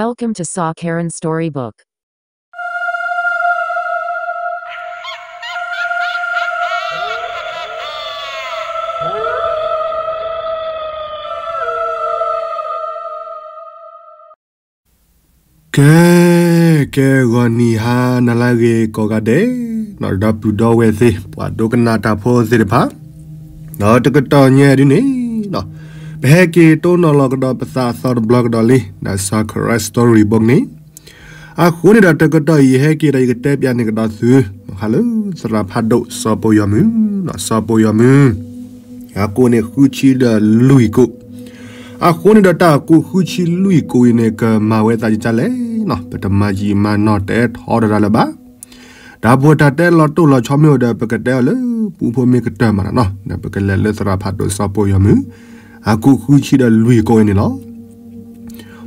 Welcome to Saw Karen Storybook. ကဲ ကဲ ဂီၤနံၤဟါနၤလၢအဂ့ၤကိးဂၤဒဲး, ဒီပုၢ်ဒီဝဲၢ်သ့ၣ် ပှၤဒိကနၣ်တၢ်ဖိသ့ၣ်တဖၣ်, ဒီးတကတီၢ်ညါဒ်န့ၣ်, ပဟဲက့ၤတိၢ်နီၣ်လီၤကဒီးပသးအသီတဘျီကဒီးလံ ဒီး Saw Karen Storybook န့ၣ်, အဃိန့ၣ်ဒီးတကတီၢ်အံၤ ယဟဲက့ၤဒီးယကတဲပၠးန့ၢ်ကဒီးသု ဘၣ်ဃးလၢသရၣ်ဖးဒိၣ်စီၤပိာ်ယီၤမုၢ်, စီၤပိာ်ယီၤမုၢ် အကိၣ်န့ၣ်ဃုဆံဒီးလွံၢ်ကိၣ်, အဃိန့ၣ်ဒီးတၢ်အကိၣ်ဃုဆံလွံၢ်ကိၣ်အံၤန့ၣ် ကမၤဝဲသးဒ်လဲၣ်န့ၣ် ပတမၤယံာ်မၤနီၢ်တဲထီတရၤလၢၤဘၣ်. တၢ်ဖိတၢ်တဲလီၤတိၢ်လီၤဆီမ့ၢ်အိၣ်ဒီး ပကတဲအီၤလၢပူဖိမ့ၢ်ကတၢၢ်မးနီၢ်, ဒီးပကလဲၤလၢသရၣ်ဖးဒိၣ်စီၤပိာ်ယီၤမုၢ် အကိၣ်ဃုဆံဒီးလွံၢ်ကိၣ်အံၤန့ၣ်လီၤ.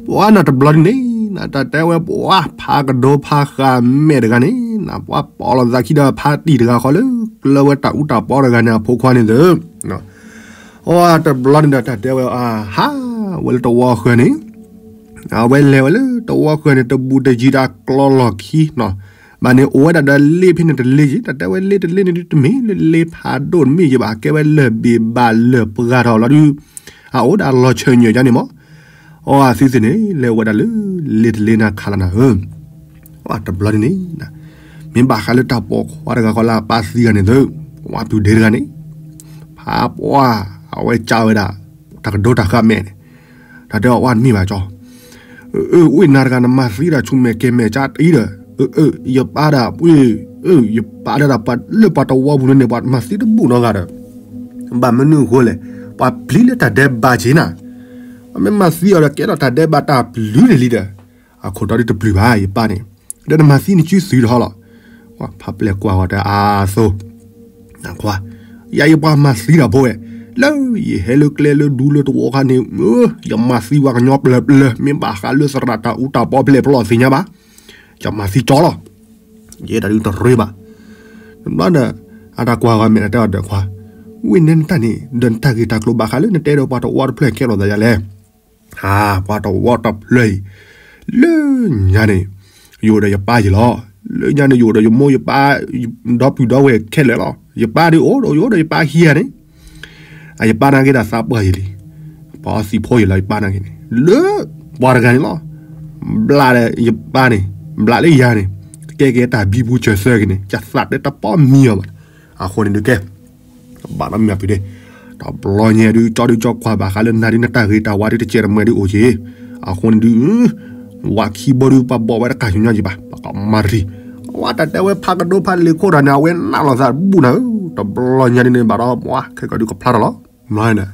ပှၤနီၢ်တဘျီဒ်န့ၣ် နတၢ်တဲဝဲပှၤဖးကဒိဖးဃာ်မဲာ်တဂၤန့ၣ် နပှၤပိာ်လီၤသးခံဒီးဖးတံၢ်တဂၤဃီလၢ ကျၢၤဝဲတၢ်အူတၢ်ပီတဂၤန့ၣ် အဖိခွါန့ၣ်သၢ အတဘျီန့ၣ်ဒီးတၢ်တဲဝဲအဟးဝဲလၢတဝီဃၢၤန့ၣ်, အဝဲလဲၤဝဲလၢတဝီဃၢၤန့ၣ် တဘူးတယံၤတၢ်ကျီလီၢ်ခံနီၢ်, ဘၣ်န့ၣ်အိၣ်ဝဲဒၣ်ဒီးလ့ဖဲန့ၣ်တလ့ယံၤ, တၢ်တဲဝဲလ့တလ့န့ၣ်ဒုးတမ့ၢ်လၢလ့ဖးဒိၣ်တမ့ၢ်ယံၤဘၣ်, ကဲဝဲလၢၢ်ဘ့ၣ်ဘၣ်လၢၢ်ပှၢ်ထီၣ်လီၤဒုး, အအိၣ်ဒီးလီၤဆၢၣ်ညၣ်ကန့ၣ်မး, အီအသုသ့ၣ်န့ၣ် လဲၤဝဲဒၣ်လၢလ့တလ့န့ၣ်ခါလီၤနၤဧၢ အတဘျီန့ၣ်န့ၣ်, မ့ၢ်ဘၣ်ဃးလၢတၢ်ပိာ်ခွါတဂၤဃီလၢအပၢ်သံဂၤန့ၣ်သၢ, ပှၤပုၢ်ဒ့တဂၤန့ၣ်, ဖးပှၢ်, အဝဲကၢဝဲဒၣ်, တၢ်ကဒိတၢ်ဃာ်မဲာ်န့ၣ်, တၢ်တဲအီၤဝဲတမ့ၢ်ဘၣ်ကၠီ, အၢ ဝ့ၢ်နၤတဂၤနမၤသံဒၣ်ဆူမဲာ်ကဲမဲာ်ကၢတအံၤဒီး, အၢ ယပၢ်ဒၣ်, ယပၢ်ဒၣ်ဒၣ်ပှၤလၢပှၤတဝီပူၤန့ၣ် ပှၤမၤသံတဘူၣ်နီတဂၤဒီး, ဘၣ်မနုၤအဃိလဲၣ်, ပှၤပျံၤလၢတၢ်ဒဲးဘးက့ၤနၤ ပမ့ၢ်မၤသံအီၤဒီးကဲထီၣ်တၢ်ဒဲးဘးတၢ်ပျုၤန့ၣ်လံဒီး, အခိၣ်တီဒ်တပျုၤဘၣ် ယပၢ်န့ၣ်, ဒီးနမၤသံနစုသုးတဟီလီၤ, ဖးပျဲၢ်ကွၢ်ဂီၤတအါသိး, ခွါ, ယၤယပှၤမၤသံတၢ်ဖိဝဲ, လၢယဟဲလၢကျဲလၢဒူလၢတဝီခါန့ၣ်, ယမၤသံပှၤကညီပျၢၤပျၢၤ မ့ၢ်ဘၣ်ဃးလၢသရၣ်တၢ်အူတၢ်ပီပျဲၢ်ပျီသ့ၣ်ညါဘၣ်, ယမၤသံကၠီလီၤ ယဲဒၣ်ဒုးတရ့ဘၣ်, တဘျီဒီး, အတၢ်ကွၢ်ဂီၤမဲာ်တဲအီၤဒီးခွါ, ဝ့ၢ်နဲနတၢ်န့ၣ် ဒီးနတၢ်ဂ့ၢ်တၢ်ကျိၤဘၣ်ဃးလၢနတဲဒီးပှၤတဝီတဖျၢၣ်ခဲလီၤသးယၤလဲၣ်, ဟါ ပှၤတဝီတဖျၢၣ်အံၤ, လၢညါန့ၣ်, ယအိၣ်ဒီးယပၢ်ယံၤလီၤ, လၢညါန့ၣ်ယအိၣ်ဒီးယမိၢ်ယပၢ်, ဒီပုၢ်ဒီဝဲၢ်ခဲလၢာ်လီၤ, ယပၢ်ဒုးအိၣ်ဒီးယအိၣ်ဒီးယပၢ်ခံဂၤန့ၣ် အယပၢ်နာ်က့ၤဒၣ်သးပှၢ်ယံၤလံ, ပှၤအီသံးဖိယံၤလီၤယပၢ်နာ်က့ၤန့ၣ်, လၢပှၤတဂၤန့ၣ်လီၤ, ဘျးဒီးယပၢ်န့ၣ်, ဘျးလၢယၤန့ၣ်, ကဲက့ၤတၢ်ဘံဘူစၢၤသၢက့ၤန့ၣ် ကသးတဲတပီၢ်မံအီၤဘၣ်, အဃိန့ၣ်ဒုးကဲ, ဘၣ်နီတမံၤအပုၢ်ဒ့, တဘျီညါဒုးကၠီဒုးကၠီကွၢ်ဘၣ်ဃးလၢနၤဒုးနတၢ်ဂ့ၤတၢ်ဝါဒုးတစဲးတမှဲဒုးအိၣ်က့ၤ, အဃိန့ၣ်ဒုး ဝးခံဘိဒုးပှၤဘီၣ်ဝဲတကးဆူညါက့ၤဘၣ် ပကမၤရံ, ဝဲတၢ်တဲဝဲဖးကဒိဖးလ့ၤခိၣ်တၢ်န့ၣ် အဝဲနးလီၤသးတဘူၣ်နၤဧၢ, တဘျီညါဒ်န့ၣ်ဘၣ်ဒီး ပှၤခဲကီးဒုးကဖျါထီၣ်လီၤ, မၤန့ၣ်,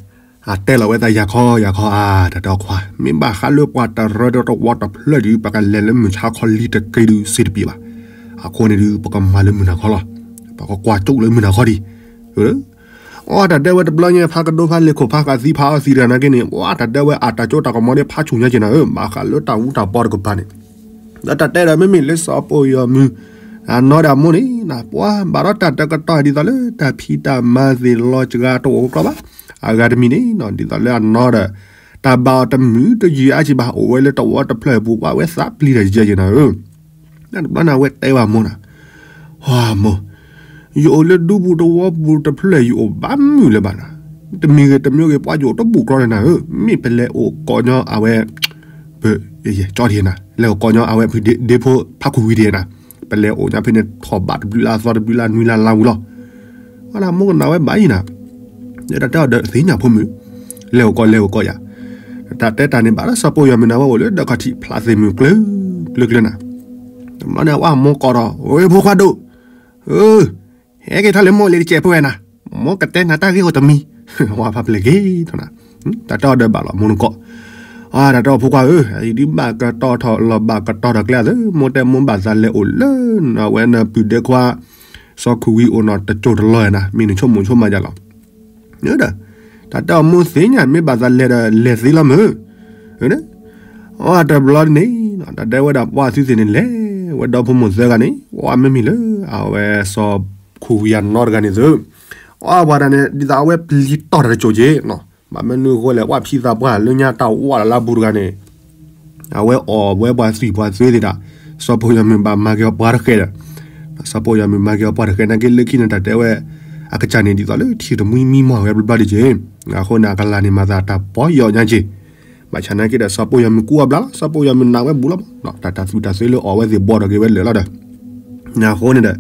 အတဲလီၤဝဲသးယၤခီယၤခီအါ တၢ်တဲအီၤခွါ မ့ၢ်ဘၣ်ဃးလၢပှၤတရၢဒီးတဝီတဖျၢၣ်ဒုး ပကလဲၤလၢမုၢ်ဆါခီလံတက့ၢ်ဒုးစ့တပံၤဘၣ်, အဃိန့ၣ်ဒုး ပကမၤလၢမုၢ်နၤခီလီၤ, ပကကွၢ်ကၠိလၢမုၢ်နၤခီဒံး အတၢ်တဲဝဲတဘျီညါဖးကဒိဖးလ့ၤခိၣ်ဖးဃးသံဖးအီသံးတဂၤနာ်က့န့ၣ် ပှၤတၢ်တဲဝဲအတၢ်ကၠိတၢ်ကမီၤဒ်ဖးဆူၣ်ညါက့ၤနၤဧၢ, ဘၣ်ဃးလၢတၢ်အူတၢ်ပီတကပၤန့ၣ်, ဒီးတၢ်တဲဒီးမ့မ့ၢ်လၢစီၤပိာ်ယီၤမုၢ် အနီၢ်ဒီးအမိၢ်န့ၣ် ပှၤဘၣ်ဒီးတၢ်တကတီၢ်ဒ်သိးလၢတၢ်ဖံးတၢ်မၤသ့ၣ်လီၤစှၤတအိၣ်ကီဘၣ်, အဂၤတမံၤန့ၣ် ဒ်သိးလၢအနီၢ်ဒီး တၢ်ဘၣ်အီၤတမုာ်တယုာ်အါက့ၤဘၣ် အိၣ်ဝဲလၢတဝီတဖျၢၣ်အပူၤ ပှၤဝဲသးပျံၤတၢ်ယဲက့ၤနၤဧၢ တဘျီန့ၣ် အဝဲတဲဝဲအမိၢ်န့ၣ်, ဟါမိၢ်, ယအိၣ်လၢဒူပူၤတဝီပူၤတဖျၢၣ် ယအိၣ်ဘၣ်မုာ်လၢၤဘၣ်နၤ, တမံၤဂ့ၤတမံၤဂ့ၤ ပှၤယအိၣ်တဘူၣ်ကျီန့ၣ်နၤဧၢ, မ့ၢ်ပလဲၤအိၣ်ကိးညီအဝဲ, ပ, ကၠီတဟ့ၣ်နၤ လဲၤအိၣ်ကိးညီအဝဲဖုဒ့ဖိဖးခူၣ်ဝံၤတဟ့ၣ်နၤ, ပလဲၤအိၣ်ညါဖဲန့ၣ် ထီၣ်ဘးတဘျုးလၢအသီတဘျုးလၢနွံလၢလါဝံၤလီၤ အမိၢ်ကနၣ်ဝဲဘၣ်အံၤနၤ, ဒီးတၢ်တဲအီၤဒီးသ့ၣ်ညါဖိမုၣ်, လဲၤအိၣ်ကိးလဲၤအိၣ်ကိးယၤ, တၢ်တဲတၢ်န့ၣ်ဘၣ်ဒီးစီၤပိာ်ယီၤမုၢ်နၤဝဲအိၣ်လၢဒၢးခီၣ်ထံးဖျးသ့ၣ်မုၢ်ကျၢၤကျၢၤကျၢၤနၤ, တဘျီန့ၣ် အဝဲအမိၢ်ကိးဒီး ဝဲဖိခွါဒိၣ်, ဟဲက့ၤထီၣ်လၢမိၢ်လံၤတစဲးဖိဝဲနၤ, မိၢ်ကတဲနၤတၢ်ဂ့ၢ်အိၣ်တမံၤ, ဝဲဖးပျဲၢ်က့ၤထီၣ်နၤ, တၢ်တဲအီၤဒီးဘၣ်လီၤမိၢ်နကိး, တၢ်တဲအီၤဖိခွါဧၢ, အံၤဒုးဘၣ်ကတီၢ်ထီၣ်လီၤဘၣ်ကတီၢ်ထီၣ်ကျဲသၢ, မိၢ်တဲမိၢ်ဘၣ်သးလဲၤအိၣ်လၢနဝဲနပုၢ်ဒ့ခွါ စီၤခူဝံၤအိၣ်နီၤတစိၢ်တလီၢ်နၤ, မ့ၢ်နဆိကမိၣ်ဆိကမးယၤလီၤ, ဒီး, တၢ်တဲအီၤမိၢ်သ့ၣ်ညါ မ့ၢ်ဘၣ်သးလဲၤဒီးလဲၤသ့လီၤမုၢ်, အတဘျီန့ၣ်, တၢ်တဲဝဲဒၣ်ပှၤသုသ့ၣ်န့ၣ်လဲၤ, ဝဲဒီဖိမိၢ်သၢဂၤန့ၣ် ဝဲမ့မ့ၢ်လၢအဝဲစီၤခူဝံၤအနီၢ်တဂၤန့ၣ်သၢ, အဝဲဒၣ်န့ၣ် ဒ်သိးအဝဲပျံၤတီၢ်တၢ်တစိၢ်က့ၤ, ဘၣ်မနုၤအဃိလဲၣ် ပှၤဖံသးပှၢ်လၢညါတၢ်ဝးလၢလါပူၤတဂၤန့ၣ် အဝဲအီၣ်ဝဲပှၤသွံၣ်ပှၤသွဲသ့ၣ်ဒီး စီၤပိာ်ယီၤမုၣ်ဘၣ်မၤက့ၤအီၤပှၤတဃဲးဒီး စီၤပိာ်ယီၤမုၣ်မၤက့ၤအီၤပှၤတဃဲး နာ်က့လၢခံန့ၣ် တၢ်တဲဝဲ အကစၢ်န့ၣ် ဒ်သိးလၢထံတမှံမံမီၢ်ဝဲဘျီဘျီဒ်က့ၤ အဃိန့ၣ် အကလၤန့ၣ်မၤသးတၢ်ပီယီၤညါက့ၤ ဘၣ်ဆၣ်နာ်က့ဒီး စီၤပိာ်ယီၤမုၣ်ကူအီၤဘျါလီၤ စီၤပိာ်ယီၤမုၣ်နာ်ဝဲဘူးလီၤမး တၢ်သွံၣ်တၢ်သွဲလၢအီၣ်ဝဲသ့ၣ်ဘီထီၣ်က့ၤဝဲလၢာ်လီၤဒီး အဃိန့ၣ်ဒီး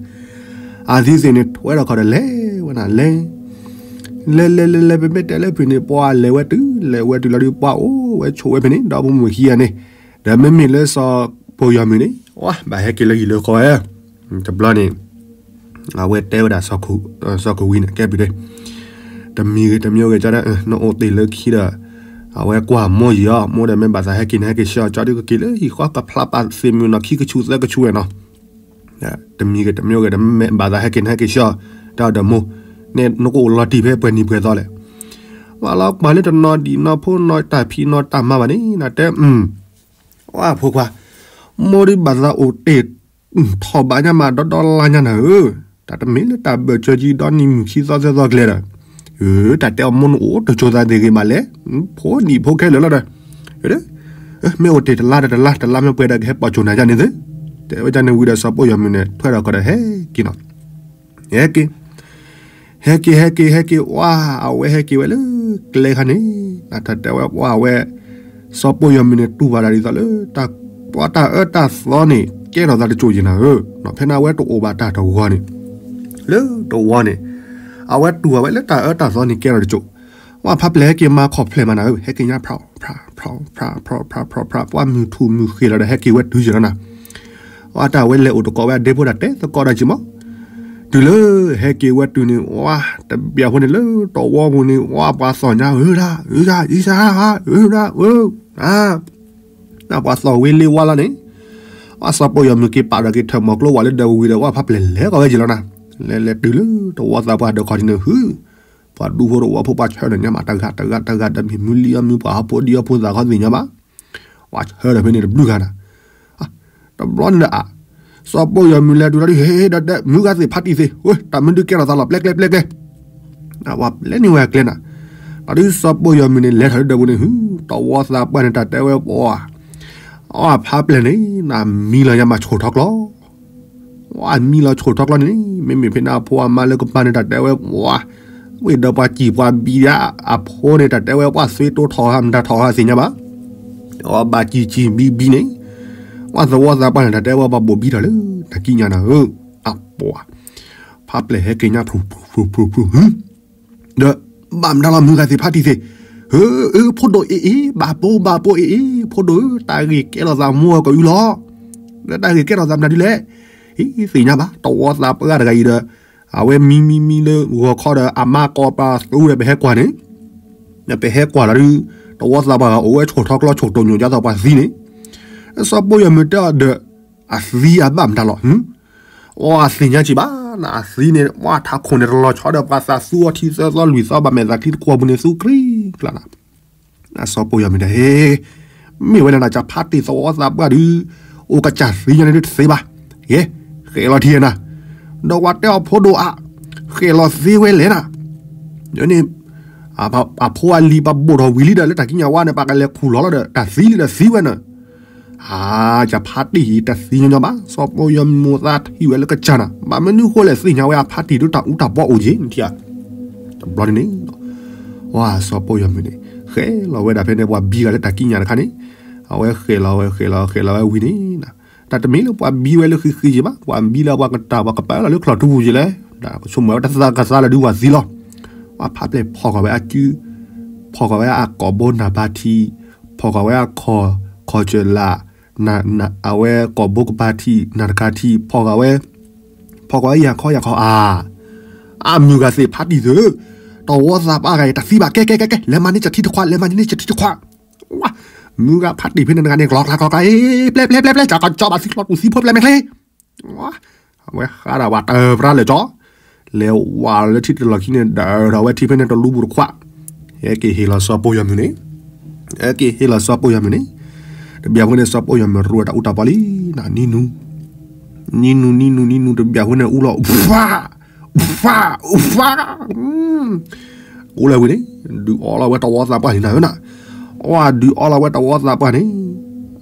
အသံသ့ၣ်န့ၣ် ထွဲထီၣ်ခီၣ်ဒီးလဲၤဝဲနၤလဲၤ လဲၤလဲၤလဲၤလဲၤ ပမ့ၢ်တဲလၢဖုၣ်န့ၣ် ပှၤလဲၤဝဲတုၤ လဲၤဝဲတုၤလီၤဒုး ပှၤအိၣ်ဝဲဆိးဝဲဖဲန့ၣ် ဒီးပမုၢ်ခံဂၤန့ၣ် ဒီးမ့မ့ၢ်လၢစီၤပိာ်ယီၤမုၣ်န့ၣ် ဝဲဘၣ်ဟဲက့ၤလၢဟံၣ်လၢဃီဝဲ တဘျီန့ၣ် အဝဲတဲဝဲဒၣ် စီၤကဝံၤန့ၣ် ကဲဘျုးဒဲး တမံၤဂ့ၤတမံၤဂ့ၤ ကၠီဒီး နအိၣ်တ့ၢ်လၢခံဒီး အဝဲကွၢ်မိၢ်ယံၤအီၤ မိၢ်ဒီးမ့ၢ်ဘၣ်သးဟဲက့ၤန့ၣ် ဟဲက့ၤဆှၢအီၤ ကၠီဒုးကက့ၤလၢဟံၣ်ဃီကဖျါပာ်သ့ၣ်မုၢ်နီၢ်ခံကဆူသၢကဆူဝဲနီၤ တမံၤဂ့ၤတမံၤဂ့ၤဒီး မ့ၢ်ဘၣ်သးဟဲက့ၤန့ၣ် ဟဲက့ၤဆှၢအီၤ တၢ်ဒီးမိၢ် န့ၣ်နကအိၣ်လီၤတံၢ်ဖဲပှဲၤနံၤပှဲၤသီလဲၣ် ပှၤလီၤကွၢ်လၢတနီၤဒံးနီၤဖိနီၤတၢ်ဖံးနီၤတၢ်မၤဘၣ်န့ၣ် နတဲ အဖိခွါ မိၢ်ဒုးဘၣ်သးအိၣ်တ့ၢ်ထီၣ်ဘးညါမး ဒီဒီလါညါနၤဧၢ, တၢ်တမ့ၢ်လၢတၢ်ဘၢၣ်စၢၤကံဒီနံၤမုၢ်ခံသီသၢသီကျဲဒီး, တၢ်တဲအီၤမိၢ်နအိၣ်တစိၤသးတဂ့ၤဘၣ်လဲၣ်, ဖိနံၣ်ဖိခဲလၢာ်လီၤဒီး, မ့ၢ်အိၣ်တ့ၢ်တလါဒီးတလါ တလါမ့ၢ်ပှဲၤဒီးကဟဲပိာ်စိၤနၤယါန့ၣ်သ့, တဲဝဲဒ်န့ၣ်ဝံၤဒီးစီၤပိာ်ယီၤမုၢ်န့ၣ် ထွဲထီၣ်ခီၣ်ဒီးဟဲက့ၤနီၤ, ဟဲက့ၤ ဟဲက့ၤ ဟဲက့ၤ ဟဲက့ၤ ဝါ အဝဲဟဲက့ၤဝဲလၢကျဲခါန့ၣ်, နတၢ်တဲဝဲ ပှၤဝဲ စီၤပိာ်ယီၤမုၢ်န့ၣ် တူၢ်ဘၣ်တၢ်ဒ်သိးလၢ ပှၤတၢ်အၢတၢ်သီန့ၣ် ကဲထီၣ်သးတစိၤယံၤနၤဧၢ, ဖဲန့ၣ်အဝဲတအိၣ်ဘၣ်တၢ်တဝီန့ၣ်, လၢတဝီန့ၣ်, အဝဲတူၢ်ဘၣ်ဝဲလၢတၢ်အၢတၢ်သီန့ၣ်ကဲထီၣ်တစိၤ, ပှၤဖးပျဲၢ်ဟဲက့ၤမၤခီၣ်ဖျဲၣ်မးနၤဧၢ, ဟဲက့ၤညါ ဖြး ဖြး ဖြး ဖြး ဖြး ဖြး ပှၤမုၢ်ထူၣ်မုၢ်ဃ့ၢ်လီၤဒီးဟဲက့ၤဝဲတုၤယံၤလီၤနၤ, ပှၤတၢ်ဝဲလဲၤအိၣ်တကိးဝဲအဒ့ဖိတၢ်တဲသကိးတၢ်က့ၤမး, တုၤလၢဟဲက့ၤဝဲတုၤန့ၣ် ဝါ တဘျီဖိန့ၣ်လၢတဝီပူၤန့ၣ် ဝါပှၤသီၣ်ညါဧၢဒၣ် ဧၢဒၣ် အံစၢ်ဧၢဒၣ် ဧၢဒၣ် ဧၢ, ပှၤသီၣ်ဝံၤလ့ဝါလီၤန့ၣ်, ပှၤစီၤပိာ်ယီၤမုၢ်က့ၤပာ်ဒီးက့ၤထၢၣ်မီၤကျိဝဲလၢဒၢးဝံၤဒီး ပှၤဖးပျဲၢ်လဲၤကီးဝဲယံၤလီၤနၤ, လဲၤလဲၤတုၤလၢတဝီသးပှၢ်ဒီးခီဒ်န့ၣ် ဟု, ပှၤဒူဖိတဝီဖိပှၤဆၢထၢၣ်ညါမး တဂၤတဂၤတဂၤဒီးမ့ၢ်မုၢ်လံအီၤမုၢ်ပှၢ်ဟီၣ်ဖိဒံအီဖိသၣ်ခီသ့ၣ်ညါဘၣ်, ပှၤဆၢထၢၣ်ဖဲန့ၣ်တဘျုးဂၤနၤ တဘျီန့ၣ်ဒီးအ, စီၤပိာ်ယီၤမုၢ်လဲၤတုၤလီၤဒုး ဟ့ၣ်ဒီးတဲ မုၢ်ဂၤသ့ၣ်ဖးတံၢ်သ့ၣ် ဝဲ တၢ်မနုၤကဲထီၣ်သးလီၤ ပျဲကျဲ ပျဲကျဲ, ပှၤပျဲန့ၢ်ဝဲအကျဲနၤ, ဒီးဒုးစီၤပိာ်ယီၤမုၢ်န့ၣ် လဲၤထီၣ်လၢဒၢးပူၤန့ၣ် ဟု, တဝီသးပှၢ်န့ၣ် တၢ်တဲဝဲပှၤ, အဖးပျဲၢ်န့ၣ် နမံလီၤညါမးဆိၣ်ထီၣ်ကျီ ဝဲမံလီၤဆိၣ်ထီၣ်ကျီန့ၣ် မ့မ့ၢ်ဖဲန့ၣ်အဖိအမါလၢကပၤန့ၣ် တၢ်တဲဝဲပှၤ, ဝ့ၢ်ဒီးပှၤစံၣ်ပှၤဘံဒၣ်အဖိန့ၣ် တၢ်တဲဝဲပှၤသွံတိထီၣ်မတၤထီၣ်သ့ၣ်ညါဘၣ်, အဘၣ်စံၣ်စံၣ်ဘံဘံန့ၣ်, ပှၤသဝီသးပှၢ်န့ၣ် တၢ်တဲဝဲပှၤဘိၣ်ဘံထီၣ်လၢတၢ်ကံးညာ်နၤဧၢ, အပှၤ, ဖးပျဲၢ်ဟဲက့ၤညါဖုဖုဖုဖုဖု, ဒီး, ဘၣ်မတၤလီၤမုၢ်ဂၤသ့ၣ်ဖးတံၢ်သ့ၣ်, ဧၢ, ဧၢ, ဖိဒိၣ်အ့ၣ်အ့ၣ် ဘၣ်ပိဘၣ်ပိအ့ၣ်အ့ၣ် ဖိဒိၣ်ဧၢ တၢ်ဂ့ၢ်ကဲထီၣ်သးမိၢ်အကအုလီၤ, ဒီးတၢ်ဂ့ၢ်ကဲထီၣ်သးမတၤဒ်လဲၣ်, ဟံးသ့ၣ်ညါဘၣ် တဝီသးပှၢ်တဂၤအံၤဒီး, အဝဲမံမံမံလၢဂီၤခီဒီး အမါကိးပသူဒီးပဟဲကွၢ်န့ၣ်, ဒီးပဟဲကွၢ်လီၤဒုး, တဝီသးပှၢ်ဂၤအိၣ်ဝဲဆိၣ်ထီၣ်ကျီဆိၣ်တိၢ်ညိၣ်ဒ်သိးပှၤသံန့ၣ်, စီၤပိာ်ယီၤမုၢ်တဲအီၤဒီး, အသံအဘၣ်မတၤလီၤ အသ့ၣ်ညါစ့ၢ်ဘၣ်နၤ အသံန့ၣ် ပှၤထးခိၣ်န့ၣ်တလီၤဆီဒီးပှၤသးသူအီထံသၢသီလွံၢ်သီဘၣ်မဲာ်သးချံတကွီၢ်ပူၤန့ၣ်သူကြံကျါနၤ, စီၤပိာ်ယီၤမုၢ်တဲ ဟ့, မ့ၢ်ဝဲဒၣ်နၤ ကၢ်ဖးတံၢ်သဝီသးပှၢ်ဒုး, အိၣ်ကစၢ်သံညါန့ၣ်တသ့ဘၣ်, ယဲ, ဃဲးလီၤထံနၤ, ဒီးပှၤတဲအီၤဖိဒိၣ်ဧါ, ဃဲးလီၤသ့ဝဲလဲၣ်နၤ, န့ၣ် အဖိအလံၤပှၤဘိၣ်ထီၣ်ဝံၤလံဒီးလၢတၢ်ကံးညာ်ဝါန့ၣ် ပှၤကလဲၤခူၣ်လီၤလီၤဒီး တၢ်သံလံဒီးသံဝဲန့ၣ်, အ, ကၢ်ဖးတံၢ်အံၤတသံညီညီဘၣ် စီၤပိာ်ယီၤမုၢ်သးထံၣ်ဝဲလၢကစၢ်နၤ ဘၣ်မနုၤဃိလဲၣ်သ့ၣ်ညါဝဲအဖးတံၢ်ဒုးတၢ်အူတၢ်ပီအိၣ်က့ၤနထံၣ်ဧါ, တဘျီန့ၣ်န့ၣ်, ဝါ စီၤပိာ်ယီၤမုၢ်န့ၣ်, ဃဲးလီၤဝဲဒၣ်ဖဲန့ၣ် ပှၤဘံဂၤလၢတၢ်ကံးညာ်တခါန့ၣ်, အဝဲဃဲးလီၤဝဲဃဲးလီၤဃဲးလီၤဝဲဝံၤန့ၣ် တၢ်တမ့ၢ်လၢပှၤဘံဝဲလၢဃံဃံယံၤဘၣ် ပှၤဘံလၢပှၤကတၢၢ်ပှၤကပာ်လီၤလၢချီၣ်ထူပူၤယံၤလဲၣ်, တၢ်ကဆိကမိၣ်ဝဲတသးကသးလၢဒုးဝၤသံလီၤ, ပှၤဖးပျဲၢ်ဖီၣ်ဃာ်ဝဲအကု, ဖီၣ်ဃာ်ဝဲအကိာ်ဘိနၢ်ပၤထံး, ဖီၣ်ဃာ်ဝဲအခီၣ်, ခီၣ်စၢၢ်လၢ်, အဝဲကိာ်ဘိကပၤထံး နၢ်တကၤထံး ဖီၣ်ဃာ်ဝဲ, ဖီၣ်ဃာ်ဝဲယၤခီယၤခီအါ, အမုၢ်ဂၤသ့ၣ်ဖးတံၢ်သ့ၣ်, တဝီသးပှၢ်ဂၤအံၤတသံဘၣ် ကဲကဲကဲကဲ လဲၤမၤန့ၢ်ကထံတခွး လဲၤမၤန့ၢ်ကထံတခွး မုၢ်ဂၤဖးတံၢ်ဖဲန့ၣ်တဂၤန့ၣ် ကျီကျီကျီကျီ ပျဲပျဲပျဲပျဲ ကၠီကၠီဘၣ်သံကျီတူၢ်သံဖိပျဲမ့ၢ်ချ့, အဝဲဃးဒၣ်ဝဲတၢ်ပြၢလၢာ်ကၠီ, လဲၤဝးလၢထံတလီၢ်ခံန့ၣ် ဒၢထီၣ်ဝဲထံဖဲန့ၣ်တလူပူၤတခွး, ဟဲက့ၤဟ့ၣ်လီၤစီၤပိာ်ယီၤမုၢ်န့ၣ်, ဟဲက့ၤဟ့ၣ်လီၤစီၤပိာ်ယီၤမုၢ်န့ၣ်, တဘျီဖဲန့ၣ် စီၤပိာ်ယီၤမုၢ်ရူၢ်ဝဲတၢ်အူတၢ်ပီလံ, နံၤနူၤ, နံၤနူၤ နံၤနူၤ နံၤနူၤ တဘျီဖဲန့ၣ် အူလီၤ ဖး ဖး ဖး အူလီၤဝံၤန့ၣ်, ဒုးအီလီၤဝဲတဝီသးပှၢ်န့ၣ်နၤဧၢနၤ, အဝဲဒုးအီလီၤဝဲတဝီသးပှၢ်န့ၣ်,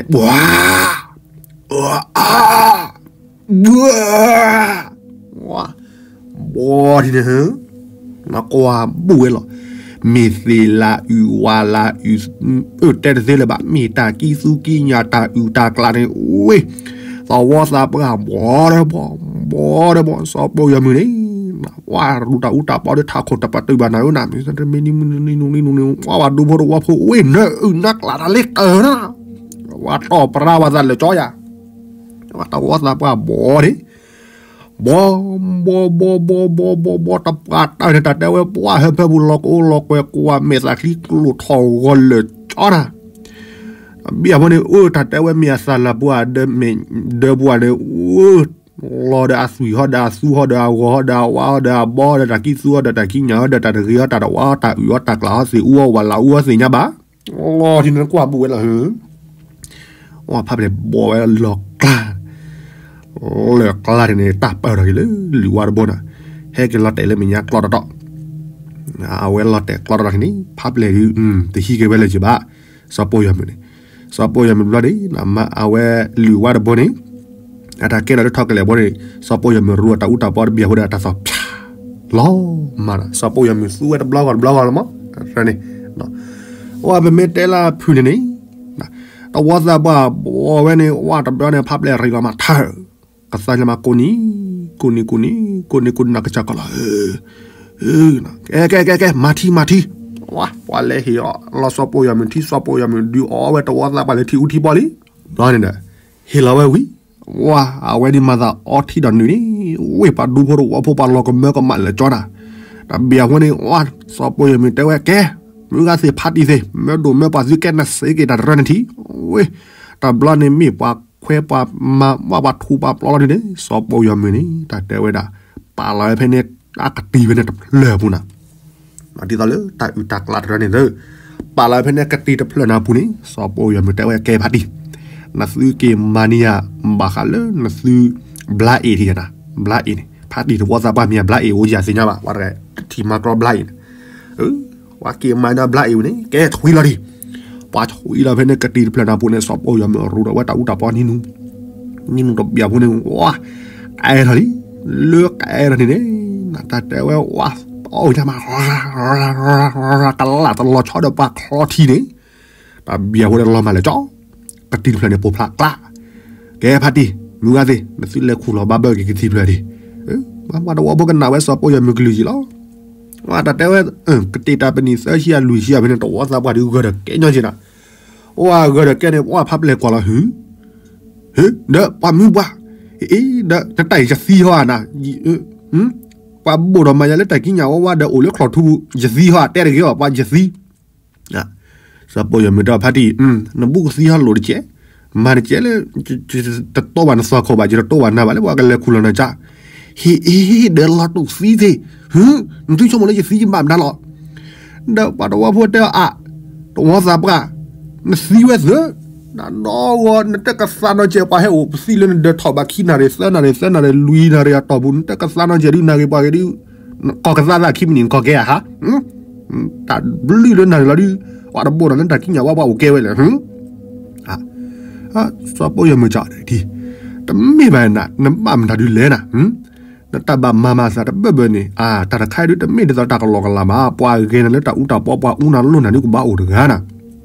တၢ်တဲဝဲတၢ်တဲန့ၣ် ဘှါ အါ ဘှါ ဘှါ ဒ်န့ၣ် နကွၢ်ဘူၣ်ဝဲလီၤ. မ့ၢ်သ့ၣ်လၢအုၣ်ဝါလၢအုၣ် အၢၣ်တဲတသ့လၢၤဘၣ် မ့ၢ်တၢ်ကံသူကံညၣ်တၢ်အုၣ်တၢ်ကျးန့ၣ် ဝ့ၢ် သဝီသးပှၢ်ဘှီဒီးဘှီ ဘှီဒီးဘှီ စီၤပီယီၤမုၢ်န့ၣ် ဝါရူတၢ်အူတၢ်ပီဒီးထးခိၣ်တပတုာ်ဘၣ်နၤဧၢနၤ မ့ၢ်မနုၤနုၤနုၤ ဝါဝဲဒူဖိတဝီဖိ ဝ့ၢ်နၢအုၣ်နၢကျးတၢ်လၢတၢ်နၤ ဝါတီၢ်ပြါဝဲသးလၢာ်ကၠီယၤ ဝါသဝီသးပှၢ်ဘှီန့ၣ် ဘှီ ဘှီ ဘှီ ဘှီ ဘှီ ဘှီ ဘှီ တပှၢ်တၢၢ်န့ၣ် တၢ်တဲဝဲပှၢ်ဟၢဖၢပူၤလီၤကအိလီၤကွဲၤကွာ် မဲာ်သးချံကျိၣ်ထီၣ်ဂီၤလၢာ်ကၠီနၤ ဘၣ်အဃိန့ၣ် အၢ တၢ်တဲဝဲမ့ၢ်အသးလၢပှၢ်ဒၢမ့ၢ်ဒၢပှၢ်န့ၣ် အၢ လီၤဒီးအသွံၣ်ဟီဒီးအသူဟီဒီးအဂီၤဟီဒီးအဝါဟီဒီးအဘီဒီးတၢ်ကံသူဟီဒီးတၢ်ကံညၣ်ဟီဒီးတၢ်တဂ့ၤဟီတၢ်တဝါဟီတၢ်အုၣ်ဟီတၢ်ကျးဟီသ့ၣ်အူဟီဝးလးအူဟီသ့ၣ်ညါဘၣ် လီၤထံနကွၢ်ဘူၣ်ဝဲလီၤ ဝဲဖးပလဲၣ်ဘှီဝဲလီၤကျါ လီၤကျါန့ၣ် တၢ်ပၢၢ်ထီၣ်က့ၤလၢ လုၢ်ဝါတဘိနၤ ဟဲက့ၤလီၤတဲာ်လၢမဲာ်ညါကျီတီတီ အဝဲလီၤတဲာ်ကျီတီတီန့ၣ် ဖးပလဲၣ်ဒုး တဟံးက့ၤဝဲလၢၤက့ၤဘၣ် စီၤပီယီၤမုၢ်န့ၣ် စီၤပီယီၤမုၢ်တဘျီန့ၣ် မၤအဝဲလုၢ်ဝါတဘိန့ၣ် အတၢ်ကဲထီၣ်လၢထီၣ်ကလဲာ်ဘိန့ၣ် စီၤပီယီၤမုၢ်ရူအတၢ်အူတၢ်ပီတဘံၣ်အဃိဒီးအတၢ်သီၣ်ဖၠၣ် လီၤမးဒီး စီၤပီယီၤမုၢ်သူဝဲတဘျီဂီၢ်တဘျီဂီၢ်လီၤမး န့ၣ် အဝဲပမ့ၢ်တဲလၢအဖုၣ်န့ၣ်န့ၣ် တဝီသးပှၢ်ဘှီဝဲန့ၣ် ဝါတဘျီန့ၣ် ဖးပလဲၣ်ရံလီၤမးထၢၣ် ကသါညါမးကိးနံၤ ကိးနံၤ ကိးနံၤ ကိးနံၤ ကိးနံၤ နကစၢ်ကီးလီၤ ကဲ ကဲ ကဲ ကဲ မၤထံ မၤထံ ဝါ ပှၤလဲၤဟ့ၣ်အီၤလီၤစီၤပီယီၤမုၢ်ထံ စီၤပီယီၤမုၢ်ဒုးအီဝဲတဝီသးပှၢ်လၢထံအူထံပီလံ ဘျီန့ၣ်ဒီး ဟ့ၣ်လီၤဝဲဝံၤ ဝါ အဝဲန့ၣ်မၤသးအီထံဒီးနုာ်န့ၣ် ဝ့ၢ်ပှၤဒူဖိတဝီဖိပှၤလီၤကမၢကမၣ်လၢာ်ကၠီနၤ တဘံၣ်အဃိန့ၣ် ဝါ စီၤပီယီၤမုၢ်တဲဝဲကဲ မုၢ်ဂၤသ့ၣ်ဖးတံၢ်သ့ၣ် မၢဒိၣ်မၢပှၢ်သုကဲနစ့က့ၤတၢ်တရၢန့ၣ်ထံ ဝ့ၢ် တဘျီန့ၣ်မ့ၢ်ပှၤခွဲပှၤမၤ ဝါ ပှၤထူးပှၤပျီလီၤန့ၣ် စီၤပီယီၤမုၢ်န့ၣ် တၢ်တဲဝဲဒၣ် ပာ်လီၤဝဲဖဲန့ၣ် အကတံၢ်ဖဲန့ၣ်တဖျၢၣ်အပူၤနၤ ဒ်သိးလၢတၢ်အုၣ်တၢ်ကျးတရၢန့ၣ်လၢ ပာ်လီၤဝဲဖဲန့ၣ်ကတံၢ်တဖျၢၣ်နၤပူၤန့ၣ် စီၤပီယီၤမုၢ်တဲဝဲကဲဖးတံၢ် နသုက့ၤမၤန့ၢ်ယၤ ဘၣ်ဃးလၢနသု ဘျါအ့ၣ်ထံယၤနၤ ဘျါအ့ၣ်န့ၣ် ဖးတံၢ်တဝီသးပှၢ်မ့ၢ်ယၤဘျါအ့ၣ်အိၣ်ယၤသ့ၣ်ညါဘၣ် ဝဲတဂၤ ထံမၤကြီဘျါအ့ၣ်န့ၣ် ပှၤက့ၤမၤန့ၢ်ဘျါအ့ၣ်ဝံၤန့ၣ် ကဲထွံလီၤဒံး ပှၤထွံလီၤဖဲန့ၣ်ကတံၢ်တဖျၢၣ်နၤပူၤန့ၣ် စီၤပီယီၤမုၢ်ရူဒီးဝဲတၢ်အူတၢ်ပီနံၤနူ နံၤနူတဘံၣ်အဃိန့ၣ် ဝါ ကဲထီၣ်လံ လၢကဲထီၣ်န့ၣ်န့ၣ် တၢ်တဲဝဲဝါ အိၣ်ညါမး ကလၢ်တလီၤဆီဒီးပှၤချီထံန့ၣ် တဘံၣ်အဃိန့ၣ်လီၤမၢ်လၢာ်ကၠီ ကတံၢ်တဖျၢၣ်န့ၣ်ပိာ်ဖျါကျါ ကဲဖးတံၢ် မုၢ်ဂၤသ့ၣ် နသုလဲၤခူၣ်လီၤဘၣ်ဘၢက့ၤကတံၢ်တဖျၢၣ်ဒံး ပှၤတဝီဖိကနၣ်ဝဲစီၤပိာ်ယီၤမုၢ်ကလုၢ်ယံၤလီၤ. တၢ်တဲဝဲ ကတ့ၢ်တၢ်ပနံာ်သၢဆံအလွံၢ်ဆံအဖဲန့ၣ် တဝီသးပှၢ်ဒုးဂၢၢ်ဒီးကဲညီက့နၤ. အိၣ်ဂၢၢ်ဒီးကဲန့ၣ် ပှၤဖးပျဲၢ်ကွၢ်လီၤ ဟၢ ဒီးပှၤမုၢ်ပှၢ်, အ့ ဒီးနတၢ်အံၤယသံဟီဧါနၤ, ပှၤဘိၣ်ဒီးမၤယၤလၢတၢ်ကံးညာ်ဝါဝါဒီးအိၣ်လၢချီၣ်ထူပူၤ ယသံဟီဧါ တဲတဂ့ၤအီၤ ပှၤယသံ. စီၤပိာ်ယီၤမုၢ်တဲဖါတံၢ်, နဘူးကသံဟီလိာ်တကဲး, မၤတကဲးလၢ တတိၢ်ဘၣ်နသွၣ်ခိၣ်ဘၣ် ယတတိၢ်ဘၣ်နၤဘၣ်လၢပှၤကလဲၤခူၣ်လီၤနၤကၢ်. ဟ့ၣ်အ့ ဒီးလီၤတိာ်သံသ့ၣ်, နသုဆိကမိၣ်လၢယသံယဘၣ်မနုၤလီၤ. ဒီးပှၤတဝီဖိတဲအီၤအါ, တဝီသးပှၢ်, နသံဝဲသၢ, နဒီဂီၤ နတကသါနီကဲး ပှၤဟဲအိၣ်ပသံလၢနဒၢးထီၣ်ဘၣ်ခံနၣ်ရံၣ်သၢနၣ်ရံၣ်သၢနၣ်ရံၣ်လွံၢ်နၣ်ရံၣ်အတီၢ်ပူၤ နတကသါနီကဲးဒုး နၣ်ဂ့ၤပှၤဂ့ၤဒုး, ကီၢ်ကသါသးခံမံးနံးနကီၢ်ကဲဧါဟါ. တၢ်ဘျုးလၢနၣ်ရံၣ်လီၤဒုး, ပှၤတဘိၣ်ဒီးလၢတၢ်ကံးညာ်ဝါပှၤအိၣ်ကဲဝဲလဲၣ်. စီၤပိာ်ယီၤမုၢ်ကၢ်ဒၣ်ဒံး, တမ့ၢ်ဘၣ်နၤ နဘၣ်မတၤဒုးလဲၣ်နၤ. နတၢ်ဘၣ်မၤမၤသးတဘၢၣ်ဘၢၣ်န့ၣ် အါ တၢ်တခါအံၤဒုးတမ့ၢ်ဒ်သိးတၢ်ကလီကလီဘၣ်, ပှၤဂဲၤနၤလၢတၢ်အူတၢ်ပီ ပှၤအူနၤလိၣ်နၤဒုးကဘၣ်အိၣ်တဂၤနၤ.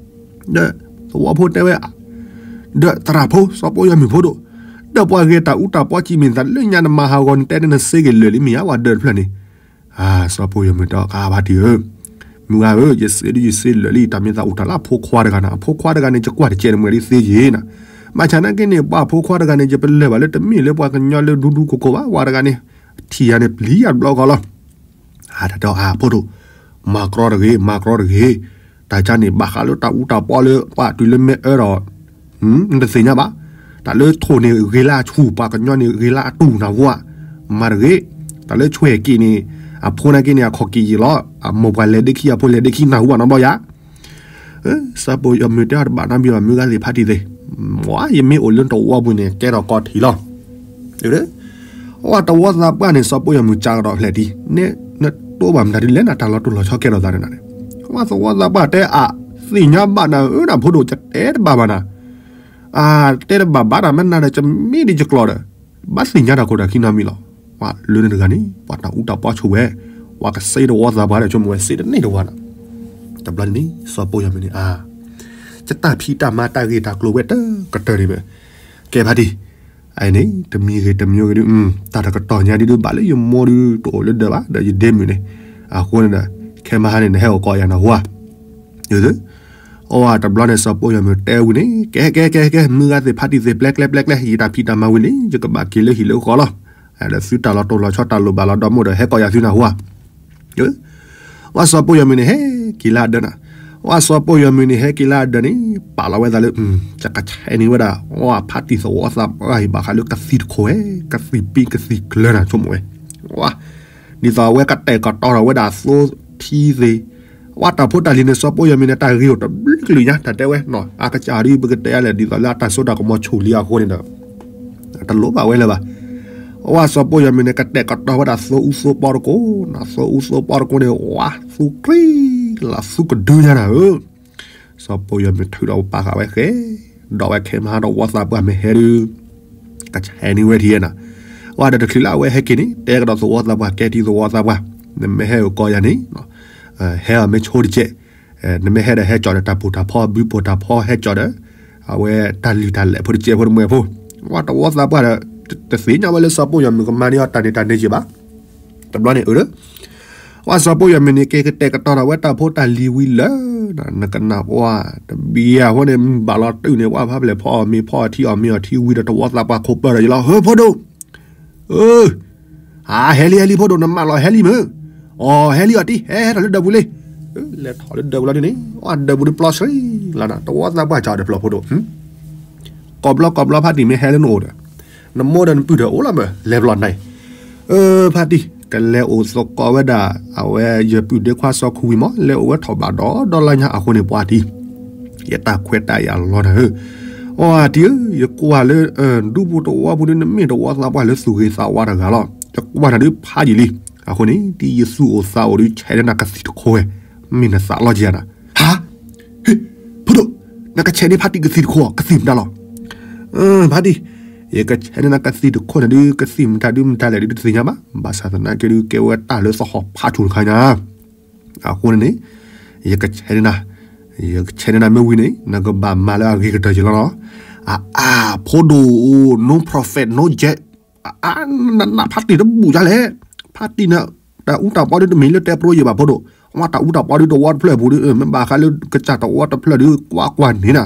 ဒီးသဝီဖိတဲဝဲ, ဒီးသရၣ်ဖိ စီၤပိာ်ယီၤမုၢ်ဖိဒိၣ်, ဒီးပှၤဂဲၤတၢ်အူတၢ်ပီစံးမ့ၢ်သးလၢညါနမၤဟးဂီၤနတဲန့ၣ်နစ့က့ၤလၢာ်လံမ့ၢ်ဧါ ပှၤဒၢးတဖျၢၣ်န့ၣ်. စီၤပိာ်ယီၤမုၢ်တဲအီၤ ကါဖါတံၢ်ဧၢ, မုၢ်ဂၤဧၢ, ယစ့ဒုးယစ့လၢာ်လံ, တၢ်မ့ၢ်သးအိၣ်တၢ်လၢအဖိခွါတဂၤနၤ, အဖိခွါတဂၤန့ၣ် ယကွၢ်တကဲးန့ၣ်မ့ၢ်ဒ်သ့ယ့ၤနၤ. ဘၣ်ဆၣ်နာ်က့န့ၣ် ပှၤအဖိခွါတဂၤန့ၣ် ယပလၢၢ်ဘၣ်လၢတမ့ၢ်လၢပှၤကညီလၢဒူဒူခိၣ်ခိၣ်ဘၣ်, ပှၤတဂၤန့ၣ် ထံၣ်ယၤန့ၣ်ပျံၤယၤတဘျီဃီလီၤ. တၢ်တဲအီၤအါ ဖိဒိၣ်, မၤကြီတဂ့ၤ, မၤကြီတဂ့ၤ, တၢ်ကါန့ၣ် ဘၣ်ဃးလၢတၢ်အူတၢ်ပီလၢပှၤတုၤလၢမ့ၢ်အၢဒီး နတသ့ၣ်ညါဘၣ်. တၢ်လၢထိၣ်န့ၣ်ဂ့ၤလၢအဆူၣ်, ပှၤကညီန့ၣ်ဂ့ၤလၢအတူၢ်နၤဝဲ, မၤတဂ့ၤ. တၢ်လၢဆွဲၣ်က့ၤန့ၣ် အဖိနာ်က့န့ၣ် အခီၣ်က့ၤယံာ်လီၤ, အမိၢ်ပှၢ်လဲၤဒ့ခံအဖိလဲၤဒ့ခံနၢ်ဟူဘၣ်နီတဘျီယၤ. စီၤပိာ်ယီၤမုၢ်တဲအီၤတဘၣ်နီတမံၤဘၣ် မုၢ်ဂၤသ့ၣ်ဖါတံၢ်သ့ၣ်, ယမ့ၢ်အိၣ်လၢတဝီပူၤန့ၣ် ကဲထီၣ်ကီၢ်ထံးလီၤ. ဝဲတဝီသးပှၢ်န့ၣ် စီၤပိာ်ယီၤမုၢ်ကၢ်ကဒီးဖျဲၣ်ထံး, နတိၢ်ဘၣ်မတၤဒုးလဲၣ်နၤ တၢ်လီၤတိၢ်လီၤဆီကဲထီၣ်သးန့ၣ်နၤန့ၣ်. ဝဲသဝီသးပှၢ်တဲအါ, သ့ၣ်ညါဘၣ်နၤဧၢနၤ ဖိဒိၣ် ယတဲတဘၣ်ဘၣ်နၤ, အါ တဲတဘၣ်ဘၣ်တၢ်မနၤဒီး ယမ့ၢ်ဒ်ယကျိာ်ဒီး ဘၣ်သ့ၣ်ညါတၢ်ခိၣ်တၢ်ခံနီတမံၤလီၤ. ပှၤလၢန့ၣ်တဂၤန့ၣ် ပှၤတၢ်အူတၢ်ပီဆိၣ်ဝဲ, ပှၤကစ့တဝီသးပှၢ်ဒီး ဆိကမိၣ်ဝဲစ့တန့ၢ်တဝီနၤ. တဘျီန့ၣ်န့ၣ် စီၤပိာ်ယီၤမုၢ်န့ၣ် အါ, ယတၢ်ဖံးတၢ်မၤတၢ်ဂ့ၢ်တၢ်ကျိၤဝဲတကတၢၢ်န့ၣ်မ့ၢ်, ကဲဖါတံၢ်, အန့ၣ် တမံၤဂ့ၤတမံၤဂ့ၤဒုး တၢ်တကတီၢ်ညါဒုးဒုး ဘၣ်လၢယမိၢ်ဒုးတအိၣ်လၢဒၢးဘၣ် ဒီးယဒ့မုၣ်န့ၣ်, အဃိန့ၣ်ဒီး ခဲမဟါန့ၣ် နဟဲအိၣ်ကိးယၤနၢ်ဟူဧါ. အိၣ်ဝဲတဘျီန့ၣ် စီၤပိာ်ယီၤမုၢ်တဲဝံၤန့ၣ် ကဲကဲကဲကဲ မုၢ်ဂၤသ့ၣ်ဖါတံၢ်သ့ၣ် ပျဲကျဲပျဲကျဲ ယတၢ်ဖံးတၢ်မၤဝံၤလံ ယကဘၣ်က့ၤလၢဟံၣ်လၢဃီလီၤ. ဒီးသုတၢ်လီၤတိၢ်လီၤဆီတၢ်လိၣ်ဘၣ်လီၤဒီးမိၢ်ဒီး ဟဲကိးယၤသုနၢ်ဟူဧါ. ဝဲစီၤပိာ်ယီၤမုၢ်န့ၣ် ဟဲက့ၤလၢအဒၢးနၤ, ဝဲစီၤပိာ်ယီၤမုၢ်န့ၣ် ဟဲက့ၤလၢအဒၢးန့ၣ် ပာ်လီၤဝဲသးလၢ ကကဆဲးန့ၢ်ဝဲဒၣ် ဝဲဖါတံၢ်သဝီသးပှၢ်အံၤ ဘၣ်ဃးလၢကသံၣ်တခိၣ်ဝဲ ကသံၣ်ပံကသံၣ်ကျၢၤနၤ ဆိကမိၣ်ဝဲ, ဝဲ ဒ်သိးအဝဲကတဲာ်ကတီၤထီၣ်ဝဲဒၣ်သိထံသ့ၣ်, ဝဲတၢ်ဖိတၢ်လံၤန့ၣ် စီၤပိာ်ယီၤမုၢ်န့ၣ် တၢ်ဂ့ၤအိၣ်တဘျုးကလုာ်ညါ တၢ်တဲဝဲနီၤ အကစၢ်ဒ်ပကတဲလဲၣ် ဒ်သိးလၢအတၢ်စိတၢ်ကမီၤဆူၣ်လံအဃိန့ၣ်ဒီး တလိၣ်ဘၣ်ဝဲလၢၤဘၣ်. ဝဲစီၤပိာ်ယီၤမုၢ်န့ၣ် ကတဲာ်ကတီၤဝဲဒၣ်သိအူသိပီတကိးနီၤ သိအူသိပီတကိးန့ၣ် ဝဲ သူကြံလၢသူကဒုညါနၤဧၢ စီၤပိာ်ယီၤမုၢ်ထုးဒီးပာ်ဃာ်ဝဲဃဲ, ဒီးဝဲခဲမဟါဒီးဝီသးပှၢ်မ့ၢ်ဟဲဒုး ကဆဲးန့ၢ်ဝဲထံနၤ, ဝဲဒီးတချုးလၢအဝဲဟဲက့ၤန့ၣ် တဲကဒီးသဝီသးပှၢ် ကဲထံသဝီသးပှၢ်, နမ့ၢ်ဟဲအိၣ်ကိးယၤန့ၣ် ဟဲအီၤမ့ၢ်ဆိတကဲး, နမ့ၢ်ဟဲဒီးဟဲကၠီၣ်ဒီးတၢ်ပူၤတၢ်ဖီ ဘုပိၢ်တၢ်ဖီဟဲကၠီၣ်ဒီး အဝဲတၢ်လံၣ်တၢ်လဲၢ်ဖိတကဲးဖိတမှဲၤဖိ, ဝဲသဝီသးပှၢ်ဒီး တသ့ၣ်ညါဝဲလၢစီၤပိာ်ယီၤမုၢ်ကမၤန့ၢ်အီၤတၢ်န့ၢ်တၢ်န့ၢ်က့ၤဘၣ်. တဘျီန့ၣ်အၢ ဝဲစီၤပိာ်ယီၤမုၢ်န့ၣ် က့ၤကတဲာ်ကတီၤဒီးဝဲတၢ်ဖိတၢ်လံၤဝံၤလၢ နကနၣ်ပှၤ တဘံယၤအဃိန့ၣ် မုၢ်ဘၣ်လီၤတုၤန့ၣ် ဝဲဖးဖျဲၣ်ဖီအီၣ်မ့ၤဖီအီၣ်ထံအီၣ်မ့ၤအီၣ်ထံဝံၤဒီးတဝီသးပှၢ်ခိးပၢၢ်ဒီးယလီၤ ဟၢ ဖိဒိၣ်, အၢ ဟဲလံဟဲလံဖိဒိၣ် နမၢလီၤဟဲလံမုၢ်, အီ ဟဲလံအီၤတံၢ် ဟဲဟဲထီၣ်လၢဒၢးပူၤလံ, လဲၤထီၣ်လၢဒၢးပူၤလီၤဒ်န့ၣ် အဒၢးပူၤဒ်ပျီဆှံလီၤနၤ တဝီသးပှၢ်ကၠီၣ်ဒီးဖျီၣ်ဖိဒိၣ် ကိးဘျီကိးဘျီဖါတံၢ်မ့ၢ်ဟဲလၢနအိၣ်ဒီး နမိၢ်ဒီးနပုၢ်ဒီးအိၣ်လီၤမး လဲၤဘျီန့ၣ်, အၢ ဖါတံၢ် ကလဲၤအိၣ်သကိးဝဲဒၣ် အဝဲယပုၢ်ဒ့ခွါစီၤခူဝံၤမး လဲၤအိၣ်ဝဲထီၣ်ဘးဒီးဒီလါညါအဃိန့ၣ် ပှၤတံၢ် ယတၢ်ခွဲးတၢ်ယာ်လီၤနၤဧၢ, အီ တံၢ်ဧၢ ယကွၢ်လၢ ဒူပူၤတဝီပူၤန့ၣ် နမ့ၢ်တဝီသးပှၢ်လၢသူၣ်ဂ့ၤသးဝါတဂၤလီၤ, ယကွၢ်နၤဒုးဖးယံာ်လံ, အဃိန့ၣ် ဒ်ယသူၣ်အိၣ်သးအိၣ်ဒုး ဆဲးန့ၢ်နၤကသံၣ်တခိၣ်ဝဲ, မ့ၢ်နသးလီၤက့ၤနၤ, ဟါ ဟ့ၣ် ဖိဒိၣ်, နကဆဲးန့ၢ်ဖါတံၢ်ကသံၣ်တခိၣ် ကသံၣ်မတၤလီၤ, ဖါတံၢ်, ယကဆဲးန့ၢ်နၤကသံၣ်တခိၣ်န့ၣ်ဒုး ကသံၣ်မတၤဒုးမတၤလဲၣ်ဒုးတသ့ၣ်ညါဘၣ်, ဘၣ်ဆၣ်သနာ်က့ဒုးကဲဝဲတၢ်လၢသဟီၣ်ဖးဆူၣ်တခါညါ, အဃိန့ၣ်န့ၣ် ယကဆဲးန့ၢ်နၤ, ယကဆဲးန့ၢ်နၤမ့ၢ်ဝံၤန့ၣ် နကဘၣ်မၤလၢအဂ့ၤကတၢၢ်က့ၤလီၤနီၤ, အအါ ဖိဒိၣ်, no prophet no jet အါ နနးဖါတံၢ်တဘူၣ်ယါလဲၣ်, ဖါတံၢ်န့ၣ် တၢ်အူတၢ်ပီဒုတမ့ၢ်လၢတဲပြိယံာ်ဘၣ်ဖိဒိၣ်, အဝဲတၢ်အူတၢ်ပီဒုတဝီတဖျၢၣ်ပူၤဒု မ့ၢ်ဘၣ်ဃးလၢကစၢ်တဝီတဖျၢၣ်ဒု ကွၢ်ကွၢ်န့ၣ်နၤ,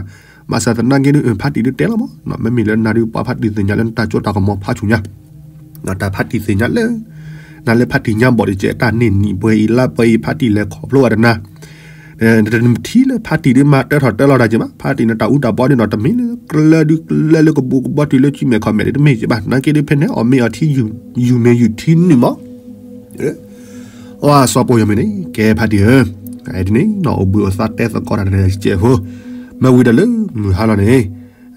ဘၣ်ဆၣ်သနာ်က့ဒု ဖါတံၢ်ဒုတဲလီၤမး, မ့မ့ၢ်လၢနၤဒု ပှၤဖါတံၢ်သ့ၣ်ညါလၢနတၢ်ကၠိတၢ်ကမီၤဖးဆူၣ်ညါ တၢ်ဖါတံၢ်သ့ၣ်ညါလၢ နၤလၢဖါတံၢ်ညါဘီၣ်ဒံးကဲ တၢ်န့ၢ်နံၣ်ပှဲၤအံၤလါပှဲၤအံၤ ဖါတံၢ်လဲၤခီဖျိအတနၤ, နထံၣ်လၢဖါတံၢ်ဒုမၤတၢထီၣ်တၢလီၤတၢ်က့ၤဘၣ်, ဖါတံၢ်န့ၣ်တၢ်အူတၢ်ပီဒုနီၤ တမ့ၢ်လၢကလၢဒုကလၢလၢကဘူးကဘီတုၤလၢကံၣ်မဲာ်ခီၣ်မဲာ်ဒုတမ့ၢ်က့ၤဘၣ်, နာ်က့ဒုဖဲန့ၣ် အီၣ်မ့ၤအီထံ ယူၤမ့ၤယူၤထံနုာ်မး အစီၤပီၢ်ယီၤမုၢ်န့ၣ် ကဲဖါတံၢ်ဧၢ, ဒ်န့ၣ်နီၤ အိၣ်ဘှံးအိၣ်သါတဲသကိးတၢ်တစဲးဖိ, မ့ၢ်ဝံၤဒီးလၢမုၢ်ဟါလီၤန့ၣ်,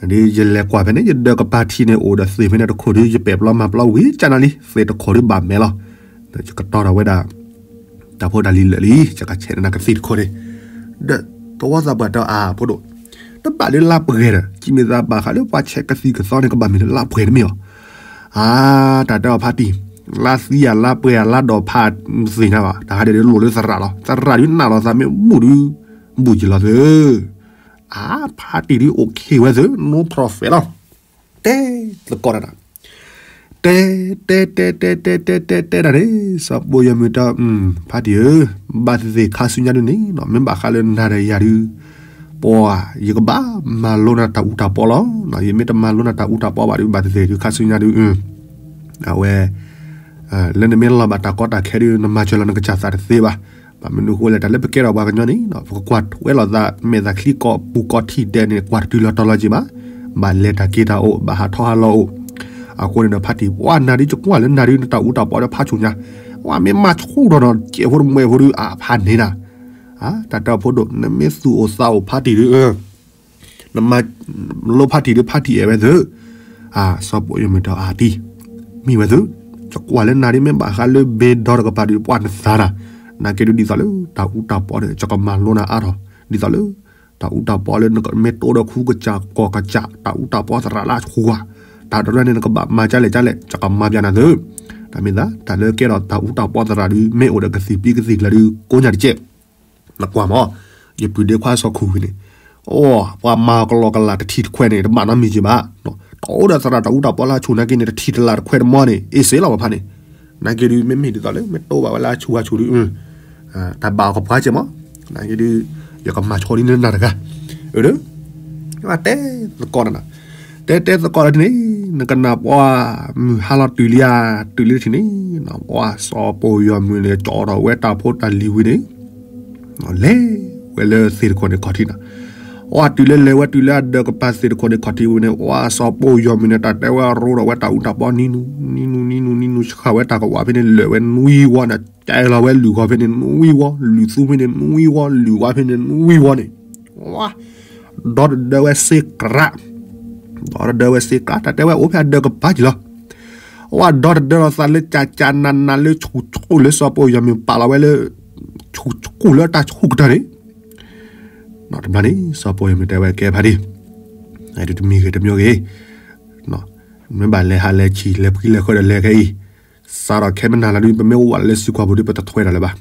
ဒ်ယလဲၤကွၢ်ဖဲန့ၣ် ယဒၢးကပၤထံန့ၣ် အိၣ်ဒီးသ့ၣ်ဖဲန့ၣ်တခိၣ်ဒု ယပဲာ်ဘျီမၤဘျီဝံၤကနၤလံ သ့ၣ်တခိၣ်ဒုဘၣ်မဲာ်လီၤ, ယကတီၤဒီးဝဲဒၣ် တၢ်ဖိတၢ်လံၤလၢာ်လံ ယကဆဲးန့ၢ်နၤကသံၣ်တခိၣ်န့ၣ်, ဒီးသဝီသးပှၢ်တဲအါဖိဒိၣ်, တဘၣ်လၢလါပှဲၤဒီး ကံမ့ၢ်သးဘၣ်ဃးလၢပှၤဆဲးကသံၣ်ကသီန့ၣ် ကဘၣ်မ့ၢ်လၢလါပှဲၤတမ့ၢ်အီၤ အါ တၢ်တဲအီၤဖါတံၢ်, လါသံဧါ လါပှဲၤဧါ လါဒီးဖးသ့ၣ်ညါဘၣ်, တၢ်ဟးဒဲးဒုးလိၣ်လၢသရၣ်လီၤ, သရၣ်ဒုးနၢ်လီၤသးမ့ၢ်ဘူၣ်ဒုး ဘူၣ်ယံာ်လီၤသၢ, အါ ဖါတံၢ်ဒုး အိၣ်ခ့ဝဲသၢ no profit လီၤ, တဲသကိးတၢ်, တဲ တဲ တဲ တဲ တဲ တဲ တဲ တဲတၢ်န့ၣ် စီၤပီၢ်ယီၤမုၢ်တဲ, ဖါတံၢ်ဧၢ, ဘၣ်သ့ၣ်သ့ၣ်ခါဆူညါဒုန့ၣ် မ့ၢ်ဘၣ်ဃးလၢနၤဒီးယၤဒု ပှၤ ယကဘၣ်မၤလိနၤတၢ်အူတၢ်ပီလီၤ, ယမ့ၢ်တမၤလိနၤတၢ်အူတၢ်ပီဘၣ်ဒု ဘၣ်သ့ၣ်သ့ၣ်ဒုခါဆူညါဒု အဝဲ လၢနမ့ၢ်လီၤဘၣ်တၢ်ကီတၢ်ခဲဒု နမၤစၢၤလီၤနကစၢ်သးတသ့ဘၣ်, ဘၣ်မနုၤဃိလဲၣ် တၢ်လၢပကဲထီၣ်ပှၤကညီန့ၣ် ပကကွၢ်ထွဲလီၤသး မဲာ်သးချံကီးပူၤကီးထံၣ်ဒဲးန့ၣ် ကွၢ်တတုၤလီၤတီၤလီၤက့ၤဘၣ်, ဘၣ်လဲၤတၢ်က့ၤတၢ်အိၣ် ဘၣ်ဟးထီၣ်ဟးလီၤအိၣ်, အဃိန့ၣ်ဒီးဖါတံၢ် ပှၤနၤဒု ယကွၢ်လၢနၤဒု နတၢ်အူတၢ်ပီဒီးဖးဆူၣ်ညါ, ပှၤမ့ၢ်မၤဆူၣ်ထီၣ်နီၤ ကဲးဖိတမှဲးဖိဒု အဖးန့ၣ်နၤ, တၢ်တဲအီၤဖိဒိၣ် နမ့ၢ်သူၣ်အိၣ်သးအိၣ်ဖါတံၢ်ဒု နမၤလိဖါတံၢ်ဒု ဖါတံၢ်အဲၣ်ဝဲသၢ, စီၤပီၢ်ယီၤမုၢ်တဲအါတံၢ်, မ့ၢ်ဝဲသၢ, ယကွၢ်လၢနၤဒု မ့ၢ်ဘၣ်ဃးလၢဘ့ဒီတကပၤဒု ပှၤနသးနၤ, နာ်က့ဒု ဒ်သိးလၢတၢ်အူတၢ်ပီန့ၣ် ယကမၤလိနၤအါထီၣ်, ဒ်သိးလၢ တၢ်အူတၢ်ပီလၢနမ့ၢ်တိဒီးခူကစၢ်ကီၢ်ကစၢ် တၢ်အူတၢ်ပီသရၣ်လၢအဆူၣ်ဧါ, တၢ်တရၢန့ၣ် နကဘၣ်မၤကလဲၣ်ကလဲၣ် ယကမၤပျဲနၤသၢ, တၢ်မ့ၢ်သး တၢ်လၢကဲထီၣ်တၢ်အူတၢ်ပီသရၣ်ဒု မ့ၢ်အိၣ်ဒီးကသံၣ်ပံကသံၣ်ကျၢၤဒု ကိးညါတကဲး နကွၢ်မး, ယပုၢ်ဒ့ခွါစီၤခူၣ်ဝံၤန့ၣ်, အိ ပှၤမၤကလီကလးတထံၣ်တခွဲးန့ၣ် တဘၣ်နီတမံၤက့ၤဘၣ်, တအိၣ်ဒီးသရၣ်တၢ်အူတၢ်ပီလၢအဆူၣ်နာ်က့န့ၣ် တထံၣ်တလးတခွဲးတမီန့ၣ် အ့ၣ်စ့လီၤဘၣ်ဖးန့ၣ်, နာ်က့ဒု မ့မ့ၢ်ဒ်သိးလၢ မ့ၢ်တိဘၣ်ဝဲလၢအဆူၣ်အဆူၣ်ဒု တၢ်ဘၣ်အီၤကပှၤကဲမး, နာ်က့ဒု ယကမၤဆိဒ်န့ၣ်နၤတဂၤ, အၢ တဲသကိးနၤ, တဲတဲသကိးလၢတန့ၣ်, နကနၣ်ပှၤ မုၢ်ဟါလီၤတုၤလံဧါ, တုၤလံတထံၣ်န့ၣ်, ပှၤစီၤပီၢ်ယီၤမုၢ်န့ၣ် ကၠီထီၣ်ဝဲတၢ်ဖိတၢ်လံၤဝံၤန့ၣ်, လဲၤဝဲလၢသ့ၣ်တခိၣ်န့ၣ်ခီၣ်ထံးနၤ, ပှၤတုၤလၢလဲၤဝဲတုၤလၢအဒၢးကပၤသ့ၣ်တခိၣ်န့ၣ်ခီၣ်ထံးဝံၤန့ၣ် ပှၤစီၤပီၢ်ယီၤမုၢ်န့ၣ် တၢ်တဲဝဲရိဒီးဝဲတၢ်အူတၢ်ပီနံၤနူနံၤနူနံၤနူနံၤနူဆှၣ်ဝဲတၢ်ကဝီၤဖဲန့ၣ် လၢာ်ဝဲနွံဝီန့ၣ်, ကဲလီၤဝဲလုၢ်ဂီၤဖဲန့ၣ်နွံဝီ, လုၢ်သူဖဲန့ၣ်နွံဝီ, လုၢ်ဝါဖဲန့ၣ်နွံဝီန့ၣ်, ဝါ ဒီတဒၢဝဲစ့ကြး, ဒီတဒၢဝဲစ့ကြး တၢ်တဲဝဲအိၣ်ဖဲအဒၢးကပၤကံၤလီၤ, ဝါဒီတဒၢလီၤသးလၢကၢ်ကၢ်နးနးလၢဆူၣ်ဆူၣ်လၢစီၤပီၢ်ယီၤမုၢ်ပာ်လီၤဝဲလၢ ဆူၣ်ဆူၣ်လၢတၢ်ဆူၣ်ကတၢၢ်န့ၣ်, တဘျီန့ၣ် စီၤပီၢ်ယီၤမုၢ်တဲဝဲကဲဖါတံၢ်, တမံၤဂ့ၤတမံၤဂ့ၤ, မ့ၢ်ဘၣ်လဲၤဟးလဲၤဆံးလဲၤဖှံလဲၤဃၢဒီးလဲၤခဲအံၤ, စးထီၣ်ခဲမနၤလၢဒု ပမ့ၢ်အိၣ်ဝဲလၢစံကွၢ်ပူၤဒု ပတထွဲတၢ်လၢၤဘၣ်,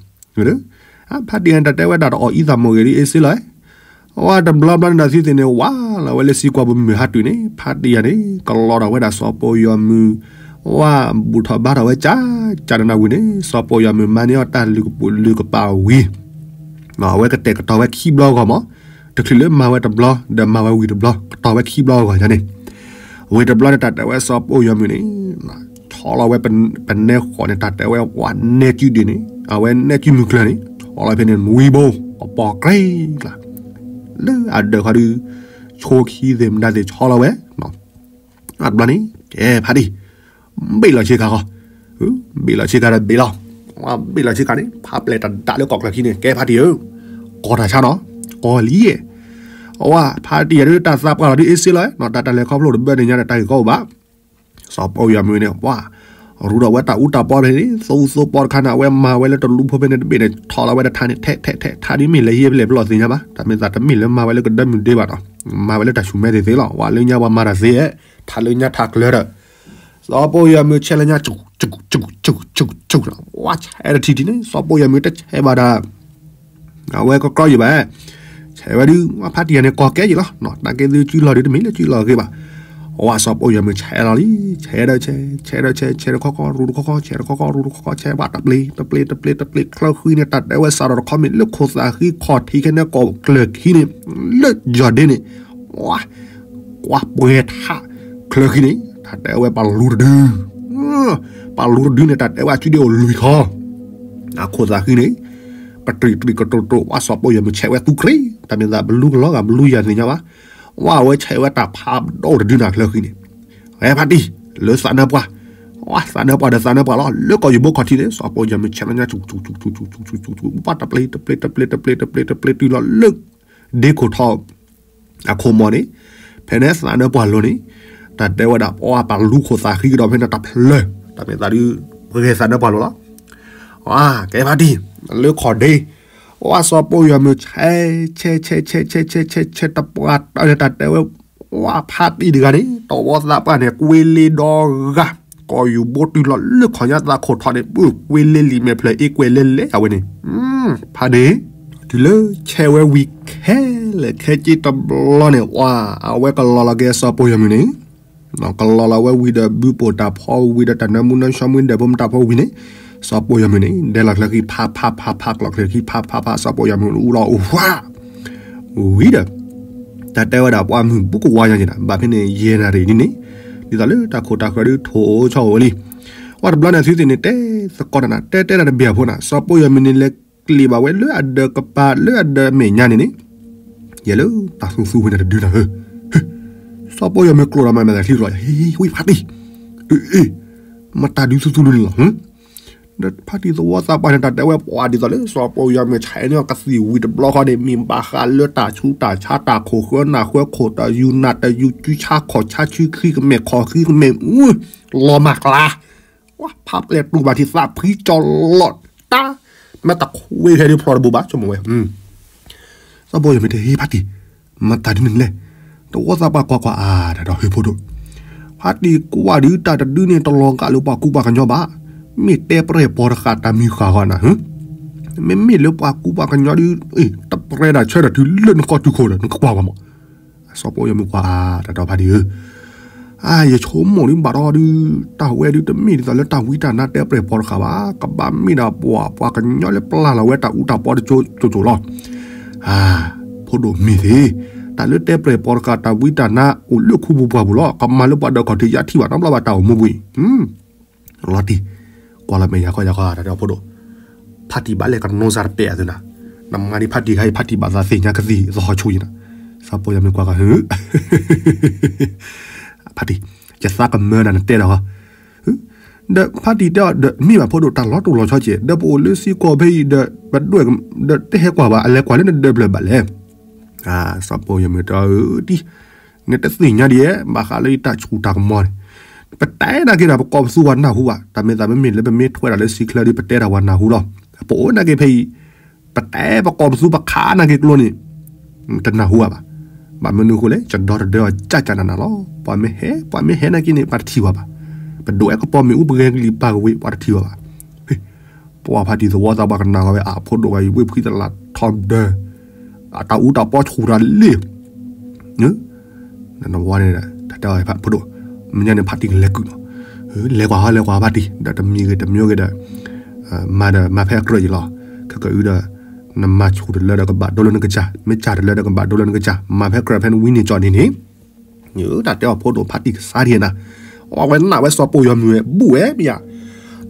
ဖါတံၢ်တၢ်တဲဝဲဒၣ်တအီၣ်အံသးမိၢ်ဂ့ၤဒု အ့ၣ်စ့လီၤ, ဝါတဘျီဘျီန့ၣ်ဒီးသံသ့ၣ်န့ၣ် ဝါလီၤဝဲလၢစံကွၢ်ပူၤမုၢ်ဟါတုၤန့ၣ် ဖါတံၢ်ယၤန့ၣ် ကလီၤဒီးဝဲဒၣ်စီၤပီၢ်ယီၤမုၢ်, ဝါဘူၣ်ထီၣ်ဘါထီၣ်ဝဲကၢ်ကၢ်နးနးဝံၤန့ၣ် စီၤပီၢ်ယီၤမုၢ်မၤန့ၢ်အီၣ်တၢ်လုၢ်ကပိာ်လုၢ်ကပာ်ဝံၤ အဝဲကတဲာ်ကတီၤဝဲခံဘျီဂီၢ်မး, တချုးလၢမၤဝဲတဘျီ ဒီးမၤဝဲဝံၤတဘျီ ကတီၤဝဲခံဘျီဂီၢ်ယၤန့ၣ်, ဝံၤတဘျီန့ၣ် တၢ်တဲဝဲစီၤပီၢ်ယီၤမုၢ်န့ၣ် ဆီလီၤဝဲပနဲဃီးန့ၣ် တၢ်တဲဝဲဝဲနဲကုဒုန့ၣ် အဝဲနဲကုမုၢ်ကျၢၤန့ၣ် ဆီလီၤဖဲန့ၣ်နွံဘိ အပီၢ်ကြဲကျါ လၢအဒၢးခီဒု ဆိခံသ့ၣ်မတၤသ့ၣ်ဆီလီၤဝဲ အတဘျီန့ၣ် ကဲဖါတံၢ် ဘ့ၣ်လီၤဆ့ကၤဃီ, ဘ့ၣ်လီၤဆ့ကၤဒီးဘ့ၣ်လီၤ, ဘ့ၣ်လီၤဆ့ကၤန့ၣ် ဖးပျဲၢ်တၢ်ဒၣ်လၢကီၢ်ကျၢၢ်ခံန့ၣ် ကဲဖါတံၢ်ဧၢ, ကီၢ်တၢ်ဆါနီၤ, ကီၢ်လံယဲၢ်, အဝဲဖါတံၢ်ယၤဒုးတၢ်သးပှၢ်လီၤဒုးအ့ၣ်စ့လီၤ, တၢ်တလဲၤခီဖျိတဘၢန့ၣ်ညါဒီးတၢ်ဂ့ၢ်ကီအိၣ်ဘၣ်, စီၤပီၢ်ယီၤမုၢ်န့ၣ် ဝါ ရူဒီးဝဲတၢ်အူတၢ်ပီဖဲန့ၣ် သိသိပီတခါန့ၣ် အဝဲမၤဝဲလၢတလူဖိဖဲန့ၣ်တဘ့ၣ်န့ၣ် ထီၣ်လီၤဝဲတထါန့ၣ် ထဲထဲထဲထါဒ်မ့ၢ်လဲၤဟံၣ်ဖဲလဲၣ်ဖဲလဲၣ်သ့ၣ်ညါဘၣ်, တၢ်မ့ၢ်သးတမ့ၢ်လၢမၤဝဲလၢကဒၢမုၢ်ဒ့ဘၣ်နီၤ, မၤဝဲလၢတၢ်ဆူၣ်မဲသ့ၣ်သ့ၣ်လီၤ, ဝါလၢညါပှၤမၤတၢ်သ့, ထါလၢညါထါကျၢၤဒီး, စီၤပီၢ်ယီၤမုၢ်ဆဲးလၢညါ ဆူၣ်ဆူၣ်ဆူၣ်ဆူၣ်ဆူၣ်, ဝါဆဲးတထံၣ်ထံၣ်န့ၣ် စီၤပီၢ်ယီၤမုၢ်တဆဲးဘၣ်ဒီး အဝဲကကြီယံာ်ဘၣ်, ဆဲးဝဲဒုး ဝါဖါတံၢ်ယၤန့ၣ် ကီၢ်ကဲယံာ်လီၤ, တၢ်ကဲသုစုလီၢ်ဒုးတမ့ၢ်လၢစုလီၢ်ဂ့ၤဘၣ်, ဝဲစီၤပီၣ်ယီၤမုၢ်ဆဲးလီၤလံ, ဆဲးဒီးဆဲး, ဆဲးဒီးဆဲး, ဆဲးတခီခီ ရူးတခီခီ, ဆဲးတခီခီ ရူးတခီခီ, ဆဲးဝဲတပျ့ၤ တပျ့ၤ တပျ့ၤ တပျ့ၤ ချၢဃံန့ၣ် တၢ်တဲဝဲစးထီၣ်တခီမ့ၢ်လၢခိၣ်သးဃံ ခီၣ်ထံးခဲန့ၣ် ကီၢ်ကျၢၢ်ခံန့ၣ်, လၢယီၤဒ့န့ၣ်, ဝဲ, ကွၢ်ပှဲၤထး, ချၢဃံန့ၣ် တၢ်တဲဝဲပာ်လူတဒု ပာ်လူတဒုန့ၣ် တၢ်တဲဝဲအစုဒ့အိၣ်လွံၢ်ထီ, အခိၣ်သးဃံန့ၣ်, ပတြံးတြံးကတိၤတိၤ ဝဲစီၤပီၣ်ယီၤမုၢ်ဆဲးဝဲသူခရံာ် တၢ်မ့ၢ်သးဘလူကလီၤဂာ်ဘလူယၤသ့ၣ်ညါဘၣ်, ဝဲဝဲဆဲးဝဲတၢ်ဖးဒိၣ်တဒုနၤချၢဃံန့ၣ်, ဝဲဖါတံၢ်, လၢသးနၢပှၢ်, ဝဲသးနၢပှၢ်ဒီးသးနၢပှၢ်လီၤ လၢကီၢ်ယူၤဘိခီၣ်ထံးန့ၣ် စီၤပီၣ်ယီၤမုၢ်ဆဲးလီၤညါ ပှၤတပျ့ၤ တပျ့ၤ တပျ့ၤ တပျ့ၤ တပျ့ၤ တပျ့ၤတုၤလီၤလၢ ဒ့ခိၣ်ထီ အခိၣ်မီၤန့ၣ်, ဖဲန့ၣ်သးနၢပှၢ်လိၤန့ၣ်, တၢ်တဲဝဲဒၣ် ပှၤပာ်လူခိၣ်သးဃံကဒီးဖဲန့ၣ်တဖျၢၣ်, တၢ်မ့ၢ်သးဒုး ပှဲၤသးနၢပှၢ်လိၤလီၤ, ကဲဖါတံၢ်, လၢခီၣ်ဒ့, ဝဲစီၤပီၣ်ယီၤမုၢ်ဆဲး, ဆဲး ဆဲး ဆဲး ဆဲး ဆဲး ဆဲး ဆဲး တပှၢ်တၢၢ်န့ၣ် တၢ်တဲဝဲ, ဝဲဖါတံၢ်တဂၤန့ၣ် တဝီသးပှၢ်န့ၣ် ကွ့လ့ဒီဂၤ, ကီၢ်ယူၤဘိတုၤလီၤလၢခီၣ်ညါသးခိၣ်ထီန့ၣ် ပကွ့လ့လံာ်မဲာ်ဖျၢၣ်အ့ကွဲးလဲလဲအဝဲန့ၣ်, ဖါန့ၣ်, တုၤလၢဆဲးဝဲဝံၤခဲလၢာ်ခဲဆ့တဘျီန့ၣ် ဝဲ, အဝဲကလီၤလီၤက့ၤစီၤပီၣ်ယီၤမုၢ်န့ၣ်, ကလီၤလီၤဝဲဝံၤဒီးဘုပိာ်တၢ်ဖီဝံၤဒီးတၢ်နၢမူနၢဆှီမူဒီးဖိမတၢ်ဖီဝံၤန့ၣ်, စီၤပီၣ်ယီၤမုၢ်န့ၣ် ဒဲလီၤချၢဃံဖးဖးဖးဖး ကျီၢ်ချၢဃံဖးဖးဖး စီၤပီၣ်ယီၤမုၢ်အူလီၤအိၣ်ဝါ ဝံၤဒီး, တၢ်တဲဝဲဒၣ်ပှၤမုၢ်ဘူးကဝါညါက့ၤနၤ ဘၣ်ဖဲန့ၣ် ယဲၢ်နၣ်ရံၣ်ဒ်န့ၣ်, ဒ်သိးလၢတၢ်ခိၣ်တၢ်ဃၢၤဒုးထိၣ်အိၣ်ဆီအိၣ်ဝဲလံ, ဝဲတဘျီန့ၣ် အသုသ့ၣ်န့ၣ် တဲသကိးတၢ်နၤ တဲတဲတၢ်တဘ့ၣ်အဖိနၤ စီၤပီၣ်ယီၤမုၢ်န့ၣ် လဲၤကျ့ၤဘၣ်ဝဲလၢအဒၢးကပၤလၢအဒၢးအမဲာ်ညါန့ၣ်န့ၣ်, ယဲလၢတၢ်သူသူဝဲန့ၣ်တဒုနၤဧၢ, စီၤပီၣ်ယီၤမုၢ်ကျိာ်ဒီးမၤမဲာ်သးချံလီၤ ဟ့ၣ် ဝံဖါတံၢ်, အ့ၣ် မတၤဒုသူသူလၢန့ၣ်လီၤ ဒီးဖါတံၢ်သဝီသးပှၢ်န့ၣ် တၢ်တဲဝဲပှၤဒ်သိးလၢ စီၤပီၣ်ယီၤမုၢ်ဆဲးန့ၣ် ကသံၣ်ဝံၤတဘျီဃီန့ၣ် မ့ၢ်ဘၣ်ဃးလၢတၢ်ဆူးတၢ်ဆါ တၢ်ခိၣ်ဃၢနၢ်ဃၢခိၣ် တၢ်ယူၤနၢ်တၢ်ယူၤ စုဆါခီၣ်ဆါ စုဃံကမဲာ် ခီၣ်ဃံကမဲာ် လီၤမၢ်ကျါ, ဝဲဖးပျဲၢ်တူၢ်ဘၣ်ထံးသးဖှံကၠီလီၤတၢ်, မ့ၢ်တခွ့ဖဲဒုးဖျီတဘိဘၣ် ဆိကမိၣ်ဝဲ, စီၤပီၣ်ယီၤမုၢ်တဟ့ၣ်ဖါတံၢ် မတၤဒုန့ၣ်လဲၣ်, တဝီသးပှၢ်ကွၢ်ကွၢ်အါ တၢ်ဒီးဟ့ၣ်ဖိဒိၣ်, ဖါတံၢ်ကွၢ်ဒုးတၢ်တဒုန့ၣ် တလီၤဂာ်လၢပှၤကူပှၤကညီဘၣ်, မ့ၢ်တဲပြဲၢ်ပီၤတဃာ်တၢ်မံၤဃာ်ဂီၢ်နၤ, မ့မ့ၢ်လၢပှၤကူပှၤကညီဒုး, တပြဲဒၣ်ဆၢထၢၣ်တုၤလၢနဃီတုၤခိၣ်ဒီး နကကွၢ်ဝဲမး, စီၤပီၣ်ယီၤမုၢ်ကွၢ်အါ တၢ်ဒီးဖါတံၢ်ဧၢ, အါ ယဆိကမိၣ်ဒုးဘၣ်ဒီးဒုး, တၢ်ဝဲဒုးတမ့ၢ်ဒ်သိးလၢတၢ်ဝံတၢ်နါတဲပြဲၢ်ပီၤတဃာ်ဘၣ်, ကဘၣ်မ့ၢ်ဒၣ်ပှၤ ပှၤကညီလၢပျၢ်လီၤဝဲတၢ်အူတၢ်ပီတကၠိကၠိလီၤ, အါ, ဖိဒိၣ်မ့ၢ်သ့, တၢ်လၢတဲပြဲၢ်ပီၤတဃာ် တၢ်ဝံတၢ်နါအိၣ်လၢခူပူၤပှၢ်ပူၤလီၤ, ကမၤလၢပှၤဒီးခီၣ်ထံးယါထံၣ်ဘၣ်နီတဘျီဘၣ် တၢ်အိၣ်မူပူၤအံၤ, လီၤတံၢ်, ကွၢ်လီၤမဲာ်ယၤခီယၤခီ တၢ်ဒီးဖိဒိၣ်, ဖါတံၢ်ဘၣ်လဲၤကနိစါတပဲာ်အသုနၤ, နမၤဒံးဖါတံၢ်ခါအံၤ ဖါတံၢ်ဘၣ်သးသ့ၣ်ညါကသံၣ်သဟီၣ်ဆူၣ်ယံၤနၤ, စီၤပီၣ်ယီၤမုၢ်ကွၢ်ကီး ဖါတံၢ်, ယသးကမၢနၤနတဲဒီး, ဒီးဖါတံၢ်တဲအီၤဒီး မ့ၢ်ဘၣ်ဖိဒိၣ် တၢ်လီၤတိၢ်လီၤဆီကဲး ဒီးပအိၣ်လၢစ့ၢ်ကီးဖဲအံၤဒီး ပဒွဲၣ်, ဒီးတဟဲကွၢ်ဘၣ် အလဲၤကွၢ်လၢနဒၢးဖျၢၣ်ဘၣ်လဲၣ်, စီၤပီၣ်ယီၤမုၢ်တဲအီၤ တံၢ်, နတသ့ၣ်ညါဒံးဧါ ဘၣ်ဃးလၢယတၢ်ဆူၣ်တၢ်ကမီၤန့ၣ်, ပတဲနာ်က့ဒီး ပကိးပသူပှၤနၢ်ဟူဘၣ် တၢ်မ့ၢ်သးမ့မ့ၢ်လၢပမ့ၢ်ထွဲဒၣ်လၢစံးချၢဒ် ပတဲဒၣ်ပှၤနၢ်ဟူလီၤ, ပအိၣ်နာ်က့ဖဲအံၤ ပတဲပကိးပသူပခးနာ်က့ကျိန့ၣ်, တနၢ်ဟူဘၣ်ဘၣ်, ဘၣ်မနုၤအဃိလဲၣ် ကဒီတဒၢအီၤ ကၢ်ကၢ်နးနးလီၤ, ပှၤမ့ၢ်ဟဲ ပှၤမ့ၢ်ဟဲနာ်က့န့ၣ် ပှၤတထံၣ်ဘၣ်ဘၣ်, ပဒွဲၣ်ကပီၤမ့ၣ်အူပဂဲၤကလံၤပာ်ကဝ့ၤ ပှၤတထံၣ်ဘၣ်ဘၣ်, ပှၤဖါတံၢ်သဝီသးပှၢ်ကနၣ်ဂီၤဝဲ အဖိဒိၣ်ဂၤအံၤ ဝ့ၢ်ဖှံသလးထီဒၢ, အတၢ်အူတၢ်ပီဆူၣ်တၢ်လ့ၣ် နဝီန့ၣ် တၢ်တဲအီၤဖိဒိၣ်, မ့ၢ်ညါန့ၣ်ဖါတံၢ်ကလဲၤကုၢ်လီၤ, လဲၤကွၢ်ဟီ လဲၤကွၢ်ဟီဖါတံၢ် ဒီးတမံၤဂ့ၤတမံၤဂ့ၤဒီး, မၤဒီးမၤဖဲအကြၢးယံၤလီၤ, ခဲကၢအုဒီး, နမၤဆူၣ်တလၢဒီးကဘၣ်ဒိလၢနကစၢ်, မ့ၢ်ကၢ်တလၢဒီးကဘၣ်ဒိလၢနကစၢ်, မၤဖဲကြၢးဖဲနဝံန့ၢ်ကၠီၣ်န့ၣ်န့ၣ်, တၢ်တဲအီၤဖိဒိၣ်ဖါတံၢ်ကစၢ်ဒံးနၤ, အဝဲနာ်ဝဲစီၤပီၣ်ယီၤမုၢ်ဝဲ ဘူးဝဲမ့ၢ်ယါ,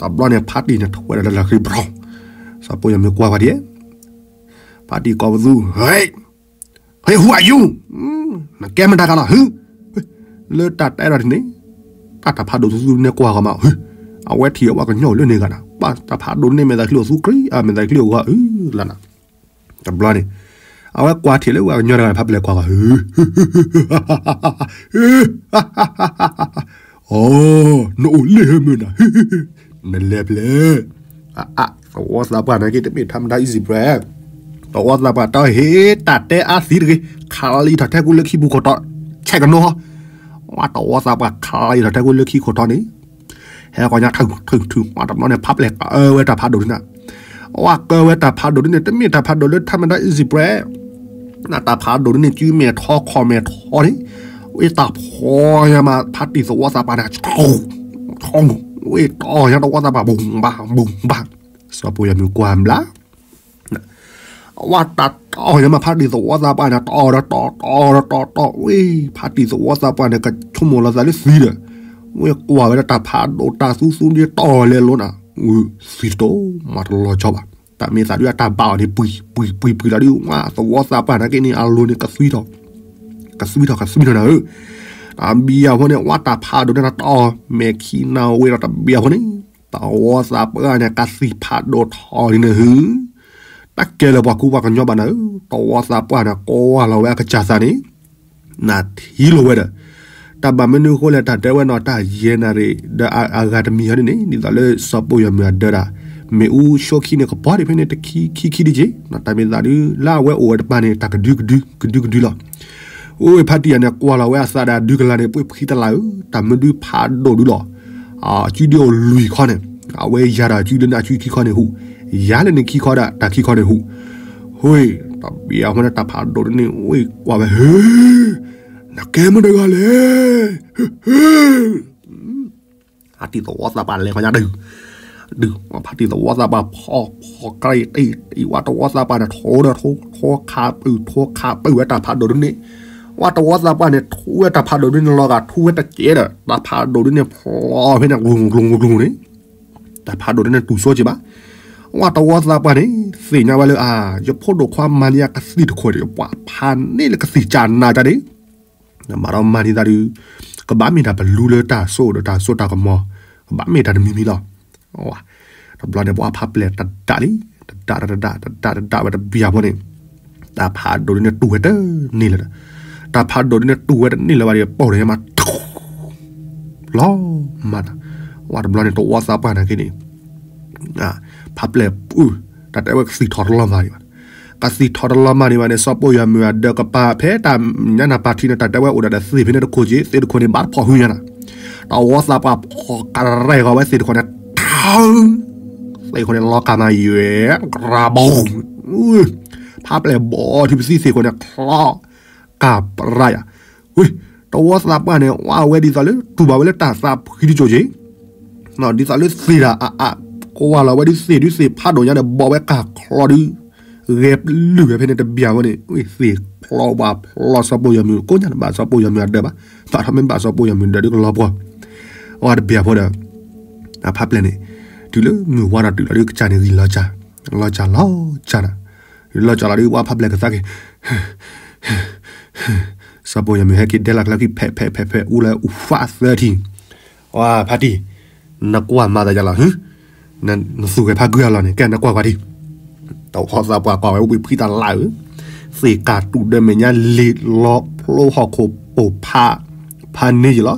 တဘျီန့ၣ် ဖါတံၢ်န့ၣ် ထွဲဒီးလၢလၢဃံဘြီ, စီၤပီၣ်ယီၤမုၢ်ကွၢ်ဝဲဒံး ဖါတံၢ်ကိးပသူ, Hey, who are you? နကဲမတၤတဂၤလီၤ, လၢတၢ်တဲဒီးန့ၣ်, တၢ်တၢ်ဖးဒိၣ်သူသူန့ၣ်ကွၢ်ဂီၤမး, အဝဲထံၣ်အဝဲကညီအိၣ်လၢန့ၣ်ဂၤနၤ, ဘၣ်တၢ်ဖးဒိၣ်န့ၣ်မဲာ်သးချံအိၣ်သူကြံ, မဲာ်သးချံအိၣ်ဂီၤအုလီၤနၤ, တဘျီန့ၣ်, အဝဲကွၢ်ထံၣ်လၢဝဲကညီတဂၤဖးပလဲၤကွၢ်ဂီၤ, အိ, နအိၣ်လၢဟဲမုၢ်နၤ, နလဲၤဖျဲၣ် အအ, သဝီသးပှၢ်နာ်က့ တမ့ၢ်ထါမတၤ easy bread, သဝီသးပှၢ်တၢ်ဟ့ၣ်တၢ်တဲအါသံတဂ့ၤ, ခးလီၤလံထီၣ်ထဲကူလၢခံပူၤခိၣ်တီ, ဆဲးကနိဟီ, ဝဲသဝီသးပှၢ်ခးလီၤလံထီၣ်ထဲကူလၢခံခိၣ်တီန့ၣ်, ဟဲကီၢ်ညါထုထုထု ဝဲတဘျီန့ၣ် ဖးပလဲၤကၢဝဲတၢ်ဖးဒိၣ်ဒ်န့ၣ်, ဝဲကၢဝဲတၢ်ဖးဒိၣ်ဒ်န့ၣ် တမ့ၢ်တၢ်ဖးဒိၣ်လၢထါမတၤ easy bread, နတၢ်ဖးဒိၣ်ဒ်န့ၣ် စုမဲာ်ထီခီၣ်မဲာ်ထီန့ၣ် ဝဲတၢ်ဖီၣ်ညါမး ဖါတံၢ်သဝီသးပှၢ်န့ၣ် ဝဲတီၢ်ညါသဝီသးပှၢ် ဘုံဘၣ်ဘုံဘၣ်, စီၤပီယီၤမုၣ်ကွၢ်ဘျါ ဝဲတၢ်တီၢ်ညါမး ဖါတံၢ်သဝီသးပှၢ်န့ၣ် တီၢ်ဒီးတီၢ် တီၢ်ဒီးတီၢ် တီၢ်ဝဲ ဖါတံၢ်သဝီသးပှၢ်န့ၣ် ကဆိကမိၣ်လီၤသးလၢသံဒီး ဝဲကွၢ်ဝဲဒၣ်တၢ်ဖးဒိၣ်တၢ်သူသူဒ်တီၢ်လဲၤလိၤနၤ, သံတတိၢ်မၤတလီၤဆီဘၣ်, တၢ်မ့ၢ်သးဒုးအတၢ်ဘၣ်အီၤန့ၣ် ပှံၤပှံၤပှံၤပှံၤလီၤဒုး ဝဲသဝီသးပှၢ်နာ်က့န့ၣ် အလိၤန့ၣ် ကသွံထီၣ် ကသွံထီၣ် ကသွံထီၣ်နၤဧၢ, တဘျီဖိန့ၣ် ဝဲတၢ်ဖးဒိၣ်န့ၣ် တၢ်တီၢ်မဲာ်ခံနၢ်ဝဲဒီး တဘျီဖိန့ၣ် သဝီသးပှၢ်န့ၣ် ကသံၣ်ဖးဒိၣ်ထီၣ်ဒ်န့ၣ်ဟု တၢ်ကဲလၢပှၤကူပှၤကညီဘၣ်နၤဧၢ, သဝီသးပှၢ်န့ၣ် ကွၢ်လီၤဝဲအကစၢ်သးန့ၣ် နထံၣ်လိာ်ဝဲဒီး တၢ်ဘၣ်မနုၤအဃိလဲၣ် တၢ်တဲဝဲနီၤ တၢ်ယဲၢ်နၣ်ရံၣ် ဒီးအဂၤတမံၤဟီဒ်န့ၣ် ဒ်သိးလၢစီၤပီယီၤမုၣ်အဒၢးဒၣ် မ့ၣ်အူဆိခံန့ၣ် ကပီၤဒံးဖဲန့ၣ် တခံခံခံဒ်က့ၤ တၢ်မ့ၢ်သးဒုး လၢအဝဲအိၣ်ဝဲတပၤန့ၣ် တၢ်ကဒုကဒု ကဒုကဒုလီၤ. အိၣ်ဝဲဖါတံၢ်ယၤန့ၣ် ကွၢ်လီၤဝဲအသးဒီးဒုကလၤန့ၣ် ပှ့ၤဖှံတလးဧၢ, တၢ်မနုၤဒုးဖးဒိၣ်ဒုလီၤ. အစုဒုးအိၣ်လွံၢ်ခီန့ၣ် အဝဲယၤဒီးအစုလၢန့ၣ်အစုခံခီန့ၣ်ဟူး, ယၤလၢန့ၣ်ခံခီဒီးတၢ်ခံခီန့ၣ်ဟူး, ဟူး, တဘျီဖိန့ၣ် တၢ်ဖးဒိၣ်ဒ်န့ၣ် ဝဲကွၢ်ဝဲ ဟ့, နကဲမတဂၤလဲၣ်, ဖါတံၢ်သဝီသးပှၢ်လဲၤခီညါဒုး, ဒုး, ဖါတံၢ်သဝီသးပှၢ်ဖီၣ်ဖီၣ်ကြၢးတံၢ်တံၢ် ဝဲသဝီသးပှၢ်န့ၣ် ထိဒီးထိ ထိခးပုၢ် ထိခးပုၢ်ဝဲတၢ်ဖးဒိၣ်ဒ်န့ၣ်, ဝဲသဝီသးပှၢ်န့ၣ် ထူဝဲတၢ်ဖးဒိၣ်ဒ်န့ၣ်လီၤဂာ် ထူဝဲတစဲးဒီး တၢ်ဖးဒိၣ်ဒ်န့ၣ်ဖျီဖဲန့ၣ် ကျူၤကျူၤကျူၤန့ၣ် တၢ်ဖးဒိၣ်ဒ်န့ၣ်တူၢ်စိက့ၤဘၣ်. ဝဲသဝီသးပှၢ်န့ၣ် သ့ၣ်ညါဝဲလၢ အါ ယဖိဒိၣ်ခွါမၤန့ၢ်ယကသံၣ်တခိၣ်ဒီး ယပှၤဖးန့ၢ်လၢကသံၣ်ကၢ်နးကၢ်န့ၣ် နဘၣ်ဒီးမၤန့ၢ်သးဒုး ကဘၣ်မ့ၢ်တၢ်ပလူလၢတၢ်စိဒီးတၢ်စိတၢ်ကမီၤ, ကဘၣ်မ့ၢ်တၢ်တမံၤမံၤလီၤ. တဘျီန့ၣ် ပှၤဖးပျဲၢ်တဒၣ်လံ, တဒၣ်တဒၣ် တဒၣ်တဒၣ်ဝဲတဘျီဖိန့ၣ်, တၢ်ဖးဒိၣ်ဒ်န့ၣ်တူၢ်ဝဲတန့ၢ်လၢၤဒီး, တၢ်ဖးဒိၣ်ဒ်န့ၣ်တူၢ်ဝဲတန့ၢ်လၢၤဘၣ်ဒီး ပိၢ်ဒီးယမၤ လီၤမၤတၢ်, ဝဲတဘျီန့ၣ် သဝီသးပှၢ်နာ်က့န့ၣ် ဖးပျဲၢ်ပူၤ တၢ်တဲဝဲကသံၣ်ထီၣ်တလီၤမၤဒံးဘၣ်, ကသံၣ်ထီၣ်တလီၤမၤဒံးဘၣ်န့ၣ် စီၤပီယီၤမုၣ်အဒၢးကပၤဖဲတၢ်ညါနၢ်ပၢၢ်ထံန့ၣ် တၢ်တဲဝဲအိၣ်ဒၣ်ဒီးသ့ၣ်ဖဲန့ၣ်တခိၣ်က့ၤ, သ့ၣ်တခိၣ်န့ၣ် ဘၣ်တဖီၣ်ဟုညါနၤ, တဝီသးပှၢ်ဖီၣ်ကရဲၣ်ဂီၤဝဲသ့ၣ်တခိၣ်န့ၣ် ထၢ သ့ၣ်ခိၣ်န့ၣ်လီၤကၢ်မၤယွဲၢ် ကရၤဘီ, ဖးပျဲၢ်ဘီထံပသံသ့ၣ်ခိၣ်န့ၣ် ချီ ကၢ်ပရၤယၤ, ဝ့ၢ်, တဝီသးပှၢ်န့ၣ် ဝါဝဲဒ်သိးလၢ တူၢ်ဘၣ်ဝဲလၢတၢ်သးဖှံတကၠိၣ်က့ၤ ဒ်သိးလၢသ့ၣ်တၢ်အါအါ, ကွၢ်လီၤဝဲဒ်သ့ၣ်ဒုးသ့ၣ်ဖးဒိၣ်ညါဒီး ဘီဝဲကၢ်ချီဒုး, ဂဲၤလုၢ်ဝဲဖဲန့ၣ်တဘျီဖိန့ၣ်, သ့ၣ်ဖျီဝါဖျီစီၤပီယီၤမုၣ် ကိးညါတဘၣ်စီၤပီယီၤမုၣ်အဒၢးဘၣ်, ဘၣ်ထီၣ်မ့ၢ်ဘၣ်စီၤပီယီၤမုၣ်ဒၢးဒုးကလီၤပှီၢ်, ဝဲတဘျီဖိဒီး, ဖးပျဲၢ်န့ၣ်, တုၤလၢမုၢ်ဝါဒီးတုၤလီၤဒုးကစၢ်န့ၣ်ဂံၢ်လီၤစၢ်, လီၤစၢ်လီၤစၢ်ဒီး, လီၤစၢ်လီၤဒုး ဝဲဖးပျဲၢ်ကသးက့ၤ စီၤပီယီၤမုၣ်ဟဲက့ၤဒဲလီၤကျဲခံ ဖဲးဖဲးဖဲးဖဲး အူလၢအူဖးသၢထံၣ်, ဝဲဖါတံၢ်, နကွၢ်မၤသးယၤလီၤ, နသူၣ်ဂဲၤဖးကွံာ်အလီၢ်န့ၣ် ကဲနကွၢ်ကွၢ်ထံၣ်, တဝီသးပှၢ်ကွၢ်ဝဲဝံၤဖှံတၢ်လၢ်ဧၢ, သ့ၣ်ကၢ်တူၢ်ဒီးမဲာ်ညါလံာ်လီၤဖျိဟီၣ်ခိၣ်ပိၢ်ဖး, ဖးန့ၢ်ယံၤလီၤ,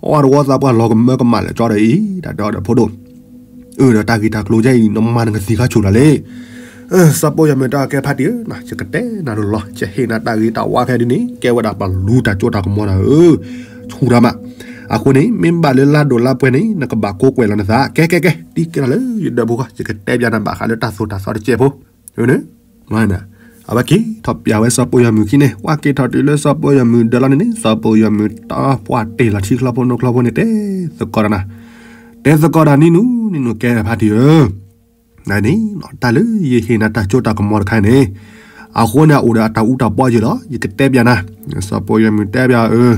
အဝဲတဝီသးပှၢ်လီၤကမၢကမၣ်လၢာ်ကၠီဒီးအံၤ တၢ်ဒီးဒီးဖိဒိၣ် အၢ ဒီးတၢ်ဂ့ၢ်တၢ်ကျိၤယဲအံၤ နမၤနကသံၣ်ခါဆူၣ်နၤလံ. စီၤပီယီၤမုၣ်တဲအီၤ ကဲဖါတံၢ်ဧၢ, ယကတဲနၤဒိၣ်လီၤ, ယဟ့ၣ်နၤတၢ်ဂ့ၤတၢ်ဝါခဲဒ်န့ၣ် ကဲဝဲဒၣ်ပလူတၢ်စိတၢ်ကမီၤနၤဧၢ, ဆူၣ်တၢ်မး, အဃိန့ၣ် မ့ၢ်ဘၣ်လၢလါဒိၣ်လါပှဲၤန့ၣ် နကဘၣ်ကိးကွဲးလီၤနသး, ကဲကဲကဲ တံၤကဲထီၣ်လၢယဒၢးဖိဃီ, ယကတဲပျးနၤဘၣ်ဃးလၢတၢ်သိၣ်တၢ်သီတစဲးဖိ, အဝဲက့ၤထီၣ်ပျးဝဲစီၤပီယီၤမုၣ်ခံန့ၣ်, ဝဲက့ၤထီၣ်တုၤလၢစီၤပီယီၤမုၣ်ဒၢးလီၤန့ၣ်န့ၣ် စီၤပီယီၤမုၣ်တၢ်ပှၢ်တ့ၢ်လီၤထံချီဖိနိချီဖိန့ၣ် တဲသကိးတၢ်နၤ, တဲသကိးတၢ်နံၤနူၤနံၤနူၤ ကဲဖါတံၢ်ဧၢ နန့ၣ် တၢ်လၢယဟ့ၣ်နၤတၢ်စိတၢ်ကမီၤတခါအံၤန့ၣ်, အဃိန့ၣ် အအိၣ်ဒီးအတၢ်အူတၢ်ပီယဲလီၤ, ယကတဲပျးနၤ, စီၤပီယီၤမုၣ်တဲပျးအၢ,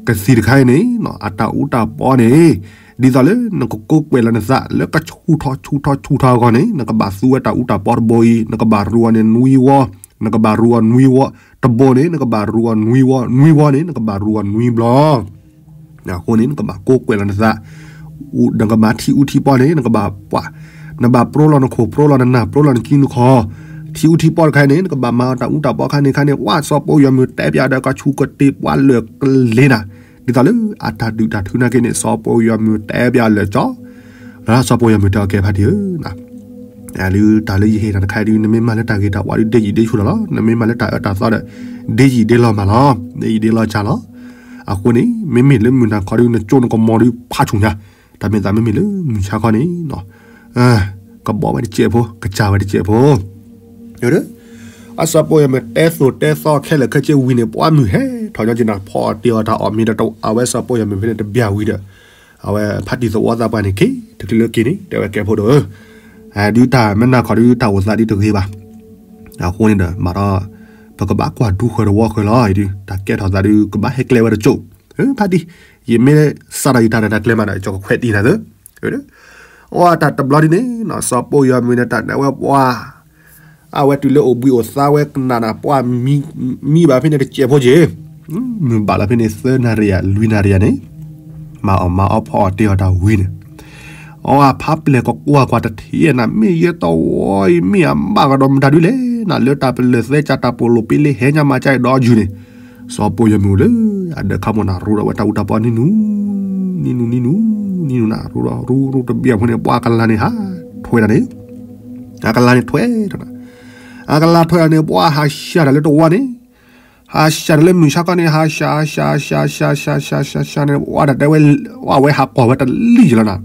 ကသံၣ်တခါအံၤန့ၣ် အတၢ်အူတၢ်ပီန့ၣ်, ဒ်သိးလၢနကကိးကွဲးလီၤနသး လၢကဆူၣ်ထီၣ်ဆူၣ်ထီၣ်ဆူၣ်ထီၣ်အဂီၢ်န့ၣ် နကဘၣ်သူဝဲတၢ်အူတၢ်ပီတဘိအံၤ, နကဘၣ်ရူးအီၤန့ၣ်နွံဝီ, နကဘၣ်ရူးအီၤနွံဝီ, တဘိန့ၣ် နကဘၣ်ရူးအီၤနွံဝီ, နွံဝီန့ၣ် နကဘၣ်ရူးအီၤနွံဘျီ အဃိန့ၣ် နကဘၣ်ကိးကွဲးလီၤနသး, နကဘၣ်ထံအူထံပီန့ၣ် နကဘၣ်ပှၤ, နဘၣ်ပြိလီၤနခိၣ်ပြိလီၤနနၢ်ပြိလီၤနစုနခီၣ်, ထံအူထံပီတခါအံၤန့ၣ် နကဘၣ်မၤအီၤတၢ်အူတၢ်ပီခါန့ၣ်ခါန့ၣ် ဝဲစီၤပီယီၤမုၣ်တဲပျးဒီးကဆူၣ်ကတ့ၢ်ပှၤလၢာ်ကလ့နၤ, ဒ်သိးလၢအတၢ်ဒုးတၢ်ထုနာ်က့န့ၣ် စီၤပီယီၤမုၣ်တဲပျးလၢာ်ကၠီ လၢစီၤပီယီၤမုၣ်တဲအီၤ ကဲဖါတံၢ်ဧၢ လၢတၢ်လၢယဟ့ၣ်နၤတခါအံၤဒုး နမ့ၢ်မၤလၢတၢ်ဂ့ၤတၢ်ဝါဒုး ဒ့ယံာ်ဒ့ဆူၣ်လီၤလီၤ, နမ့ၢ်မၤလၢတၢ်အၢတၢ်သီဒီး ဒ့ယံာ်ဒ့လီၤမးလီၤ, ဒ့ယံာ်ဒ့လီၤစၢ်လီၤ. အဃိန့ၣ် မ့မ့ၢ်လၢမုၢ်နၤခီဒုး နစိနကမီၤဒုးဖးဆူၣ်ညါ, တၢ်မ့ၢ်သးမ့မ့ၢ်လၢမုၢ်ဆါခီန့ၣ် ကဘီဝဲတစဲးဖိ ကစၢ်ဝဲတစဲးဖိ ဒီး အစီၤပီၣ်ယီၤမုၢ်တဲသိၣ်တဲသီခဲလၢာ်ခဲဆ့ဝံၤန့ၣ် ပှၤမုၢ်ဟဲထီၣ်ညီက့ၤနၤ ဖီအီၣ်တ့ၢ်အီၣ်တၢ်အီၣ်မ့ၤဒီး အဝဲစီၤပီၣ်ယီၤမုၢ်ဖဲန့ၣ်တဘျီဝံၤဒီး အဝဲဖါတံၢ်သဝီသးပှၢ်န့ၣ်က့ၤ တချုးလၢက့ၤန့ၣ် တဲဝဲကဲဖိဒိၣ်ဧၢ, ဒုးတၢ်မ့ၢ်နၤခီဒုးတၢ်အိၣ်သးဒုးတဂ့ၤဘၣ်. အဃိန့ၣ်ဒီး မၤဒီး ပကဘၣ်ကွၢ်ဒူဃၢၤတဝီဃၢၤလီၤ. ဒုး တၢ်ကဲထီၣ်သးဒုး ကဘၣ်ဟဲကျဲဝဲတကၠိၣ်, ဖါတံၢ်, ယမ့ၢ်စးထီၣ်ယတၢ်ရဲၣ်တၢ်ကျဲၤမးဒီး ယကခွဲးတံၢ်နၤသၢ အတၢ်တဘျီဒ်န့ၣ် စီၤပီၣ်ယီၤမုၢ်န့ၣ် တၢ်နဲဝဲပှၤ, အဝဲတုၤလၢအိၣ်ဘှံးအိၣ်သါဝဲကနၣ်နၤ ပှၤမံဘၣ်ဖဲန့ၣ်တစဲးဖိက့ၤ, မုၢ်ဘၣ်လီၤဖဲန့ၣ်သၢနၣ်ရံၣ်ယၤ လွံၢ်နၣ်ရံၣ်ယၤန့ၣ်, မၤအီၣ်မၤအီဖီအီၣ်တ့ၢ်အီၣ်တၢ်ဝံၤန့ၣ်, အဖးပျဲၢ်ကကွၢ်ကွၢ်တထံၣ်နၤ မ့ၢ်ယဲတဝီအံၤ မ့ၢ်အဘၣ်ကဒီးမတၤဒုလဲၣ် နၤလၢတၢ်ပလၢၢ်သဲကၢ်တၢ်ပိာ်လိာ်ပ့လ့ဟဲညါမၤကၢ်အံၤဒီးယုၢ်န့ၣ်, စီၤပီၣ်ယီၤမုၢ်လၢ အဒၢးခါမီၢ်နၤ ရိဒီးဝဲတၢ်အူတၢ်ပီနံၤနူ, နံၤနူ နံၤနူ, နံၤနူနၤ ရိဒီးရူရူတဘ့ၣ်အဖဲန့ၣ် ပှၤအကလၤန့ၣ်ဟးထွဲဒၣ်န့ၣ်, အကလၤန့ၣ်ထွဲထီၣ်နၤ, အကလၤထွဲထီၣ်န့ၣ် ပှၤဟးဆှၢတၢ်လၢတဝီန့ၣ်, ဟးဆှၢတၢ်လၢမုၢ်ဆါခီန့ၣ် ဟးဆှၢ ဟးဆှၢ ဟးဆှၢ ဟးဆှၢ ဟးဆှၢန့ၣ် ပှၤတၢ်တဲဝဲ, ပှၤဝဲဟးကွၢ်ဝဲတလံၣ်ယလီၤနၤ,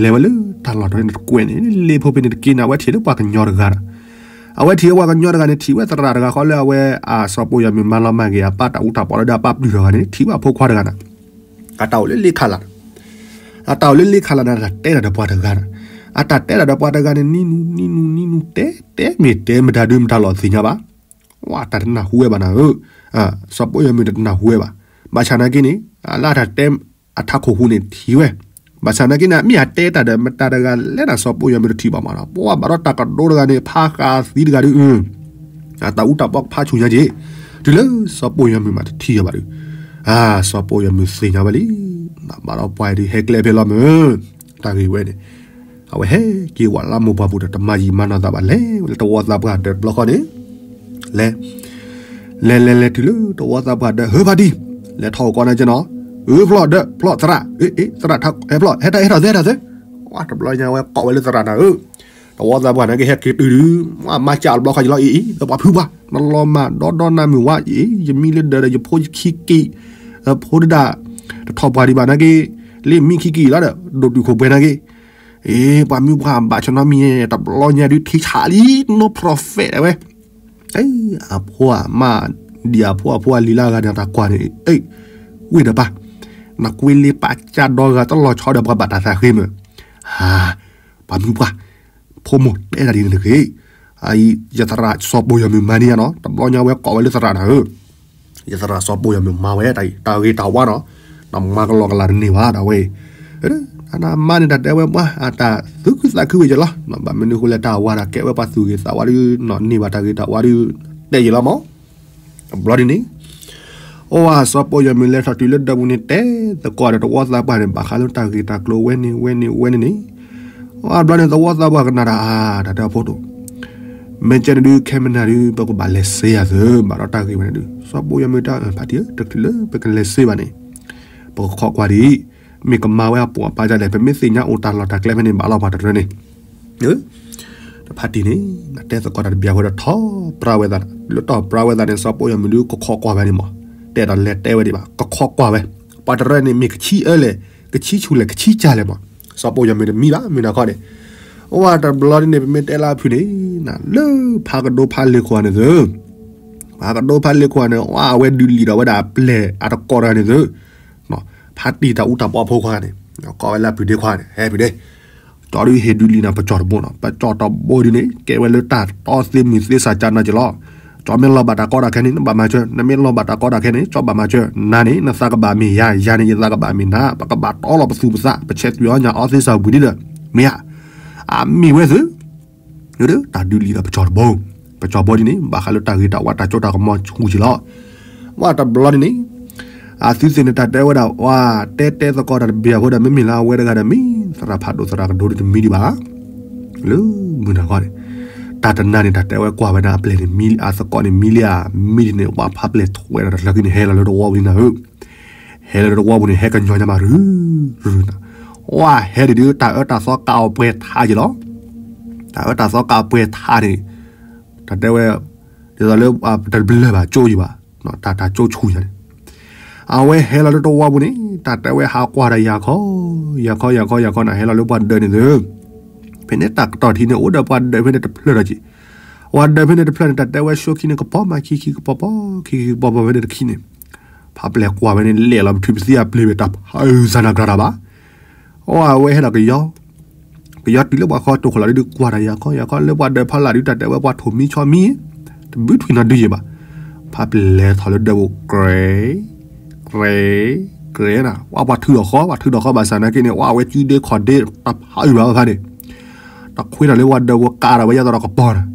လဲၤဝဲလၢတၢ်လီၢ်တဝီန့ၣ်တကွဲးန့ၣ် လ့ဖိဖဲန့ၣ်တက့ၢ်န့ၣ် အဝဲထံၣ်လၢပှၤကညီတဂၤဒီး အဝဲထံၣ်ဝဲပှၤကညီတဂၤန့ၣ် ထံၣ်ဝဲသရၣ်တဂၤဃီလၢအဝဲအစီၤပီၣ်ယီၤမုၢ်မၤလီၤမၢ်က့ၤ အပၢ်တၢ်အူတၢ်ပီလၢဒီးအပၢ်ပျုၢ်ထီၣ်ဂၤန့ၣ် ထံၣ်ဝဲအဖိခွါတဂၤန့ၣ်, အတၢ်အိၣ်လၢလ့ခးလး, အတၢ်အိၣ်လၢလ့ခးလးန့ၣ် အတၢ်တဲတၢ်ဒီးပှၤတဂၤန့ၣ်, အတၢ်တဲတၢ်ဒီးပှၤတဂၤန့ၣ် နံၤနူ နံၤနူ နံၤနူ တဲတဲမ့ၢ်တဲမတၤဒုး မတၤလီၤသ့ၣ်ညါဘၣ် ဝဲတၢ်တနၢ်ဟူဝဲဘၣ်နၤဧၢ, စီၤပီၣ်ယီၤမုၢ်တနၢ်ဟူဝဲဘၣ်, ဘၣ်ဆၣ်နာ်က့န့ၣ် လၢအတၢ်တဲအထးခိၣ်ဟူးန့ၣ်ထံၣ်ဝဲ, ဘၣ်ဆၣ်နာ်က့န့ၣ် မ့ၢ်အတဲတၢ်ဒီးမတၤတဂၤလဲၣ်န့ၣ် စီၤပီၣ်ယီၤမုၢ်တထံၣ်ဘၣ်မးဒီး ပှၤဘၣ်ဒီးတၢ်ကဒိတဂၤန့ၣ် ဖးဃာ်သံတဂၤဒုး, အတၢ်အူတၢ်ပီကဖးဆူၣ်ညါက့ၤ, တုၤလၢစီၤပီၣ်ယီၤမုၢ်မးတထံၣ်အီၤဘၣ်ဒုး, စီၤပီၣ်ယီၤမုၢ်သ့ၣ်ညါဝဲလံ, ဘၣ်ဒီးပှၤဒုးဟဲကျဲဖဲလီၤမုၢ်, တၢ်ဂ့ၢ်ဝဲန့ၣ် အဝဲဟဲက့ၤဝဲလၢမိၢ်ပှၢ်ပူၤဒီး တမၤယံာ်မၤနီၢ်သးဘၣ် လဲၤဝဲလၢတဝီသးပှၢ်ဒၢးတဘျီဃီန့ၣ်, လဲၤ, လဲၤလဲၤလဲၤတုၤလၢတဝီသးပှၢ်ဒၢး ဟၢဖါတံၢ်, လဲၤထီၣ်အိၣ်ကီးန့ၣ်ကနီၤ, အၢဖျီၣ်ဒၢးဖျီၣ်သရၣ်, အ့ အ့ သရၣ်ထီၣ်ဟဲဖျီၣ် ဟဲတၢ်ဟဲထီၣ်သဲထီၣ်သဲ, ဝဲတဘျီညါဝဲကိးဝဲလၢသရၣ်နၤဧၢ, တဝီသးပှၢ်န့ၣ်ကဟဲက့ၤတုၤဒုး, မၤစၢ်တဘျီဃီယလီၤ အ့ အ့ ဒီးပှၤဖုပှၢ် နလီၤမၢ်ဒီဒီနၤမုၢ်ဝါ အ့ ယမံလၢဒၢးဒီးယဖိယခံက့ၤ, ဖိတဒၣ်, တထီၣ်ပှၢ်ဒံးဘၣ်နာ်က့, လၢမံခံက့ၤလီၤဒီး ဒိၣ်တုာ်ခိၣ်ပှဲၤနာ်က့ အ့ ပှၤမုၢ်ပှၢ်ဘၣ်ဆၢနီတမံၤ တဘျီညါဒုးထံဆးလံ နီၢ် prophet ဝဲ, အဖိအမါ, ဒ်အဖိအဖိအလံၤလၢအဂၤန့ၣ် တၢ်ကွၢ်န့ၣ်, ဝ့ၢ်ဒီးပၢ်, နကွ့လ့ပာ်ကၢ်ဒီဂၤတလီၤဆီဒီးပှၤဘၣ်တၢ်သးဃ့မုၢ်, ပှၤမုၢ်ပှၢ်, ဖိမိၢ်တဲတၢ်ဒ်န့ၣ်တဂ့ၤ, ယသရၣ်စီၤပီၣ်ယီၤမုၢ်မၤန့ၢ်ယၤနီၤ တဘျီညါဝဲကိးဝဲလၢသရၣ်နၤဧၢ ယသရၣ်စီၤပီၣ်ယီၤမုၢ်မၤဝဲတၢ်အံၤ တၢ်ဂ့ၤတၢ်ဝါနီၤ, နမၤကလီကလီတန့ၢ်ဘၣ်ဒၣ်ဝဲအံၤ, နမါန့ၣ်တၢ်တဲဝဲပှၤ အတၢ်သူၣ်ခုသးခုဝဲယလီၤ, ဘၣ်မနုၤဃိလဲၣ်တၢ်ဝါဒၣ်ကဲဝဲပှၤသူၣ်ဂ့ၤသးဝါဒုး, န့ၢ်ဘၣ်တၢ်ဂ့ၤတၢ်ဝါဒုး, တဲယလီၤမး တဘျီဒ်န့ၣ်, အိၣ်ဝဲစီၤပီၣ်ယီၤမုၢ်လဲၤထီၣ်တုၤလၢဒၢးပူၤန့ၣ် တဲသကိးဒီးတဝီသးပှၢ်န့ၣ် ဘၣ်ဃးလၢတၢ်ဂ့ၢ်တၢ်ကျိၤဝဲန့ၣ်ဝဲန့ၣ်ဝဲန့ၣ်န့ၣ်, အဘျီန့ၣ်သဝီသးပှၢ်ကနၣ်တၢ်အါ တၢ်တဲအဖိဒိၣ်, မ့ၢ်ကဲန့ၣ်ဒုး ခဲမနၤဒုး ပကဘၣ်လဲၤစ့ယၤသၢ ဘၣ်ဒီးတၢ်ဂ့ၢ်ဝဲန့ၣ်ဒုး စီၤပီၣ်ယီၤမုၢ်တၢ်ဖါတံၢ်ဧၢ တချုးလၢပကလဲၤစ့ဘၣ်န့ၣ်, ပကခိးကွၢ်ဒံး, မ့ၢ်ကမၤဝဲအပိာ်အပၢ်ဒ်လဲၣ် ပမ့ၢ်သ့ၣ်ညါအိၣ်တၢ်လီၢ်တၢ်ကျဲဖဲန့ၣ် ဘၣ်လီၤပှၤတရၢန့ၣ် တဖါတံၢ်န့ၣ် နတဲသကိးတၢ်တဘျီဃီဒီးထီၣ်ပြၢဝဲသး, လၢတီၢ်ပြၢဝဲသးန့ၣ် စီၤပီၣ်ယီၤမုၢ်ဒုးကခိးကွၢ်ဝဲန့ၣ်မး, တဲဒီးလဲၤတဲဝဲဒံးဘၣ် ကခိးကွၢ်ဝဲ, ပှၤတရၢန့ၣ်မ့ၢ်ကဆံအၢလဲၣ်, ကဆံဆူၣ်လဲၣ် ကဆံကၢ်လဲၣ်မး, စီၤပီၣ်ယီၤမုၢ်တမံဘၣ်မ့ၢ်နၤခီန့ၣ်, အိၣ်ဝဲတဘျီဒ်န့ၣ် ပမ့ၢ်တဲလၢအဖုၣ်န့ၣ်, လၢဖးကဒိဖးလ့ၤခိၣ်န့ၣ်သု, ဖးကဒိဖးလ့ၤခိၣ်န့ၣ် အဝဲဒုးလံာ်ဒီးဝဲဒၣ်အပျဲၢ်အတကိးတဂၤန့ၣ်သု, ဖါတံၢ်တၢ်အူတၢ်ပီအဖိခွါန့ၣ်, ကိးဝဲလၢအဖုၣ်ဒ့ခွါန့ၣ် ဟဲဖုၣ်ဒ့ ကၠီဒုးဟ့ၣ်ဒုးလံာ်နၤပကၠီၣ်တဘိနီၤ, ပကၠီၣ်တဘိဒ်န့ၣ် ကဲဝဲလၢတၢ်တီသ့မုၢ်သ့စၢ်ကၢ်နၤက့ၤလီၤ, ကၠီမ့ၢ်လီၤဘၣ်တၢ်ကီတၢ်ခဲန့ၣ် နဘၣ်မၤစၢၤ, နမ့ၢ်လီၤဘၣ်တၢ်ကီတၢ်ခဲန့ၣ် ကၠီဘၣ်မၤစၢၤ, နၤန့ၣ် နသးကဘၣ်မ့ၢ်ယၤ, ယၤန့ၣ် ယသးကဘၣ်မ့ၢ်နၤ, ပကဘၣ်တီလီၤပသူၣ်ပသး, ပဆဲးသွံၣ်အီၤညၣ်အီသ့စၢ်ဝံၤဒ်ဒီး, မ့ၢ်ဧါ, အမ့ၢ်ဝဲသု တၢ်ဒုးလံာ်ဒီးပကၠီၣ်တဘိ, ပကၠီၣ်ဘိဒ်န့ၣ် ဘၣ်ဃးလၢတၢ်ဂ့ၤတၢ်ဝါတၢ်စိတၢ်ကမီၤဆူၣ်က့ၤလီၤ, ဝဲတဘျီဒ်န့ၣ်, အသုသ့ၣ်န့ၣ် တၢ်တဲဝဲဒၣ် ဝဲတဲတဲသကိးတၢ်တဘျီဃီဒီး မ့မ့ၢ်လၢအဝဲတဂၤဒီး မ့ၢ်သရၣ်ဖးဒိၣ်သရၣ်ကဒိဒ်တမံဒံးဘၣ်, လၢမုၢ်နၤခီန့ၣ်, တၢ်တနၤန့ၣ် တၢ်တဲဝဲကွၢ်ဝဲဒၣ်အပျဲၢ်န့ၣ် မံလံအသကိးန့ၣ် မံလံဧါ, မံဒ်န့ၣ် ဝဲဖးပျဲၢ်ထွဲဒီးတလၢခံန့ၣ် ဟဲလီၤလၢတဝီပူၤန့ၣ်နၤဧၢ ဟဲလီၤလၢတဝီပူၤန့ၣ် ဟဲကညီၤညါမးရုၢ်ရုၢ်နၤ, ဝဲဟဲဒ်ဒုး တၢ်အၢတၢ်သီကးအီၤပှဲၤထးက့ၤလီၤ, တၢ်အၢတၢ်သီကးအီၤပှဲၤထးန့ၣ်, တၢ်တဲဝဲ, ဒ်သိးလၢ, တဘျၢဘၣ်ကၠိယံၤဘၣ်, တၢ်တၢ်ကၠိဆူၣ်ညါန့ၣ်, အဝဲဟဲလီၤလၢတဝီပူၤန့ၣ် တၢ်တဲဝဲဟးကွၢ်ဒီးယၤခီ, ယၤခီယၤခီယၤခီနၤ ဟဲလီၤလၢပှၤဒၢးန့ၣ်သု, ဖဲန့ၣ်တၢ်ကတီၢ်ထံန့ၣ် အိၣ်ဒီးပှၤဒၢးဖဲန့ၣ်တဖျၢၣ်ဒီးက့ၤ, ပှၤဒၢးဖဲန့ၣ်တဖျၢၣ်န့ၣ် တၢ်တဲဝဲဆိခံန့ၣ် ကပီၤမးခံခံကပီၤပီၤ ခံခံကပီၤပီၤဖဲန့ၣ်တခံန့ၣ်, ဖးပျဲၢ်ကွၢ်ဝဲန့ၣ် လဲၤလီၤပထုးပသံအပျ့ၤဝဲ တၢ်ဖးအုးစၢ်နၤကြၤတၢ်ဘၣ်. အဝဲဟဲဒီးကယီ ကယီတုၤလၢပှၤဃီတိာ်ခိၣ်လီၤဒုး ကွၢ်တၢ်ယၤခီယၤခီ လၢပှၤဒၢးဖီလာ်ဒုး တၢ်တဲဝဲပှၤထိၣ်မံဆီမံ, တဘုထွံၣ်နီတဒုယဲၢ်ဘၣ်. ဖးပျဲၢ်လဲၤထီၣ်လၢဒၢးပူၤ ကြဲ ကြဲ ကြဲနၤ, ဝဲပှၤထုးထီၣ်ဃီ ပှၤထုးထီၣ်ဃီဘၣ်ဆၣ်နာ်က့န့ၣ် ဝဲအဝဲစုဒ့ခီၣ်ဒ့ တၢ်ဖးအုးဘၣ်ဖဲန့ၣ်, တၢ်ခွ့ထီၣ်လၢပှၤဒၢးပူၤ ကးထီၣ်ဝဲယါသီးဒီးကပီၤန့ၣ်,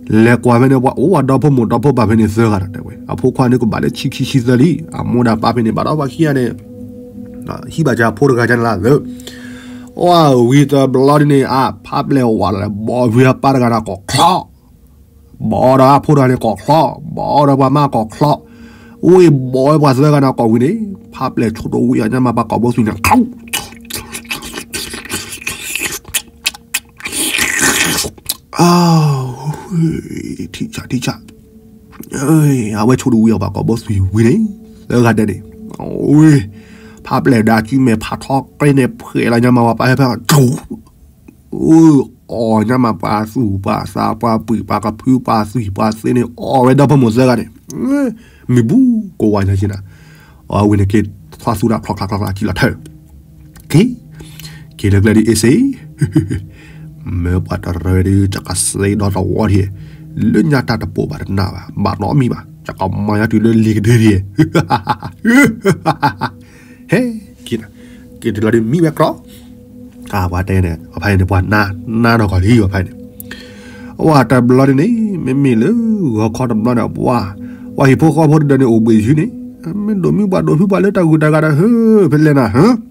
လဲၤကွၢ်ဖဲန့ၣ် ပှၤအိၣ်ဝဲဒီဖိမိၢ်ဒီဖိပၢ်ဖဲန့ၣ်သၢဂၤဒီးတဲဝဲ အဖိခွါန့ၣ်ကဘၣ်လၢဆံခံဆံသၢလံ, အမိၢ်ဒီးပၢ်ဖဲန့ၣ် ဘၣ်ဒီးပှၤခံဂၤန့ၣ် ဟံးဘၣ်က့ၤအဖိတဂၤန့ၣ်လၢ အဝံၤတဘျီဒ်န့ၣ် အဖးပျဲၢ်ဝးလီၤလၢ ဘီၣ်ဝံၤအပၢ်တဂၤန့ၣ်ကိးချီ, ဘီၣ်ဒီးအဖိတဂၤန့ၣ်ကိးချီ, ဘီၣ်ဒီးပှၤမါကိးချီ, ဝံၤဘီၣ်ဝဲပှၤသၢဂၤန့ၣ်ကိးဝံၤန့ၣ် ဖးပျဲၢ်ဆိတဝံၤအီၤညါမး ပှၤကိာ်ဘိသွံၣ်န့ၣ် ထံၣ်ဆၣ်ထံၣ်ဆၣ်, အဝဲဆိတဝံၤအီၤ ပှၤကိာ်ဘိသွံၣ်ဝံၤန့ၣ် သၢဂၤဒဲးန့ၣ်, ဖးပျဲၢ်ဒါကုမဲာ်ဖးထီကြ့န့ၣ် ဖှဲးလီၤညါမး ပှၤပၢ်ဟဲဖဲ အီၣ်ညါမး ပှၤသူၣ်ပှၤသး ပှၤပှံၢ်ပှၤကဖု ပှၤသွံၣ်ပှၤသ့န့ၣ် အီၣ်ဝဲဒီဖိမိၢ်သၢဂၤန့ၣ်, မုၢ်ဘူကဝၤညါက့နၤ, အဝဲန့ၣ်က့ၤ ထီၣ်သူတၢ်ချီချီချီချီ ကံၣ်လီၤထၢၣ်, က့ၤ က့ၤလၢကျဲဒ်အ့ၣ်စ့ မ့ၢ်ပှၤတရၢဒုး ကကစ့ဒီသဝီဒံး, လၢညါတၢ်တပိာ်ဘၣ်တနၢ်ဘၣ် ဘၣ်နီတမံၤဘၣ် ကကမၤညါတုၤလၢလံာ်ကဒုဒံး, ဟဲက့ၤနၤ, က့ၤတုၤလီၤဒုးမံဝဲကြီ, အပှၤတဲန့ၣ် အဖဲန့ၣ် ပှၤနါ နါနီၢ်ကီၢ်လံ အဖဲန့ၣ်, အဝဲတဘျီဒ်န့ၣ် မ့မ့ၢ်လၢဂီၤခီတဘျီန့ၣ် ပှၤ ပှၤဟံၣ်ဖိဃီဖိတဒၢးန့ၣ် အိၣ်ဘှံးယုၢ်န့ၣ်, မ့ၢ်ဒိၣ်မုၢ်ပှၤဒိၣ်ဖုပှၤလၢတၢ်ဂုၤတၢ်ဂၤဒီး ဟၢ ဖဲလဲၣ်နၤ ဟၢ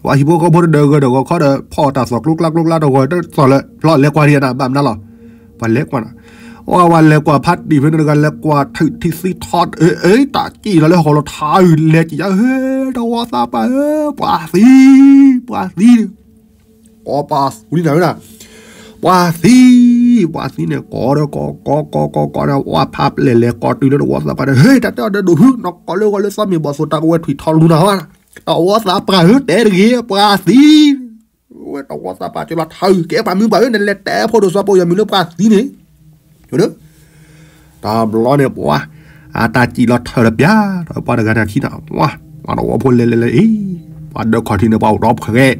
ပှၤဟံၣ်ဖိဃီဖိတဒၢးဂၢၢ်ဒီးဂီၤခီဒီး ဖီၣ်တၢ်သီၣ်ကျိကျါကျိကျါတဂီၤတသီၣ်လၢ ဖျီလဲၤကွၢ်ဒံးနၤ ဘၣ်မနုၤလီၤ, ပှၤလဲၤကွၢ်နၤ, အဝဲလဲၤကွၢ်ဖးတံၢ်ဖဲန့ၣ်တဂၤ လဲၤကွၢ်ထုးထံသံထီၣ် အ့ တၢ်ကံၣ်လီၤလၢဟီၣ်ခိၣ်လီၤထါအုး လဲၤကံၣ်ယါ ဟဲ တဝီသးပှၢ်ဧၢ ပှၤသံ ပှၤသံ ကိးပှၤသံနၤဝဲဒၣ်, ပှၤသံ ပှၤသံန့ၣ် ကိးဒီးကိး ကိးကိးကိးကိးဒီး ဝဲဖးပျဲၢ်လဲၤကိးတုၤလၢတဝီသးပှၢ်ဒီး ဟဲ တၢ်တဲအီၤဒီးဒိၣ်ဖု နကိးလၢဂီၤလၢသီမ့ၢ်ဘီၣ်သိၣ်တၢ်ကဝဲထွံၣ်ထီလူနၤဝဲ, တဝီသးပှၢ်ဧၢ တဲတဂ့ၤ ပှၤသံ, ဝဲတဝီသးပှၢ်ကလီၤထါအုး ကဲပှၤမုၢ်ပှၢ်ဧၢ နလဲၤတဲဖိဒိၣ်စီၤပိာ်ယီၤမုၢ်လၢပှၤသံန့ၣ် တဘျီန့ၣ် ပှၤ အတၢ်စံၣ်လီၤထၢၣ်လၢပျၢ် ဒီးပှၤတဂၤန့ၣ်ခံနၤ ပှၤ ပှၤတဝီဖိလဲၤလဲၤလဲၤအံၤ ပှၤဒၢးခီၣ်ထံးန့ၣ် ပှၤအိၣ်ဒီဖှဲး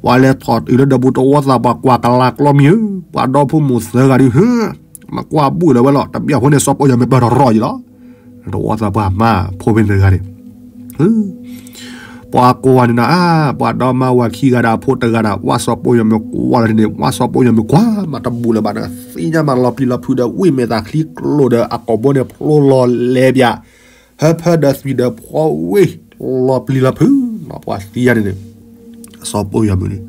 ပှၤလဲၤထီၣ်တုၤလၢဒၢးပူၤ တဝီသးပှၢ်ကွၢ်ကလၤကျီမံၤဧၢ ပှၤဒီဖိမိၢ်သၢဂၤဒုး ဟၢ မ့ၢ်ကွၢ်ဘူၣ်လၢၤဝဲလီၤ တဘျီဖိန့ၣ် စီၤပိာ်ယီၤမုၢ်ပၢၢ်ထီၣ်ရီၣ်ယံၤလီၤ တဝီသးပှၢ်မါဖိဖဲန့ၣ်တဂၤန့ၣ် ပှၤကိးဝဲန့ၣ်နၤ ပှၤဒီမါဝၤခံဂၤဒီးအဖိတဂၤဒီး ဝဲစီၤပိာ်ယီၤမုၢ်ကွၢ်လီၤန့ၣ် ဝဲစီၤပိာ်ယီၤမုၢ်ကွၢ်မးတဘူၣ်လၢၤဘၣ်ဒီး သ့ၣ်ညါမးလီၤပျံၤလီၤဖုးဒီး ဝံၣ်မဲာ်သၣ်ချံကျိၤဒီး အကိာ်ဘိန့ၣ်ဖျိလီၤလဲၤဘၣ် ဟၢဖၢဒီးသွံၣ်ဒီးဖှီဝ့ၢ် လီၤပျံၤလီၤဖုး ပှၤသံယါန့ၣ်န့ၣ် စီၤပိာ်ယီၤမုၢ်န့ၣ်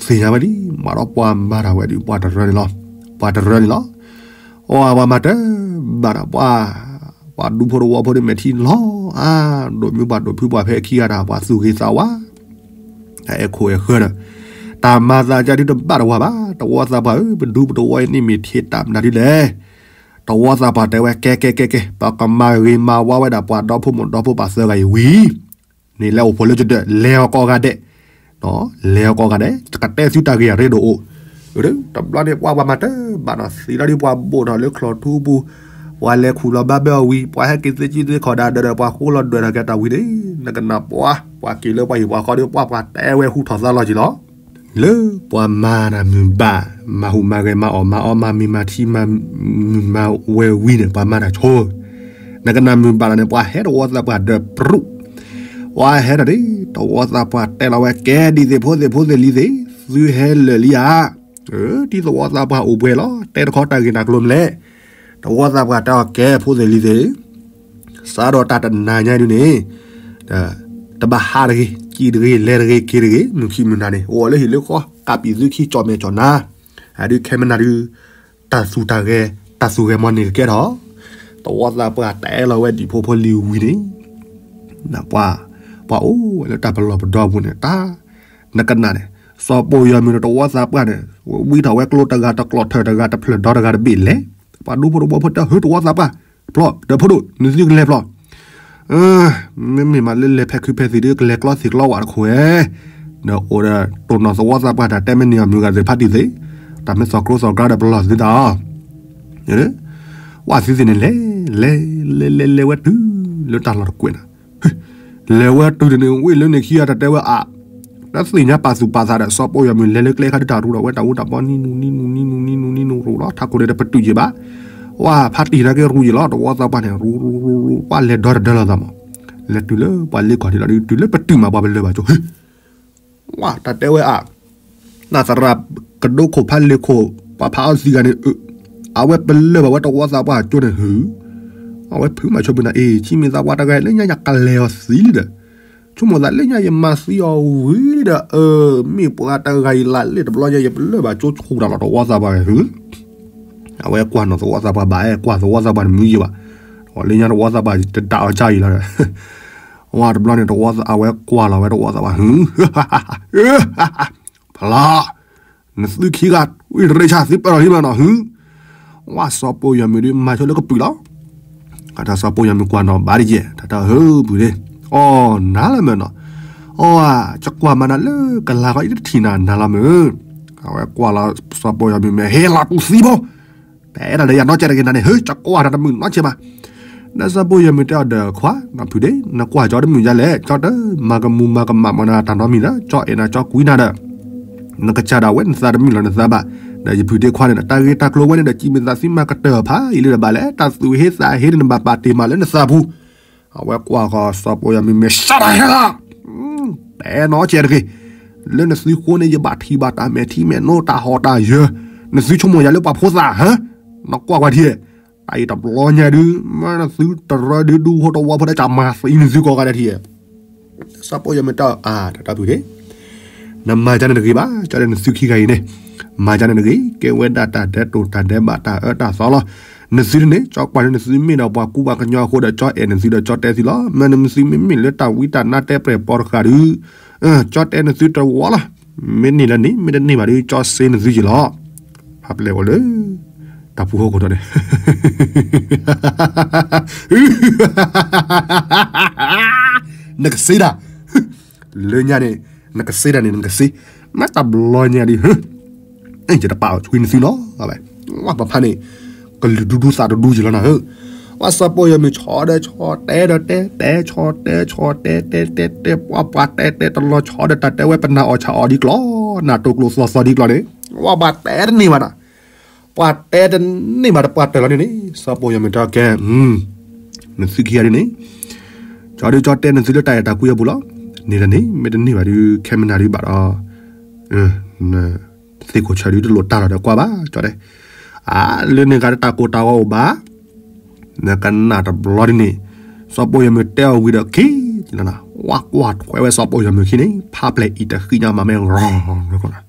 သ့ၣ်ညါဝဲဒၣ် မၤဒီးပှၤမၤတၢ်ဝဲဒၣ် ပှၤတရၢန့ၣ်လီၤ ပှၤတရၢန့ၣ်လီၤ အဝဲမၤတၢ်ဘၣ်ဒီးပှၤ ပှၤဒူဖိတဝီဖိန့ၣ်မဲာ်ထံလီၤ အါ ဒိၣ်မုၢ်ပှၤဒိၣ်ဖုပှၤဖဲခံဂၤဒီး ပှၤသူၣ်ဂ့ၤသးဝါ တၢ်အဲၣ်ခိၣ်အဲၣ်ဃၢဒီး တၢ်မၤသးကါဒုတဘၣ်တဝၤဘၣ် တဝီသးပှၢ်ဧၢ ပဒူပတဝီအံၤန့ၣ်မ့ၢ်ထဲတၢ်မနုၤဒ်လဲၣ် တဝီသးပှၢ်တဲဝဲ ကဲကဲကဲကဲ ပကမၤဂ့ၤမၤဝါဝဲဒၣ်ပှၤဒီဖိမိၢ်ဒီဖိပၢ်သၢဂၤအံၤဝံၤ န့ၣ်လဲၤအိၣ်ဖှိၣ်လၢယဒၢး လဲၤအီၤကိးဂၤဒဲး လဲၤအီၤကိးဂၤဒဲး တကတဲသုတၢ်ဂ့ၢ်အရ့ဒိၣ်အိၣ် တဘျီန့ၣ် ပှၤပှၤမၤတၢ်ဘၣ်နီၤ သံလီၤဒ်ပှၤဘိၣ်ထီၣ်လၢချီၣ်ထူပူၤ ပှၤလဲၤခူၣ်လီၤဘၣ်ဘၢအီၤဝံၤ ပှၤဟဲက့ၤသ့ကံသ့ခီၣ်ဒၣ်ဒီး ပှၤဃိလီၤဒွဲၣ်ထီၣ်ကဲတၢ်ဝံၤန့ၣ် နကနၣ်ပှၤ ပှၤက့ၤလၢပှၤဟံၣ်ပှၤဃီဒီး ပှၤပှၤတဲဝဲဟူထီၣ်သါလီၤက့ၤလီၤ လၢပှၤမၤတၢ်မုၢ်ဘၣ် မၤဟူးမၤဂဲၤမၤအီၣ်မၤအီမၤမံၤ မၤထံမၤမုၢ်မၤဝဲဝံၤန့ၣ် ပှၤမၤတၢ်ဆိ နကနၣ်မုၢ်ဘၣ်လီၤန့ၣ် ပှၤဟဲတဝီသးပှၢ်ဒၢးပြူး ပှၤဟဲတၢ်ဒ် တဝီသးပှၢ်တဲလီၤဝဲ ကဲဒ်သိးဖိသ့ၣ်ဖိသ့ၣ်လံၤသ့ၣ် သုဟဲလၢာ်လံဧါ တံၤသဝီသးပှၢ်အိၣ်ပှဲၤလီၤ တဲတခီတၢ်ဂ့ၢ်တၢ်ကျိၤမနုၤလဲၣ် တဝီသးပှၢ်တဲအီၤ ကဲဖိသ့ၣ်လံၤသ့ၣ် စးထီၣ်တၢ်တနၤညါဒုန့ၣ် တဘၣ်ဟးတဂ့ၤ စံၣ်တဂ့ၤ လဲၤတဂ့ၤ က့ၤတဂ့ၤ မုၢ်ခံမုၢ်နၤန့ၣ် အိၣ်လၢဟံၣ်လၢဃီ ကးပံာ်သုခံ ကၠီၣ်မဲာ်ကၠီၣ်နါ အဒုးခဲမနၤဒုး တၢ်သူၣ်တၢ်ဂဲၤ တၢ်သူၣ်ဂဲၤမီၤန့ၣ်ကကဲထီၣ် တဝီသးပှၢ်တဲလီၤဝဲဒ်ဖိဖိလံၤဝံၤန့ၣ် ပှၤ ပှၤအိၣ်ဝဲလၢတၢ်ပလီၢ်ပဒီပူၤန့ၣ် တၢ် နကနၣ်န့ၣ် စီၤပိာ်ယီၤမုၢ်န့ၣ် တဝီသးပှၢ်န့ၣ် ဝံထီၣ်ဝဲကျိတဂၤတကျီၢ်ထၢၣ်တဂၤတဖျၢၣ်ဒီတဂၤတဘ့ၣ်လဲၣ် ပှၤဒူဖိတဝီဖိတဲ ဟၢ တဝီသးပှၢ် ဖျီ ဒၢးဖိဒိၣ် နသုကလဲၤဖျီ မ့မ့ၢ်မးလၢလဲၤဖဲခုဖဲသံၣ်ဒု ကလဲၤကျီသံၣ်ကျီဝၣ်တခိၣ်ဧဲ ဒီးအိၣ်ဒီးတိၢ်နီၣ်သဝီသးပှၢ်တၢ်တဲမ့ၢ်န့ၢ်အီၤမုၢ်ဂၤသ့ၣ်ဖးတံၢ်သ့ၣ် တၢ်မ့ၢ်သီၣ်ကျိသီၣ်ကျါဒီးပလီၢ်သုတၢ်အီၤ ဝဲသ့ၣ်သ့ၣ်န့ၣ်လဲၤ လဲၤ လဲၤ လဲၤ လဲၤဝဲတုၤလၢတၢ်လီၢ်တကွဲးန့ၣ်, လဲၤဝဲတုၤန့ၣ် ဝ့ၢ်လၢန့ၣ်ခံဂၤတၢ်တဲဝဲအါ, တသ့ၣ်ညါပာ်သူၣ်ပာ်သးဒီး စီၤပီၢ်ယွၤမုၢ်လဲၤလၢကျဲခါဒုးတၢ်ရူဒီး ဝဲတၢ်အူတၢ်ပီနံနူနံနူနံနူနံနူနံနူရူလီၤ ထးခိၣ်န့ၣ်တပတုာ်ယံၤဘၣ်, ဝဲဖးတံၢ်နာ်က့ရူယံၤလီၤ တဝီသးပှၢ်န့ၣ် ရူရူရူရူ ပှၤလဲၤဒီတဒၢလီၤသးမး, လဲၤတုၤလၢပှၤလ့ကီၢ်ထံးလီၤဒုး တုၤလၢပတုာ်မးပှၤပလၢၢ်ဘၣ်ကၠိ ဝဲတၢ်တဲဝဲအါ, နသရၣ်ကဒိခိၣ်ဖးလ့ၤခိၣ် ပှၤဖးအီသံးဂၤန့ၣ်, အဝဲပလၢၢ်ဘၣ်ဝဲတဝီသးပှၢ်ကၠိန့ၣ်ဟု, အဝဲဖုးမၤဆိပူၤနၤအ့ၣ် ဆံမ့ၢ်သးပှၢ်တဂၤလၢညါယကလဲၤအီၤသံလံဒီး, ဆိကမိၣ်သးလၢညါယမၤသံအီၤဝံၤလံဒီး, အၢ, မ့ၢ်ပှၤတဂၤအံၤလၢ်လၢတဘျီညါ ယပလၢၢ်ဘၣ်ကၠိဆူၣ်တၢ်လီၤတဝီသးပှၢ်ဟု အဝဲကွၢ်နီၣ်သဝီသးပှၢ်ဘၣ်အဲၣ် ကွၢ်သဝီသးပှၢ်န့ၣ်မုာ်ယံၤဘၣ်, လၢညါတဝီသးပှၢ်တဒၣ်အီၤကၢ်အံၤလီၤဒီး, ဝဲတဘျီန့ၣ်တဝီသး အဝဲကွၢ်လီၤဝဲတဝီသးပှၢ်ဟု, ဖျါ, နသုခံဂၤ ဝံရ့ဆၣ်သုပၢၢ်လီၤလံမးနီၤဟု, ဝဲစီၤပီၢ်ယွၤမုၢ်ဒုးမၤဆိလၢကပုာ်လီၤ တၢ်စီၤပီၢ်ယွၤမုၢ်ကွၢ်နီၣ်ဘၣ်ဒ်ယဲၢ် တၢ်တၢ်ဟၢဖုးန့ၣ်, အီၣ်နၤလၢမ့ၢ်နီၤ, အီၣ်ဧါ, ယကွၢ်မးနၤလၢကလၤဃီအံၤတထံၣ်နၤနၤလီၤမ့ၢ်, အဝဲကွၢ်လီၤစီၤပီၢ်ယွၤမုၢ်မ့ၢ်ဟ့ၣ်လီၤတူၢ်သံဘိ, ပအဲၣ်ဒိးဒီးယၤနီတစဲးတဂ့ၤနၤန့ၣ် ဟ့ၣ် ယကွၢ်နၤတမုာ်နီတစဲးဘၣ်, ဒီးစီၤပီၢ်ယွၤမုၢ်တဲအီၤဒီးခွါ, နီၢ်ဖုးဒ့, နကွၢ်ကၠီတမုာ်ယၤလဲၣ်, ကၠီတမၤကမူၤမၤကမၣ်မးနၤတၢ်နီတမံၤလၢ ကၠီအဲၣ်နၤကၠီကွံနၤဒီး နကစၢ်ဒၣ်ဝဲနသးတမုာ်လီၤနသးဘၣ်, ဒီးယဖုးဒ့ခွါန့ၣ်ဒီး တၢ်ဂ့ၢ်တၢ်ကျိၤဝဲန့ၣ်ဒီး စံးမ့ၢ်သးသံမၤကတၢၢ်ဖးအံၤလၢတဘၣ်လဲၣ်, တၢ်သူၣ်ဟ့သးဟ့န့ၣ် နဘၣ်ပာ်တ့ၢ်မးလၢနသးပူၤ, အဝဲကွၢ်ဃီၤစီၤပီၢ်ယွၤမုၢ်မ့ၢ် ရှါတၢ်ဟဲလီၤ, ပနီၢ်ကဲတဂ့ၤ, လၢနသုဃိန့ၣ် ယဘၣ်ထံၣ်ဘၣ်တၢ်မဲာ်ထံမဲာ်နိ တၢ်ဟီၣ်တၢ်ယၢၤ, နသုဆိကမိၣ်ယၤလၢပှၤဖိသၣ်ဧါ, နကွၢ်ကွၢ်ထံၣ်, တၢ်အံၤတဘျီညါဒုး မ့ၢ်နသုတရၢဒုးဒူဖိတဝီဖိဒီး ကမၤသံနသုကိးဂၤဒဲးထံၣ် စီၤပီၢ်ယွၤမုၢ်တဲအီၤ အါ တၢ်တၢ်ဖုးဒ့, နမၤကၢန့ၣ်တဂ့ၤဘၣ်, ကၠီဒီးနသုခံဂၤအံၤန့ၣ်, မၤကၢန့ၣ်တဂ့ၤ, ကဲဝဲဒၣ်တၢ်ဒဲးတိၢ်တၢ်ဒဲးဘးတၢ်အၢတၢ်သီလီၤ, နသုန့ၣ် ကၠီကွၢ်န့ၣ်နသုမ့ၢ်ဒီးပှၤကူပှၤကညီအဃိဒီး ကၠီအဲၣ်နသုဒီးကၠီတဲသုလီၤ, မ့ၢ်နသုမ့မ့ၢ်လၢတၢ်ဝံတၢ်နါတဲပြဲၢ်ပီတဃၣ်ဒုး, ကၠီတဲနသုတဝီလီၤ, မ့ၢ်န့ၢ်လၢန့ၣ် မ့ၢ်တန့ၢ်ဘၣ်ဒုး ကၠီစ့နသုက့ၤလီၤ, ဖးပျဲၢ်အိၣ်လၢ တၢ်ပူၤဟီၣ်ခိၣ်ဒီးန့ၣ် နကစ့ဒၣ်, လၢညါန့ၣ် နကစ့ဒၣ်န့ၣ် နကစ့, မ့ၢ်တဘျီညါဒုး, ယတပာ်အီၤဆွံနသုနီၤ, ဝဲပဖါန့ၣ် ကလုၢ်ဒူဒူသးတဒူယံၤလီၤနၤဧၢ, ပှၤစီၤပီၢ်ယွၤမုၢ်ဆီဒီးဆီတဲဒီးတဲ တဲဆီတဲဆီတဲတဲတဲတဲ ပှၤပှၤတဲတဲတလီၤဆီဒီး တၢ်တဲဝဲပနၢ်အီၣ်ဆၣ်အီၣ်ဒ်ကျီၢ် နၢ်တိာ်ကျိၣ်သီသီဒ်ကျီၢ်န့ၣ်, ပှၤပှၤတဲတန့ၢ်ဘၣ်နၤ, ပှၤတဲတန့ၢ်ဘၣ်ဒီးပှၤတၢၢ်လီၤန့ၣ်န့ၣ် စီၤပီၢ်ယွၤမုၢ်တဲကဲ, နသုခံဂၤဒ်န့ၣ်, ကၠီဒုးကၠီတဲနသုလၢတၢ်အဲၣ်တၢ်ကွံအပူၤလီၤ, န့ၣ်ဒီးန့ၣ် မ့ၢ်တန့ၢ်ဘၣ်ဒုး ခဲမနၤဒုးဘၣ်ဒီး သ့ၣ်ခိၣ်ဆၢဒုးတလိၣ်တၢ်လီၤဒီးကွၢ်ဘၣ် ကၠီတဲ, အါ, လၢန့ၣ်ဂၤတၢ်ကိၢ်တၢ်ဂီၤအိၣ်ဘၣ်, နကနၣ်တဘျီဒ်န့ၣ်, စီၤပီၢ်ယွၤမုၢ်တဲအီၤဝံၤဒီးခံ, ဝဲကွၢ်ထွဲဝဲစီၤပီၢ်ယွၤမုၢ်ခံန့ၣ် ဖးပျဲၢ်အံၤတဃံညါမးမ့ၢ်, အံၤတဃံ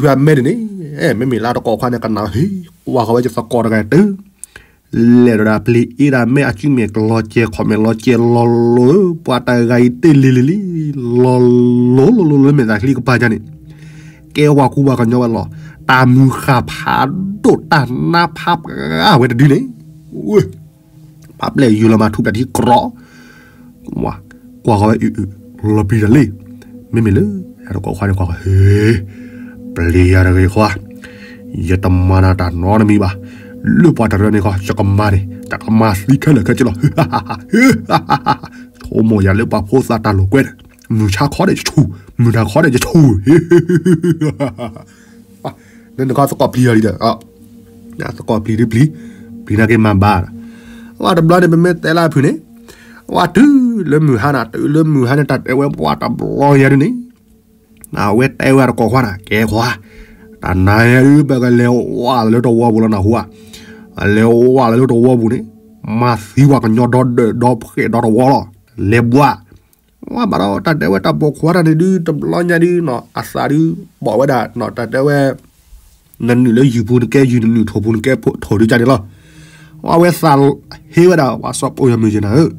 ဖဲမဲန့ၣ်န့ၣ်, မ့မ့ၢ်လၢတကိးခွါန့ၣ်ကနၣ်ဟ့ၣ်, ကွၢ်ဃီၤဝဲယသကိးတဂၤတုၤ လဲၤဒီးဒၣ်ပျံၤအ့ဒၣ်မဲအစုမဲာ်ကလီၤကဲၤခီၣ်မဲာ်လီၤကဲၤလီၤလိၤ ပှၤတဂၤအံၤတ့ၢ်လံၤလံၤလံၤ လီၤလိၤလိၤလိၤလၢမဲာ်သၣ်ချံကပၤကန့ၣ်, ကဲဝၤကူဝၤကညီဝဲလီၤ, တၢ်မုၢ်ဃၢ်ဖးဒိၣ်တၢ်နါဖးပှၢ်ဝဲတဒုန့ၣ်, ဖးပျဲၢ်ယူၤလီၤမးထူးပျဲၢ်ထံကြီ, ကွၢ်ဃီၤဝဲအုးအုး, လီၤပျံၤတၢ်လံ, မ့မ့ၢ်လၢ တကိးခွါန့ၣ်ကွၢ်ဃီၤ ဟ့ၣ်, ပျံၤယၤတဂ့ၤခွါ ယတမၤနၤတၢ်နီတမံၤဘၣ်, လၢပှၤတရၢန့ၣ်ခီ ယကမၤန့ၣ် ယကမၤသံခဲလၢာ်ခဲဆ့လီၤ, ဆိကမိၣ်ယၤလၢပှၤဖိသၣ်တၢ်လိာ်ကွဲဒီး မုၢ်ဆါခီဒီးယဆူၣ်, မုၢ်နၤခီဒီးယဆူၣ်, နနခီသကိးပျံၤအီၤလံဒီး, သကိးပျံၤဒုးပျံၤ, ပျံၤနာ်က့မၤဘၣ်, အဝဲတဘျီန့ၣ် ပမ့ၢ်တဲလၢအဖုၣ်န့ၣ်, အဝဲတုၤလၢမုၢ်ဟါန့ၣ် တုၤလၢမုၢ်ဟါန့ၣ် တၢ်တဲဝဲပှၤတဘျီယၤဒုးန့ၣ် အဝဲတဲဝဲတကိးခွါန့ၣ် ကဲခွါ, တနၤညါဒုး ပကလဲၤဝးလၢတဝီပူၤလီၤနၢ်ဟူဧါ, လဲၤဝးလၢတဝီပူၤန့ၣ် မၤသံဝဲကညီဒီဒီဖှဲးဒီတဝီလီၤ, လဲၤဘှါ, ဝဲဘၣ်ဒီးတၢ်တဲဝဲတၢ်ပိာ်ခွါတၢ်န့ၣ်ဒုး တဘျီညါဒုးနီၤ အသးဒုး ပိာ်ဝဲဒၣ်နီၤ တၢ်တဲဝဲ နနုာ်လၢယုၢ်ပူၤနကဲ ယုၢ်နနုာ်ထိၣ်ပူၤနကဲထိၣ်ဒုးကန့ၣ်လီၤ, အဝဲသးဟ့ဝဲဒၣ် ပှၤစီၤပိာ်ယွၤမုၢ်က့ၤနၤဧၢ,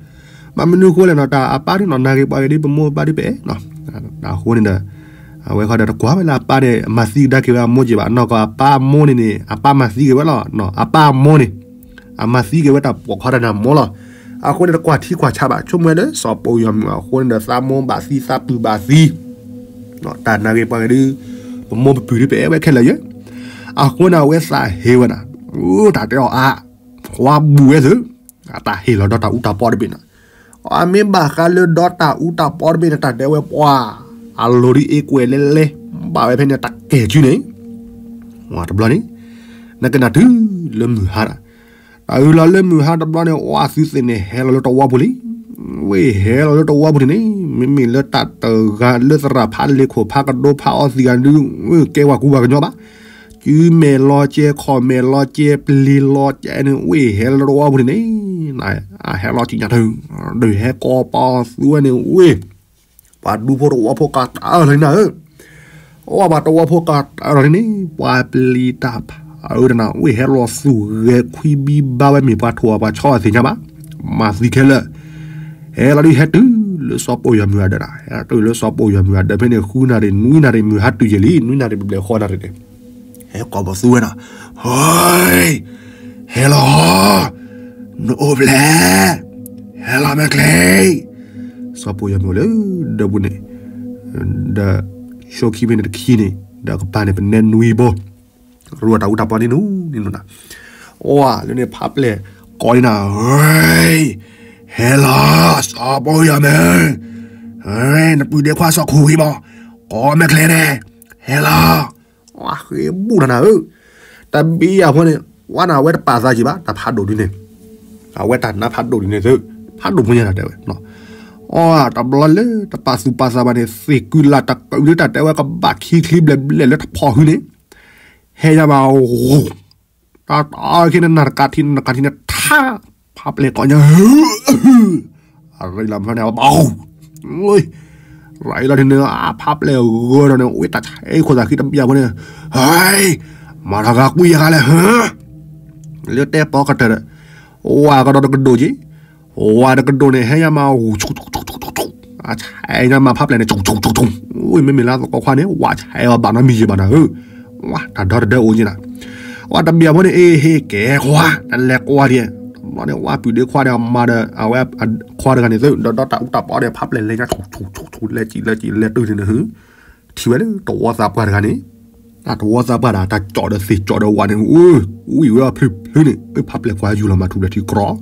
မ့ၢ်မနုၤအဃိလဲၣ်နီၤ တၢ်အပၢ်ဒုးနီၤ နာ်ဂ့ၤပှၤဂ့ၤဒုး ပမိၢ်ပပၢ်ဒုးပအဲၣ်နီၤ, အဃိန့ၣ်ဒီး အဝဲဃီဒီးတကွၢ်ဝဲလၢအပၢ်န့ၣ် အမၤသံကဒါက့ၤဝဲအမိၢ်က့ၤဘၣ် နီၢ်ကီၢ်အပၢ်အမိၢ်န့ၣ်န့ၣ် အပၢ်မၤသံက့ၤဝဲလီၤ, အပၢ်အမိၢ်န့ၣ် အမၤသံက့ၤဝဲတၢ်ပိာ်ခွါတၢ်န့ၣ်အမိၢ်လီၤ, အဃိန့ၣ်တကွၢ်ထံကွၢ်ဆးဘၣ် ဆိကမိၣ်ဝဲလၢစီၤပိာ်ယွၤမုၢ်အဃိန့ၣ်ဒီး သးမိၢ်ဘၣ်သံသးပုၢ်ဘၣ်သံ တၢ်နာ်ဂ့ၤပှၤဂ့ၤဒုး ပမိၢ်ပပုၢ်ဒုးပအဲၣ်ဝဲခဲလၢာ်ယဲ, အဃိန့ၣ်အဝဲသးဟ့ဝဲဒၣ် တၢ်တဲအီၤအါ, ဝါဘူးဝဲသု, အတၢ်ဟ့ၣ်လီၤဒီးတၢ်အူတၢ်ပီတဘ့ၣ်န့ၣ်, အမ့ၢ်ဘၣ်ဃးလၢဒီးတၢ်အူတၢ်ပီတဘ့ၣ်န့ၣ် တၢ်တဲဝဲပှၤ, အလိၤဒ်အ့ကွဲးလဲလဲ, ဘၣ်ဝဲဖဲန့ၣ်တၢ်ကဲၣ်စုန့ၣ်, တဘျီန့ၣ်, နကနၣ်တုၤလၢမုၢ်ဟါဒၣ်, တၢ်အုၣ်လီၤလၢမုၢ်ဟါတဘျီန့ၣ် အဝဲသုသ့ၣ်န့ၣ်ဟဲလီၤလၢတဝီပူၤလံ, ဝ့ၢ်ဟဲလီၤလၢတဝီပူၤန့ၣ်န့ၣ် မ့မ့ၢ်လၢတၢ်တဂၤလၢသရၣ်ဖးလ့ၢ်ခိၣ်ဖးကဒိဖးအီသံးဂၤဒုး, ကဲဝဲကူဝဲကညီဘၣ်, စုမဲာ်လီၤကဲ ခီၣ်မဲာ်လီၤကဲ ပျံၤလီၤကဲန့ၣ် ဝ့ၢ်ဟဲလီၤလၢတဝီပူၤန့ၣ်န့ၣ်, အဟဲလီၤထံၣ်ညါထၢၣ်, ဒုးဟဲကီးပီသူဝဲန့ၣ်ဝ့ၢ်, ပှၤဒူဖိတဝီဖိကးတၢ်လီၤန့ၣ်ဧၢ, အဝဲပှၤတဝီဖိကးတၢ်လီၤန့ၣ်န့ၣ် ပှၤပျံၤတၢ်ဖးအၢတနၤ ဝ့ၢ်ဟဲလီၤသူၣ်ဂဲၤခွံဘံဘါဝဲမ့ၢ်ပှၤထိၣ်ပှၤဆီအသ့ၣ်ညါဘၣ်, မၤသံခဲလၢာ် ဟဲလီၤဒုးဟဲတုၤလၢစီၤပီၢ်ယွၤမုၢ်အဒၢးနၤ, ဟဲတုၤလၢစီၤပီၢ်ယွၤမုၢ်အဒၢးဖဲန့ၣ် ဃုနၣ်ရံၣ် နွံနၣ်ရံၣ် မုၢ်ဟါတုၤယဲၢ်လံ နွံနၣ်ရံၣ် ဘျဲၣ်ဃီနၣ်ရံၣ်န့ၣ်, ဟဲကိးပသူဝဲဒၣ်, ဟဲ, ဟဲလီၤ, နအိၣ်ဖျဲၣ်, ဟဲလီၤမဲာ်ချံ, စီၤပီၢ်ယွၤမုၢ်လၢဒၢးပူၤန့ၣ်, ဒီး ဆိခံဖဲန့ၣ်တခံန့ၣ် ဒီးကပၤန့ၣ် ပနဲနွံဘိ ရူအတၢ်အူတၢ်ပီန့ၣ်နူန့ၣ်နၤ, အီလၢန့ၣ်ဖးပျဲၢ်ကိးန့ၣ်နၤ, ဟဲလီၤ စီၤပီၢ်ယွၤမုၢ်, နပုၢ်ဒ့ခွါစီၤခိၣ်ဝံၤမး, ကိးမဲာ်ချံန့ၣ်, ဟဲလီၤ, ဃ့ဘူးနၤနၤဧၢ, တဘ့ၣ်အဖိန့ၣ်, ဝဲန့ၣ်အဝဲတပာ်သးက့ၤဘၣ် တၢ်ဖးဒိၣ်ဒ်န့ၣ်, အဝဲတၢ်နါဖးဒိၣ်ဒ်န့ၣ်သု, ဖးဒိၣ်ဖိညါတၢ်တဲဝဲ, အီတဘျီလၢတပာ်သူၣ်ပာ်သးဘၣ်န့ၣ် သ့ၣ်ကုလၢ်တကုလၢတၢ်တဲဝဲကဘၣ်ခံချံဘျဲၣ်ဘျဲၣ်လၢတဖီၣ်ဃုန့ၣ်, ဟဲညါမး, တၢ်တၢ်ခဲန့ၣ် နၢ်တကးထံနၢ်တကးထံန့ၣ် ထါ, ဖးပျဲၢ်ကိးညါ အရ့လီၤဖဲန့ၣ် ဘၣ်, ရ့လီၤထံန့ၣ် အဖးပျဲၢ်ဂၢၢ်ဒီးန့ၣ် ဝ့ၢ်တၢ်ဆဲးခိၣ်သးခံတဘ့ၣ်အဖိန့ၣ်, ဟဲ, မၤတၢ်ဂၤကွံယဂၤလဲၣ်, လၢတဲပီကတၢၢ်ဒီး, ဝါကဒီးတကဒိၣ်က့, ဝါတကဒိၣ်န့ၣ် ဟဲညါမး, အဆဲးညါမးဖးပျဲၢ်န့ၣ်, မ့မ့ၢ်လၢသကိးခွါန့ၣ် ဝါဆဲးအီၤဘၣ်နီတမံၤယံၤဘၣ်နၤဧၢ, ဝါတၢ်ဒီတဒၢအိၣ်က့နၤ, ဝါတဘ့ၣ်အဖိန့ၣ် အ့ဟ့ၣ်ကဲခွါ တလဲၤကွၢ်ဒံး, တဘျီန့ၣ် ဝါပုၢ်ဒ့ခွါဒီးမၤဒီး အဝဲခွါတဂၤန့ၣ်သု ဒီးဒီးတၢ်အူတၢ်ပီဒီး ဖးပျဲၢ်လဲၤညါ ဆူၣ်ဆူၣ်ဆူၣ်ဆူၣ် လဲၤစံၣ်လဲၤစံၣ်လဲၤတုၤန့ၣ်နၤ, ထံၣ်ဝဲလၢတဝီသးပှၢ်တဂၤန့ၣ်, တၢ်တဝီသးပှၢ်ဒီး တၢ်ကၠီၣ်ဒီးသ့ၣ်ကၠီၣ်ဒီးဝးန့ၣ် ဝံၣ်ဝဲအဖျုးဖျုးန့ၣ် ဖးပျဲၢ်ကွၢ်ယူၢ်လီၤမၤထူၣ်ဖျဲၣ်ထံကြီ,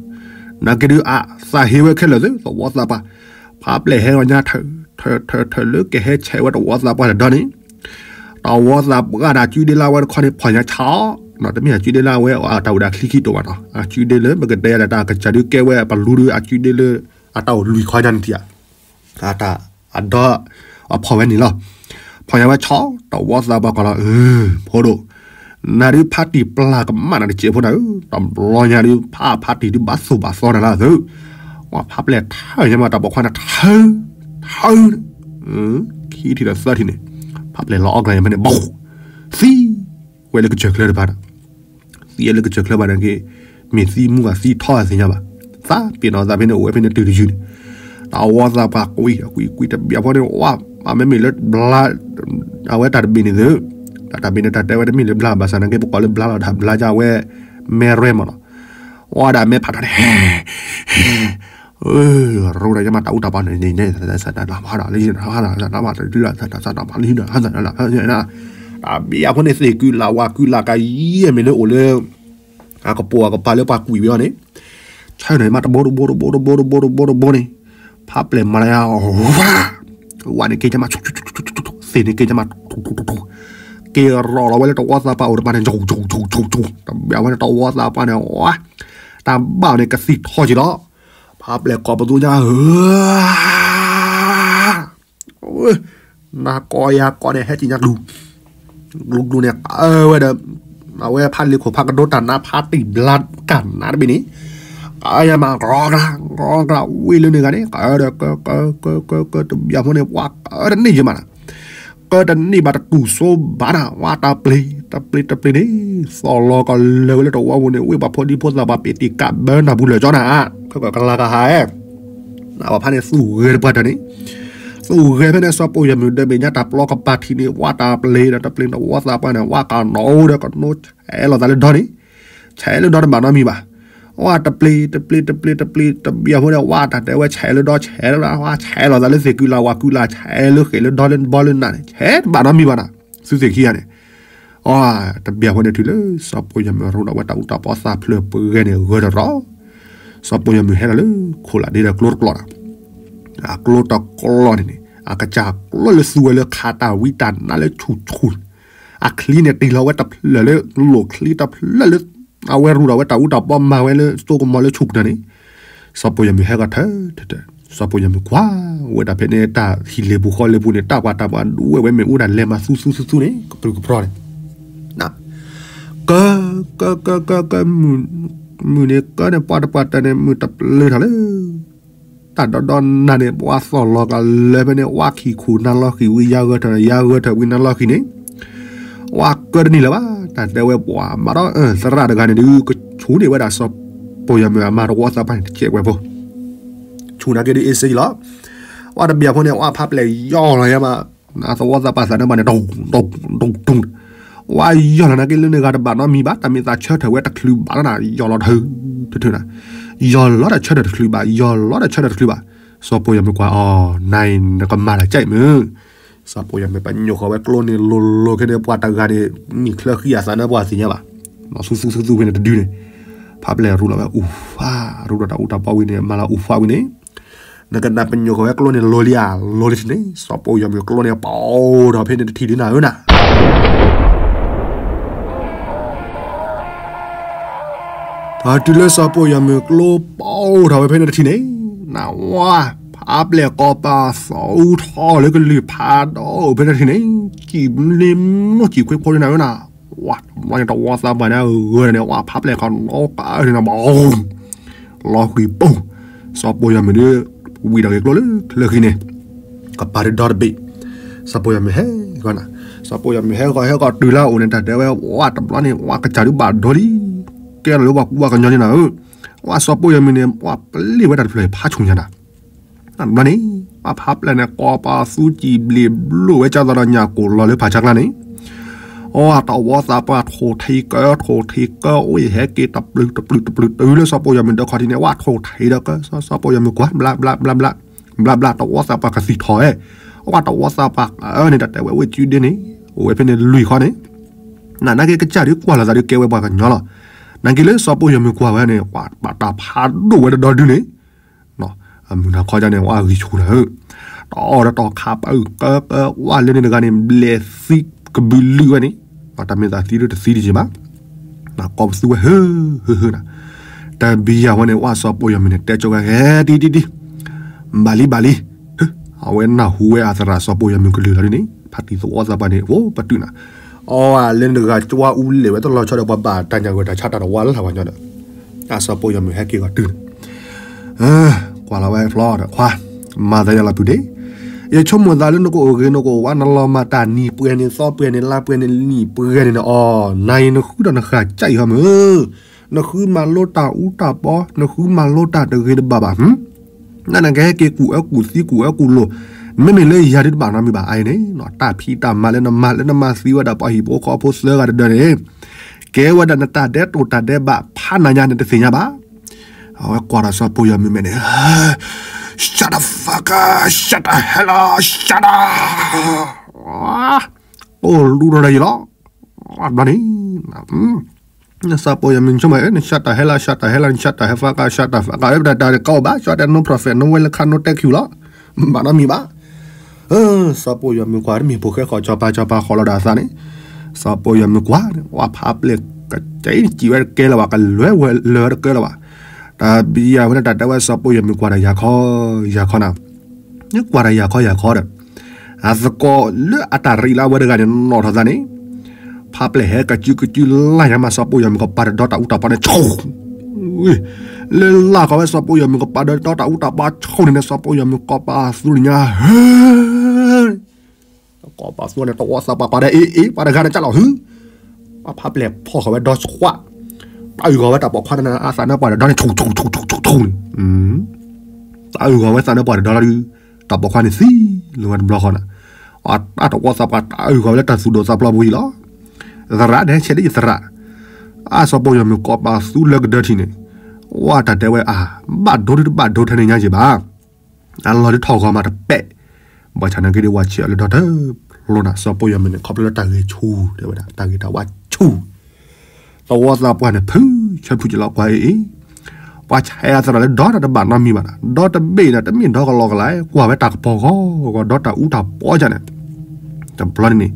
နာ်က့ဒုးအသးဟ့ဝဲခဲလၢာ်သု တဝီသးပှၢ်, ဖးပျဲၢ်ဟဲဂီၤညါထၢၣ်, ထၢၣ်ထၢၣ်ထၢၣ်လၢကဟဲဆဲးဝဲတဝီသးပှၢ်တဒီန့ၣ်, တဝီသးပှၢ်ဒီးအစုဒ့လၢအဝဲတခီန့ၣ် ဖီၣ်ညါဆါအီၤ, တမ့ၢ်အစုဒ့လၢအဝဲအတၢ်အိၣ်ဒီးချံခံတိာ်ဘၣ်နီၤ, အစုဒ့လၢပကတဲယၤဒီးတၢ်ကစၢ်ဒုးကဲဝဲအပလူဒုး အစုဒ့လၢ အတၢ်အိၣ်လွံၢ်ခီညါန့ၣ်ထံၣ်ဧါ အတၢ်အဒီ အဖီၣ်ဝဲန့ၣ်လီၤ, ဖီၣ်ညါဝဲဆီ တဝီသးပှၢ်ကီးလီၤ, ဖိဒိၣ်, နၤဒုးဖးတံၢ်ပျၢ်ကမၣ်နၤတစဲးဖိနၤဧၢ, တဘျီညါဒုးဖးဖးတံၢ်ဒုးဘၣ်သိၣ်ဘၣ်သီနၤလၢသု, ဝဲဖးပျဲၢ်ထၢညါမးတၢ်ပိာ်ခွါန့ၣ်ထၢ, ထၢ, ခံထံၣ်ဒီးသၢထံၣ်န့ၣ်, ဖးပျဲၢ်လီၤအီၣ်ကျါအံၤဖဲန့ၣ် ဘီ, သံ ဝဲလၢကစၢၢ်ချၢတဖၣ်ဒီး, သံလၢကစၢၢ်ချၢဘၣ်န့ၣ်က့, မ့ၢ်သံမူဂ့ၤသံထီဂ့ၤသ့ၣ်ညါဘၣ်, သးပ့ၤနီၣ်သးဖဲန့ၣ် အိၣ်ဝဲဖဲန့ၣ်တုၤတယုၢ်န့ၣ်, တဝီသးပှၢ်ကွံာ်ကွံာ်ကွံာ်တဘ့ၣ်အဖိန့ၣ် ဝဲမ့မ့ၢ်လၢဘျါ, အဝဲတၢ်တဘ့ၣ်န့ၣ်သု, တၢ်တဘ့ၣ်န့ၣ်တၢ်တဲဝဲတမ့ၢ်လၢဘျါဘၣ်ဆၣ်နာ်က့ ပကိးလၢဘျါလီၤတၢ်ဘျါယါဝဲ, မဲရဲမးနီၤ, ဝဲဒၣ်မဲဖးထီန့ၣ် ဟဲ, ဟဲ ရိဒၣ်ယမးတၢ်အူတၢ်ပီန့ၣ်န့ၣ်, တဘ့ၣ်အဖိန့ၣ် သ့ၣ်ကုလၢ်ဝါကုလၢ်ကယံာ်မ့ၢ်လၢအိၣ်လၢ အကပိာ်အကပၤလၢပှၤကွံာ်ဝဲအီၤန့ၣ်, ဆၢန့ၣ်မးတဘိတဘိတဘိတဘိတဘိတဘိန့ၣ်, ဖးပျဲၢ်မၤလၢယၤ, ဝါန့ၣ်က့ၤကမး, သ့ၣ်န့ၣ်က့ၤကမး, က့ၤရီၣ်လီၤဝဲလၢတဝီသးပှၢ်အိၣ်တပၤန့ၣ်, တဘ့ၣ်အဝဲန့ၣ်တဝီသးပှၢ်န့ၣ်, တၢ်ဘၣ်န့ၣ်ကသံၣ်ထီက့ၤလီၤ, ဖးပျဲၢ်ကိးပသူညါဧၢ နၤကိးယၤကိးန့ၣ် ဟဲက့ၤညါကျူၤ, ကျူၤကျူၤန့ၣ် အဝဲဒီး, အဝဲဖးလ့ၢ်ခိၣ်ဖးကဒိတၢ်နါဖးတံၢ်ဘျါကၢ်နါတဘ့ၣ်န့ၣ်, အယၤမး ကြီကျါ, ကြီကျါ ဝံၤလၢန့ၣ်ဂၤန့ၣ် ကဒီးက, က, က, က, ကတဘ့ၣ်အဖိန့ၣ် ဝါကတန့ၢ်ယမးနၤ, ကတန့ၢ်ဘၣ်တတူၢ်စိဘၣ်နၤ, ဝါတပျ့ၤ, တပျ့ၤ, တပျ့ၤန့ၣ်, သီၣ်လီၤကလၢာ်ဝဲလၢတဝီပူၤန့ၣ်, ဝ့ၢ်ပှၤဖိဒံဖိသၣ်ပှၤပ့ၤတံၢ်ကးဘၢနၢ်ပူၤလၢာ်ကၠီနၤ, ကကလၤကဟး, နပှၤဖးန့ၣ်သူၣ်ဂဲၤတပှၢ်တၢၢ်န့ၣ်, သူၣ်ဂဲၤဖဲန့ၣ် စီၤပီၢ်ယဲၢ်မုၢ်ဒၢဘ့ၣ်ညါတၢ်ပျီကပၤထံးန့ၣ် ဝါတပျ့ၤဒီးတပျ့ၤတဝီသးပှၢ်န့ၣ် ဝါကနီၤအိၣ်ဒီးကနိဆဲးလီၤသးလၢဒီန့ၣ်, ဆဲးလၢဒီတဘၣ်နီတမံၤဘၣ်, ဝါတပျ့ၤ, တပျ့ၤ, တပျ့ၤ, တပျ့ၤ, တဘ့ၣ်အဖိဒီး ဝါတၢ်တဲဝဲဆဲးလၢဒီ ဆဲးလၢဒီ ဝါဆဲးလီၤသးလၢသ့ၣ်ကုလၢ်ဝါကုလၢ် ဆဲးလၢဃဲးလၢဒီလၢဘီလၢနၤန့ၣ် ဆဲးတဘၣ်နီတမံၤဘၣ်နၤ, သုသ့ၣ်ခံဂၤန့ၣ်, အတဘျီဃီန့ၣ် တုၤလၢစီၤပိာ်ယၤမုၣ်ရူဒီးဝဲတၢ်အူတၢ်ပီသးဖျၢၣ်ပှဲၤန့ၣ်ဂၢၢ်တရီ, စီၤပိာ်ယၤမုၣ်ဟဲဒီးလၢခိလးဒ့ဒီးကျိတကျိးနီၤ, အကျိတကျိးန့ၣ်န့ၣ် အကစၢ်ကျိလၢသူဝဲလၢခးတၢ်ဝံတၢ်နါလၢဆူၣ်ဆူၣ်, အချံန့ၣ်တ့ၢ်လီၤဝဲတဖျၢၣ်လၢ လိၣ်ချံတဖျၢၣ်လၢ အဝဲရူဒီးဝဲတၢ်အူတၢ်ပီမၤဝဲလၢစိကမီၤလၢဆူၣ်ကတၢၢ်န့ၣ်, စီၤပိာ်ယၤမုၣ်ဟဲဂီၤထၢထၢထၢ, စီၤပိာ်ယၤမုၣ်ကွၢ်ဝဲဒၣ်ဖဲန့ၣ် တၢ်ဟံၣ်လ့ၣ်ပူၤဃီလ့ၣ်ပူၤန့ၣ် တၢ်ကွၢ်တၢ်ပှၤဒိဝဲဝဲမ့ၣ်အူဒၣ်လဲၤမၤသူသူသူသူန့ၣ် ကပြုၢ်ကပြီၤန့ၣ် က က က က က မုၢ်န့ၣ်ကန့ၣ် ပှၤတပှၢ်တၢၢ်န့ၣ် မုၢ်တပျုၤထီၣ်လၢ တၢ်ဒီဒီနၤန့ၣ် ပှၤသီၣ်လီၤကလၢဖဲန့ၣ် ဝဲခံခူၣ်နါလီၤဃံၤဝံၤ ယါဂၢၢ်ထၢၣ် ယါဂၢၢ်ထၢၣ်ဝံၤနါလီၤဃံၤန့ၣ် ဝဲကၢတနံၤလၢၤဘၣ် တၢ်တဲဝဲပှၤမၤဒီး သရၣ်တဂၤန့ၣ်ဒုး ကဆူၣ်န့ၢ်ဝဲဒၣ်စီၤပိာ်ယၤမုၣ်အမါတဝီသးပှၢ်န့ၣ် တကဲးဝဲဖိ ဆူၣ်နာ်က့ဒုးအ့စ့လီၤ, ဝဲတဘျီဃီန့ၣ် ဝဲဖးပျဲၢ်ယီၢ်လီၤယါမး, သဝီသးပှၢ်သးနၢပှၢ်န့ၣ် ဒူၣ် ဒူၣ် ဒူၣ် ဒူၣ်, ဝဲယီၢ်လီၤနာ်က့လၢန့ၣ်ဂၤတဘၣ်နီတမံၤဘၣ်, တၢ်မ့ၢ်သးဆၢထၢၣ်ဝဲတချုးဘၣ်လီၤနၤ, ယီၢ်လီၤတဟု ထုထုနၤ, ယီၢ်လီၤတၢ်ဆၢထၢၣ်တချုးဘၣ်, ယီၢ်လီၤတၢ်ဆၢထၢၣ်တချုးဘၣ်, စီၤပိာ်ယၤမုၣ်ကွၢ်အီၤ နၤအံၤနကမၤတၢ်ကဲးမုၢ်, စီၤပိာ်ယၤမုၣ်ပညိၣ်ဃီၤဝဲကျိန့ၣ်လိၤလိၤခဲန့ၣ် ပှၤတဂၤန့ၣ် မ့ၢ်ချၢဃံအသးနၢပှၢ်သ့ၣ်ညါဘၣ်, သူသူသူသူဖဲန့ၣ်တဒုန့ၣ်, ဖးပျဲၢ်ရူလီၤဝဲအူၣ်ဖး, ရူဒီးတၢ်အူတၢ်ပီဝံၤန့ၣ် မၤလီၤအူၣ်ဖးဝံၤန့ၣ် နကနၣ်ပညိၣ်ဃီၤဝဲကျိန့ၣ်လိၤလံဧါ, လိၤလံထံန့ၣ် စီၤပိာ်ယၤမုၣ်ကျိန့ၣ် ပအိၣ်ထီၣ်ဖဲန့ၣ်တထံၣ်ဒ်နၤဧၢနၤ, ပှၤတုၤလၢစီၤပိာ်ယၤမုၣ်ကျိပအိၣ်ထီၣ်ဝဲဖဲန့ၣ်တထံၣ်န့ၣ်, နဝဲ ဖးပျဲၢ်ကီၢ်ပၤသီအူထီၣ်လၢကလုၢ်ဖးဒိၣ်ဖဲန့ၣ်တထံၣ်န့ၣ်, စံၣ်ဘျ့မိၢ်စံၣ်ခွ့ဖိဒ်နၤဧၢနၤ, ဝဲတဝီသးပှၢ်န့ၣ်အဂၢၢ်န့ၣ် ဝဲဖးပျဲၢ်ကီၢ်နီၣ်ကါန့ၣ် လီၤဃံၤပူၤ, စီၤပိာ်ယၤမုၣ်ဒုး ဝံၤဒီးဂ့ၤကျိလၢချၢဃံန့ၣ်, ကပၤဒုးဒီတဘ့ၣ်, စီၤပိာ်ယၤမုၣ်ဟဲဂီၤနၤ, စီၤပိာ်ယၤမုၣ်ဟဲဂီၤဟဲဂီၤတုၤလၢအအိၣ်န့ၣ် တၢ်တဲဝဲ ဝဲတဘျီန့ၣ် ဝဲကစၢ်ဒုးဘၣ်ဒိလံ, ကဲထီၣ်လၢပှၤကူပှၤကညီန့ၣ်နၤဧၢ, ဝဲစီၤပိာ်ယၤမုၣ်န့ၣ် ပှၤပျံၤဝဲတၢ်တဖျၢၣ်ဖးဆူၣ်ညါနၤ တဘျီန့ၣ် ပှၤဖးပျဲၢ်န့ၣ် ကီၢ်ပၤသူစံၣ်ဘျ့ဘျိၣ်ဝဲကၢ်သီဒီးညၣ်ကိၢ်လီၤလၢဖးဆါကျါန့ၣ်, အတဝီသးပှၢ်ထိၣ်ထံကၢ ထိၣ်ထံကၢ အိၣ်ယဟဲက့ၤတပျုာ်တပျုာ်တပျုာ် တုၤလၢစီၤပိာ်ယၤမုၣ်ဒၢခီၣ်ထံးန့ၣ် ဝဲထိၣ်ထံဒီးကၢ စီၤပိာ်ယၤမုၣ်ကွၢ် ဘျးဘျးဘျးဘျး ဘျးဘျး တဝီသးပှၢ်ကသံၣ်ထီၣ်ဝဲ, အတဝီသးပှၢ်ကန့ၣ် တၢ်တဲဝဲဝ့ၢ်စုဒ့န့ၣ် အိၣ်ဝဲဖဲန့ၣ်လွံၢ်ခီန့ၣ်, နနာ်က့ကစၢ်ဒုးကွၢ်လီၤသးဒုးကဲဝဲပှၤကညီလီၤ, နာ်က့လၢစီၤပိာ်ယၤမုၣ်ကွၢ်ဝဲန့ၣ် ပှၤဘၣ်တၢ်ဖးဒိၣ်ဝဲတဒီဒုန့ၣ် အမုၢ်နၤခီကန့ၣ် ဝဲဂံၢ်ဆူၣ်နၤဧၢ, တအီၣ်ဒီးတီၢ်ခးပၢ်ကၢကၢ ဝဲလၢန့ၣ်တဂၤန့ၣ် ဘျဲးသံကဘုးလုာ်ဝဲန့ၣ်, တၢ်မ့ၢ်သးသံဒုးတသံတယံာ်ဘၣ်, ကိးပသူဝဲဟၢဟၢဟၢနၤ, တဘျီယၤဝဲန့ၣ် ဝဲစီၤပိာ်ယၤမုၣ်န့ၣ် တဲကၠိဝဲ ဟဲတံၤတံၤတံၤ, ဘၣ်လံဘၣ်လံ, အဝဲနၢ်ဟူဝဲအသရၣ်စီၤပိာ်ယၤမုၣ်ကလုၢ်လီၤဒ်န့ၣ် ဖးတံၢ်သဝီသးပှၢ်န့ၣ် အိၣ်ပတုာ်နၤ, အီၣ်ဝဲလၢန့ၣ်တဂၤကၠိဝဲအူလဲၣ်ဝဲတလီၤဆီဒီးပှၤဘၣ်တၢ်ညၣ်ဂၢၢ်တၢ်ဆါတၢ်တဝါလၢ်ဝဲညီဒီး အစီၤပိာ်ယၤမုၣ်ဟဲက့ၤဂီၤတုၤန့ၣ်, ကွၢ်လီၤဝဲဖျီဒီး ခွါ, မၤသးယလီၤပုၢ်ဒ့, ယဆိကမိၣ်သးလၢနကအိၣ်ဂ့ၤနကအိၣ်ဝါ နလီၤမၢ်တၢ်နံၤပှဲၤန့ၣ် သီပှဲၤန့ၣ် လါပှဲၤန့ၣ် နံၣ်ပှဲၤန့ၣ်န့ၣ် အီၣ် နၤအံၤနဃုဒီးနဃၣ်ကၠဲးအံၤဟီမုၢ်, နဃုမၤလိတၢ်အူတၢ်ပီ နဃုမၤလိတၢ်တဂ့ၤတဘၣ်ဘၣ် နနကဟဲက့ၤကူၣ်အၢကူၣ်သံကူၣ်အၢကူၣ်လိၤ, မ့မ့ၢ်လၢယၤဒုးတဘၣ်နီတမံၤဘၣ် အအံၤန့ၣ် တၢ်ဖံးတၢ်မၤလၢနမၤလၢနမၤသံဝဲဒၣ်ပှၤဟံၣ်ဖိဃီဖိသၢဂၤတဒၢန့ၣ်, ကဲဝဲဒၣ်နတၢ်ဒဲးတိာ်တၢ်ဒဲးဘးဖးနၤညါနတသ့ၣ်ညါဘၣ်. အဝဲကွၢ်ဒီးစီၤပိာ်ယၤမုၣ်မဲာ်န့ၣ်, Shut the fuck up, shut the hell up, shut up, အိၣ်လူၤဒီးယလီၤ, ဘျီန့ၣ် စီၤပိာ်ယၤမုၣ်ဆိကမိၣ် န shut the hell up, shut the hell up, shut the fuck up, shut the fuck up တၢ်တၢ်တကီဘၣ် shut the no profit, no welcome, no thank you လီၤ, ဘၣ်နီတမံၤဘၣ်. စီၤပိာ်ယၤမုၣ်ကွၢ်တမံၤဖိဃဲဃီၤ စီၤပၤစီၤပၤဃီၤလီၤဒီးအသးန့ၣ်, စီၤပိာ်ယၤမုၣ်ကွၢ် ဝဲဖးပျဲၢ်ကစံၣ်ဝဲတကဲလၢၤဘၣ် ကလဲၤဝဲလၢၤတကဲလၢၤဘၣ်. တၢ်ဘံယၤဝဲဒၣ်တၢ်တဲဝဲစီၤပိာ်ယၤမုၣ်ကွၢ်ဒီးယၤခီ, ယၤခီနၤ, ကွၢ်ဒီးယၤခီယၤခီဒီး အသကိးလၢအတၢ်ရံးလၢအဝဲတဂၤန့ၣ် နီၣ်ထီၣ်သးန့ၣ်, ဖးပျဲၢ်ဟဲကစုကစုလၢ်ညါမး စီၤပိာ်ယၤမုၣ်ကပၤတဒီတၢ်အူတၢ်ပီန့ၣ် ဆိၣ်, လၢလၢ်ဃီဝဲစီၤပိာ်ယၤမုၣ်ကပၤတဒီတၢ်အူတၢ်ပီဆိၣ်န့ၣ်န့ၣ် စီၤပိာ်ယၤမုၣ်ကပၤသူန့ၣ်ညါဟဲ ကပၤသူန့ၣ် တဝီသးပှၢ်ပှၤဒီးအ့ၣ်အ့ၣ် ပှၤတဂၤန့ၣ်ကၢ်လီၤဟု, အဖးပျဲၢ်ဖီၣ်ဃီဝဲဒီဆွး, တၢ်အုၣ်ဃီဝဲတၢ်ပိာ်ခွါန့ၣ် အသးနၢပှၢ်တဒီန့ၣ် ဆိၣ်ဆိၣ်ဆိၣ်ဆိၣ်ဆိၣ်န့ၣ်, တၢ်အုၣ်ဃီဝဲသးနၢပှၢ်တဒီလီၤဒုး, တၢ်ပိာ်ခွါန့ၣ်သံလီၤဝဲတဘျီဃီန့ၣ်, အတဝီသးပှၢ်တၢ်အုၣ်ဃီဝဲလၢတၢ်သူၣ်ဒိၣ်သးဖျိးပူၤအံၤလီၤ. သရၣ်ဒဲးဆဲးလၢယသရၣ်, အစီၤပိာ်ယၤမုၣ်ကပၤသူလၢကဒၢထံးန့ၣ်, ဝဲတၢ်တဲဝဲအါ, ဘၣ်ဒိဒုးတဘၣ်ဒိထဲန့ၣ်ညါက့ၤဘၣ် အလီၢ်ဒုးထီၣ်ဂီၤမးတပဲာ်, ဘၣ်ဆၣ်နာ်က့ဒုးဝဲဆဲးအီၤလၢဒီတၢၢ်, တၢ်ကစီၣ်လီၤတၢ်ကစီၣ်လီၤနီၤ စီၤပိၢ်ယီၤမုၢ်န့ၣ် ခီဖျိလၢတၢ်ဂဲၤဆူၣ် တဲဝဲဒၣ် တၢ်ဂဲၤတၢ်ဝါဆူၣ် သဝီသးပှၢ်န့ၣ် ဖုဆၢဖုကလီကွၢ်အံၤအံၤ, ပှၤဆဲးအသရၣ်လၢဒီတၢ်တဘၣ်နီတမံၤဘၣ်နီၤ, ဒီတဘ့ၣ်ဒီး တမ့ၢ်ဒီကလီကလီ, ကွၢ်ဝဲတၢ်ကပီၤဂီၤဂီၤ ဒီတၢ်အူတၢ်ပီကန့ၣ်, တဘျီန့ၣ်န့ၣ်,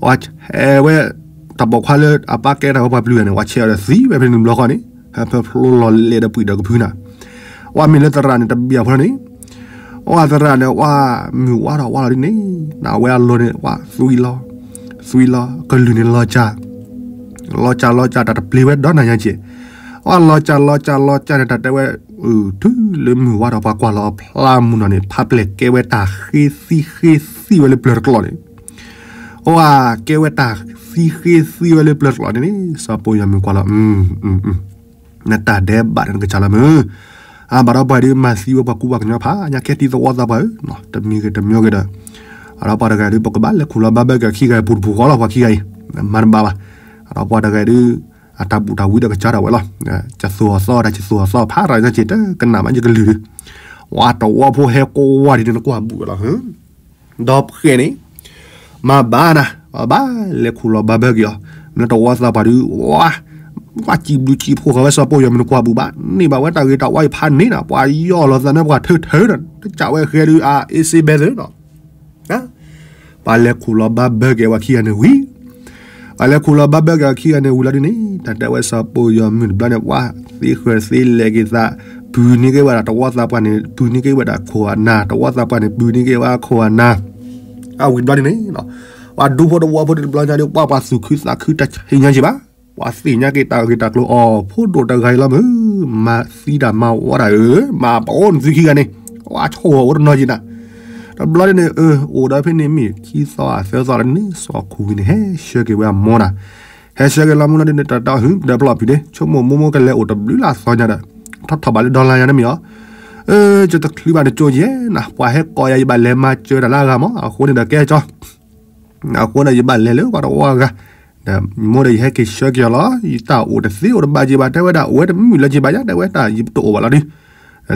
ပှၤဆဲးဝဲ တၢ်ပိာ်ခွါလၢအပၢ်ကဲတၢ်ဝဲပှၤပျုၢ်ဂၤန့ၣ် ပှၤဆဲးအီၤဒီးသံဝဲဖဲန့ၣ်တဘျီဃီန့ၣ်, ဖဲဖျိလီၤလဲၤဒီးပှံၢ်ဒီးကဖုနၤ, ပှၤမ့ၢ်လၢသရၣ်န့ၣ် တဘၣ်အဖိလီၤန့ၣ် ပှၤသရၣ်န့ၣ် ပှၤမုၢ်ဝါထီၣ်ဝါလီၤဒ်န့ၣ်, နဝဲအလီၢ်န့ၣ် ပှၤသွံလီၤ, သွံလီၤ ကလုၢ်န့ၣ်လီၤစၢ်, လီၤစၢ်လီၤစၢ် တၢ်တပျ့ၤဝဲဒီနၤညါက့ၤ, ပှၤလီၤစၢ်လီၤစၢ်လီၤစၢ်န့ၣ် တၢ်တဲဝဲ, တုၤလၢမုၢ်ဝါထီၣ် ပှၤကွၢ်လီၤအဖျါမုၢ်နီၤန့ၣ် ဖးပျဲၢ်ကဲဝဲတၢ်ဃ့သံဃ့သံဝဲလၢပျၢၤတကျိာ်န့ၣ်, ပှၤကဲဝဲတၢ်သံဃ့သံဝဲလၢပျၢၤတကျိာ်န့ၣ်န့ၣ် စီၤပိာ်ယီၤမုၢ်ကွၢ်လီၤ နတၢ်ဒဲးဘးန့ၣ်နကစၢ်လီၤမုၢ်, အဘၣ်ဒီးပှၤဒုးမၤသံဝဲပှၤကူပှၤကညီဖးညါ ကဲတံၤသဝီသးပှၢ်ဧၢ, တမံၤဂ့ၤတမံၤဂ့ၤဒီး, အဒီးပှၤတဂၤဒုး ပကဘၣ်လဲၤခူၣ်လီၤဘါဘၢက့ၤအခံဂၤအံၤ ပူၤတပူၤဃီလီၤ ပှၤခံဂၤအံၤ, မၤတဘၣ်ဘၣ်, အဒီးပှၤတဂၤဒုး, အတၢ်ဘူၣ်တၢ်ဝံဒီးကစၢ်ဒၣ်ဝဲလီၤ, ကသိၣ်အသီတၢ်ကသိၣ်အသီ ဖးရၤညါက့ၤ တကနၣ်မးယကလုၢ်ဒုး, ဝါတဝီဖိဟဲကွၢ်ဒ်န့ၣ် နကွၢ်ဘူၣ်ဝဲလီၤ ဒီးဖဲန့ၣ်, မၤဘၣ်နၤ, ဘၣ်လဲၤခူၣ်လီၤဘါဘၢက့ၤအီၤ, မ့ၢ်လၢတဝီသးပှၢ်ဒုး, ဝါ, ဝါစံးဘျုးစံးဖှိၣ်ဃီၤဝဲစီၤပိာ်ယီၤမုၢ်နကွၢ်ဘူၣ်ဘၣ်, န့ၢ်ဘၣ်ဝဲတၢ်ဂ့ၤတၢ်ဝါအံၤဖးန့ၣ်နၤ, ပှၤယီၢ်လီၤသးန့ၣ် ပှၤထၢထၢဒီး တကးဝဲဃဲဒုး အအ့စ့ဘဲသၢနီၤ, ပှၤလဲၤခူၣ်လီၤဘါဘၢက့ၤဝဲခံဂၤန့ၣ်ဝံၤ ပှၤလဲၤခူၣ်လီၤဘါဘၢက့ၤအခံဂၤန့ၣ်ဝံၤလီၤဒ်န့ၣ် တၢ်တဲဝဲစီၤပိာ်ယီၤမုၢ်တဘျီန့ၣ် ပှၤသ့ဃၢၤသ့လဲၤက့ၤသး, ပုၢ်န့ၢ်က့ၤဝဲဒၣ်တဝီသးပှၢ်န့ၣ် ပုၢ်န့ၢ်က့ၤဝဲဒၣ်ခိၣ်အနၢ်, တဝီသးပှၢ်န့ၣ် ပုၢ်န့ၢ်က့ၤဝဲခိၣ်အနၢ်, အဝံၤတဘျီန့ၣ်န့ၣ်, ပှၤဒူဖိတဝီဖိဒုးတဘျီညါဒီး ပှၤပှၤသူၣ်ခုသးခုတၢ်ဆံးညါက့ၤဘၣ်, ပှၤသ့ၣ်ညါက့ၤတၢ်ဂ့ၢ်တၢ်ကျိၤအီၤ ဖိဒိၣ်တဂၤအံၤလီၤမုၢ်, မၤသံတၢ်မၤဝီတၢ်ဧၢ, မၤပအိၣ်နသုခံဂၤန့ၣ်, ပှၤဆိၣ်ဂီၤအိၣ်တနီၤက့ၤနၤ, တဘျီန့ၣ်န့ၣ် အၢ အိၣ်ဒီးဖဲန့ၣ်မ့ၢ် ခံသီအသၢသီလၢန့ၣ် စီၤခူၣ်ဝံၤန့ၣ် ဟဲဆှၢက့ၤဝဲအမိၢ်နၤ, ဟဲဆှၢက့ၤလီၤမုၢ်လီၤဒ်န့ၣ် တၢ်တဲအီၤ ဟု ပဒၢးဖျီၣ်ဖုးန့ၣ် ဆိကမိၣ်မိၢ်မိၢ်ကလဲၤအိၣ်တဘျုးလၢအသီညါဒီး, ထီၣ်ထီၣ်ဘၣ်လၢဒီလါညါန့ၣ်မ့ၢ်အီၤ, အၢ ယတချုးဘၣ်နကၠိယဲနၤ, ပှၤဟဲကိးယၤ ယဘၣ်လဲၤမၤစၢၤတၢ်လၢအဂၤမး, အဃိန့ၣ်ဒီးကဲကၠီ အဃိန့ၣ် ယဘၣ်လဲၤလၢပှၤတဝီအဂၤ, ဒီးမိၢ်ဒီးယဟဲက့ၤဆှၢက့ၤအီၤလီၤ, ယတၢ်အိၣ်တသ့အိၣ်တဘၣ်က့ၤဘၣ် တဲဝဲဒၣ် အိၣ်ဝဲတမုာ်လၢၤက့ၤဘၣ်ယါ တဲဝဲတၢ် ယတအိၣ်ဘၣ်လီၤဒု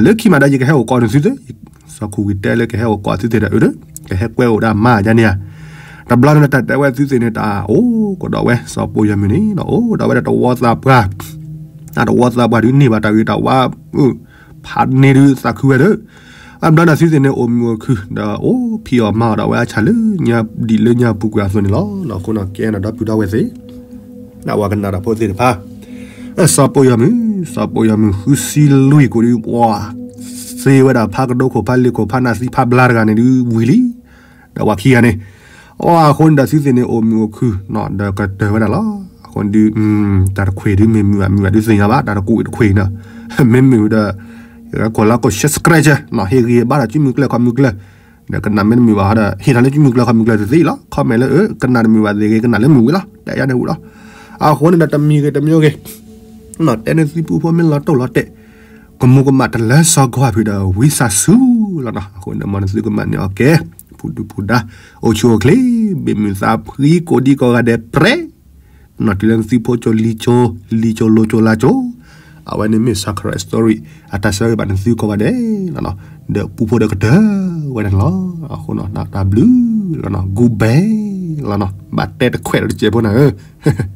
း, လၢခံမးဒီးယကဟဲအိၣ်ကိးနသုသ့, စီၤခူၣ်ဝံၤတဲလၢကဟဲအိၣ်ကိးသုသ့ဒီး အၢ ဒီး ကဟဲကွဲအိၣ်ဒၣ်မါယါန့ၣ်ဧါ, တဘျီန့ၣ်တၢ်တဲဝဲသုသ့န့ၣ် တၢ်အိၣ်ကဒီးဝဲ စီၤပိာ်ယီၤမုၢ်န့ၣ် အိၣ်ဒီးဝဲဒၣ်တဝီသးပှၢ်, တဝီသးပှၢ်ဒုးန့ၢ်ဘၣ်တၢ်ဂ့ၤတၢ်ဝါ ဖးန့ၢ်ဒုးသးခုဝဲဒီး, အဘျီန့ၣ်သုသ့ၣ်န့ၣ် အိၣ်မုာ်အိၣ်ခုၣ် ဒီးအိၣ်ဖံးအီၣ်မၤအီၣ်ဒီးဝဲအဆၢလၢညါဒံးလၢညါပူၤကွံာ်အသိးန့ၣ်လီၤ. အဃိန့ၣ် ကဲန့ၣ်ဒီပုၢ်ဒီဝဲၢ်သ့ၣ်, ဒၣ်ဝဲကနၣ်တၢ်ဖိသ့ၣ်တဖၣ်, စီၤပိာ်ယီၤမုၢ်, စီၤပိာ်ယီၤမုၢ်ဃုဆံလွံၢ်ကိးဒုး ပှၤစ့ဝဲဒၣ်ဖးကဒိခိၣ်ဖးလ့ၤခိၣ်ဖးနၢ်သံဖးဘျါတဂၤန့ၣ်ဒုးဝံၤလံ ဒီးပှၤခံဂၤန့ၣ်, အဃိန့ၣ်ဒီးသုသ့ၣ်န့ၣ် အိၣ်မုာ်အိၣ်ခုၣ် ဒီးကတၢၢ်ဝဲဒၣ်လီၤ. အဃိန့ၣ်ဒုး, တၢ်တခွ့ၣ်ဒုးမ့ၢ်မုာ်ဘၣ်မုာ်ဘၣ်ဒုးသ့ၣ်ညါဘၣ် တၢ်တကူးတခွ့ၣ်န့ၣ်, မ့ၢ်မုာ်ဒီး, ကိးလၢကိး subscribe ဟ့ၣ်ဂံၢ်ဘါဒီး ကၠံမုၢ်ကျၢၢ်ခီမုၢ်ကျၢၢ်, ဒီးကနၣ်မ့ၢ်တမုာ်ဘၣ်ဒီး ဟ့ၣ်ထီၣ်လၢကၠံမုၢ်ကျၢၢ်ခီမုၢ်ကျၢၢ်သ့သ့လီၤ. comment လၢအကနၣ်တမုာ်ဘၣ်သ့ဂ့ၤ ကနၣ်လၢမုာ်ဝံၤလီၤ တဲယါန့ၣ်ဝံၤလီၤ. အဃိန့ၣ်ဒီး တမံၤဂ့ၤတမံၤဂ့ၤ တဲန့ၢ်သုပူဖိမ့ၢ်လီၤတိၢ်လီၤတဲာ်, ကမူၤကမၣ်တလၢစီၤကီၢ်ဖုးဒီးဝံသးစူၤလီၤနီၤ. အဃိန့ၣ် မ်နသုကမၤန့ၢ်အီၤကဲ, ဖူဒူဖူဒါ, အိၣ်ဆူၣ်အိၣ်ချ့, ဘ့ၣ်မုၢ်သးဖှံကိးဒံကိးဂၤဒဲးပြဲး, နီၢ်တုၤလၢနသုဖိကၠိလံၤကၠိ, လံၤကၠိလိၤကၠိလါကၠိ, အဝဲန့ၣ်မ့ၢ် Sakura Story အတၢ်ဆၢဂ့ၤဘၣ်နသုကိးဂၤဒဲးလီၤနီၤ. ဒီးပူဖိဒီးကတၢၢ်ဝဲဒၣ်န့ၣ်လီၤ. အဃိန့ၣ် တၢ်ဘျုးလီၤနီၤ, good bye လီၤနီၤ, ဘၣ်တဲတခွဲးဒီးတစဲးဖိနၤဧၢ.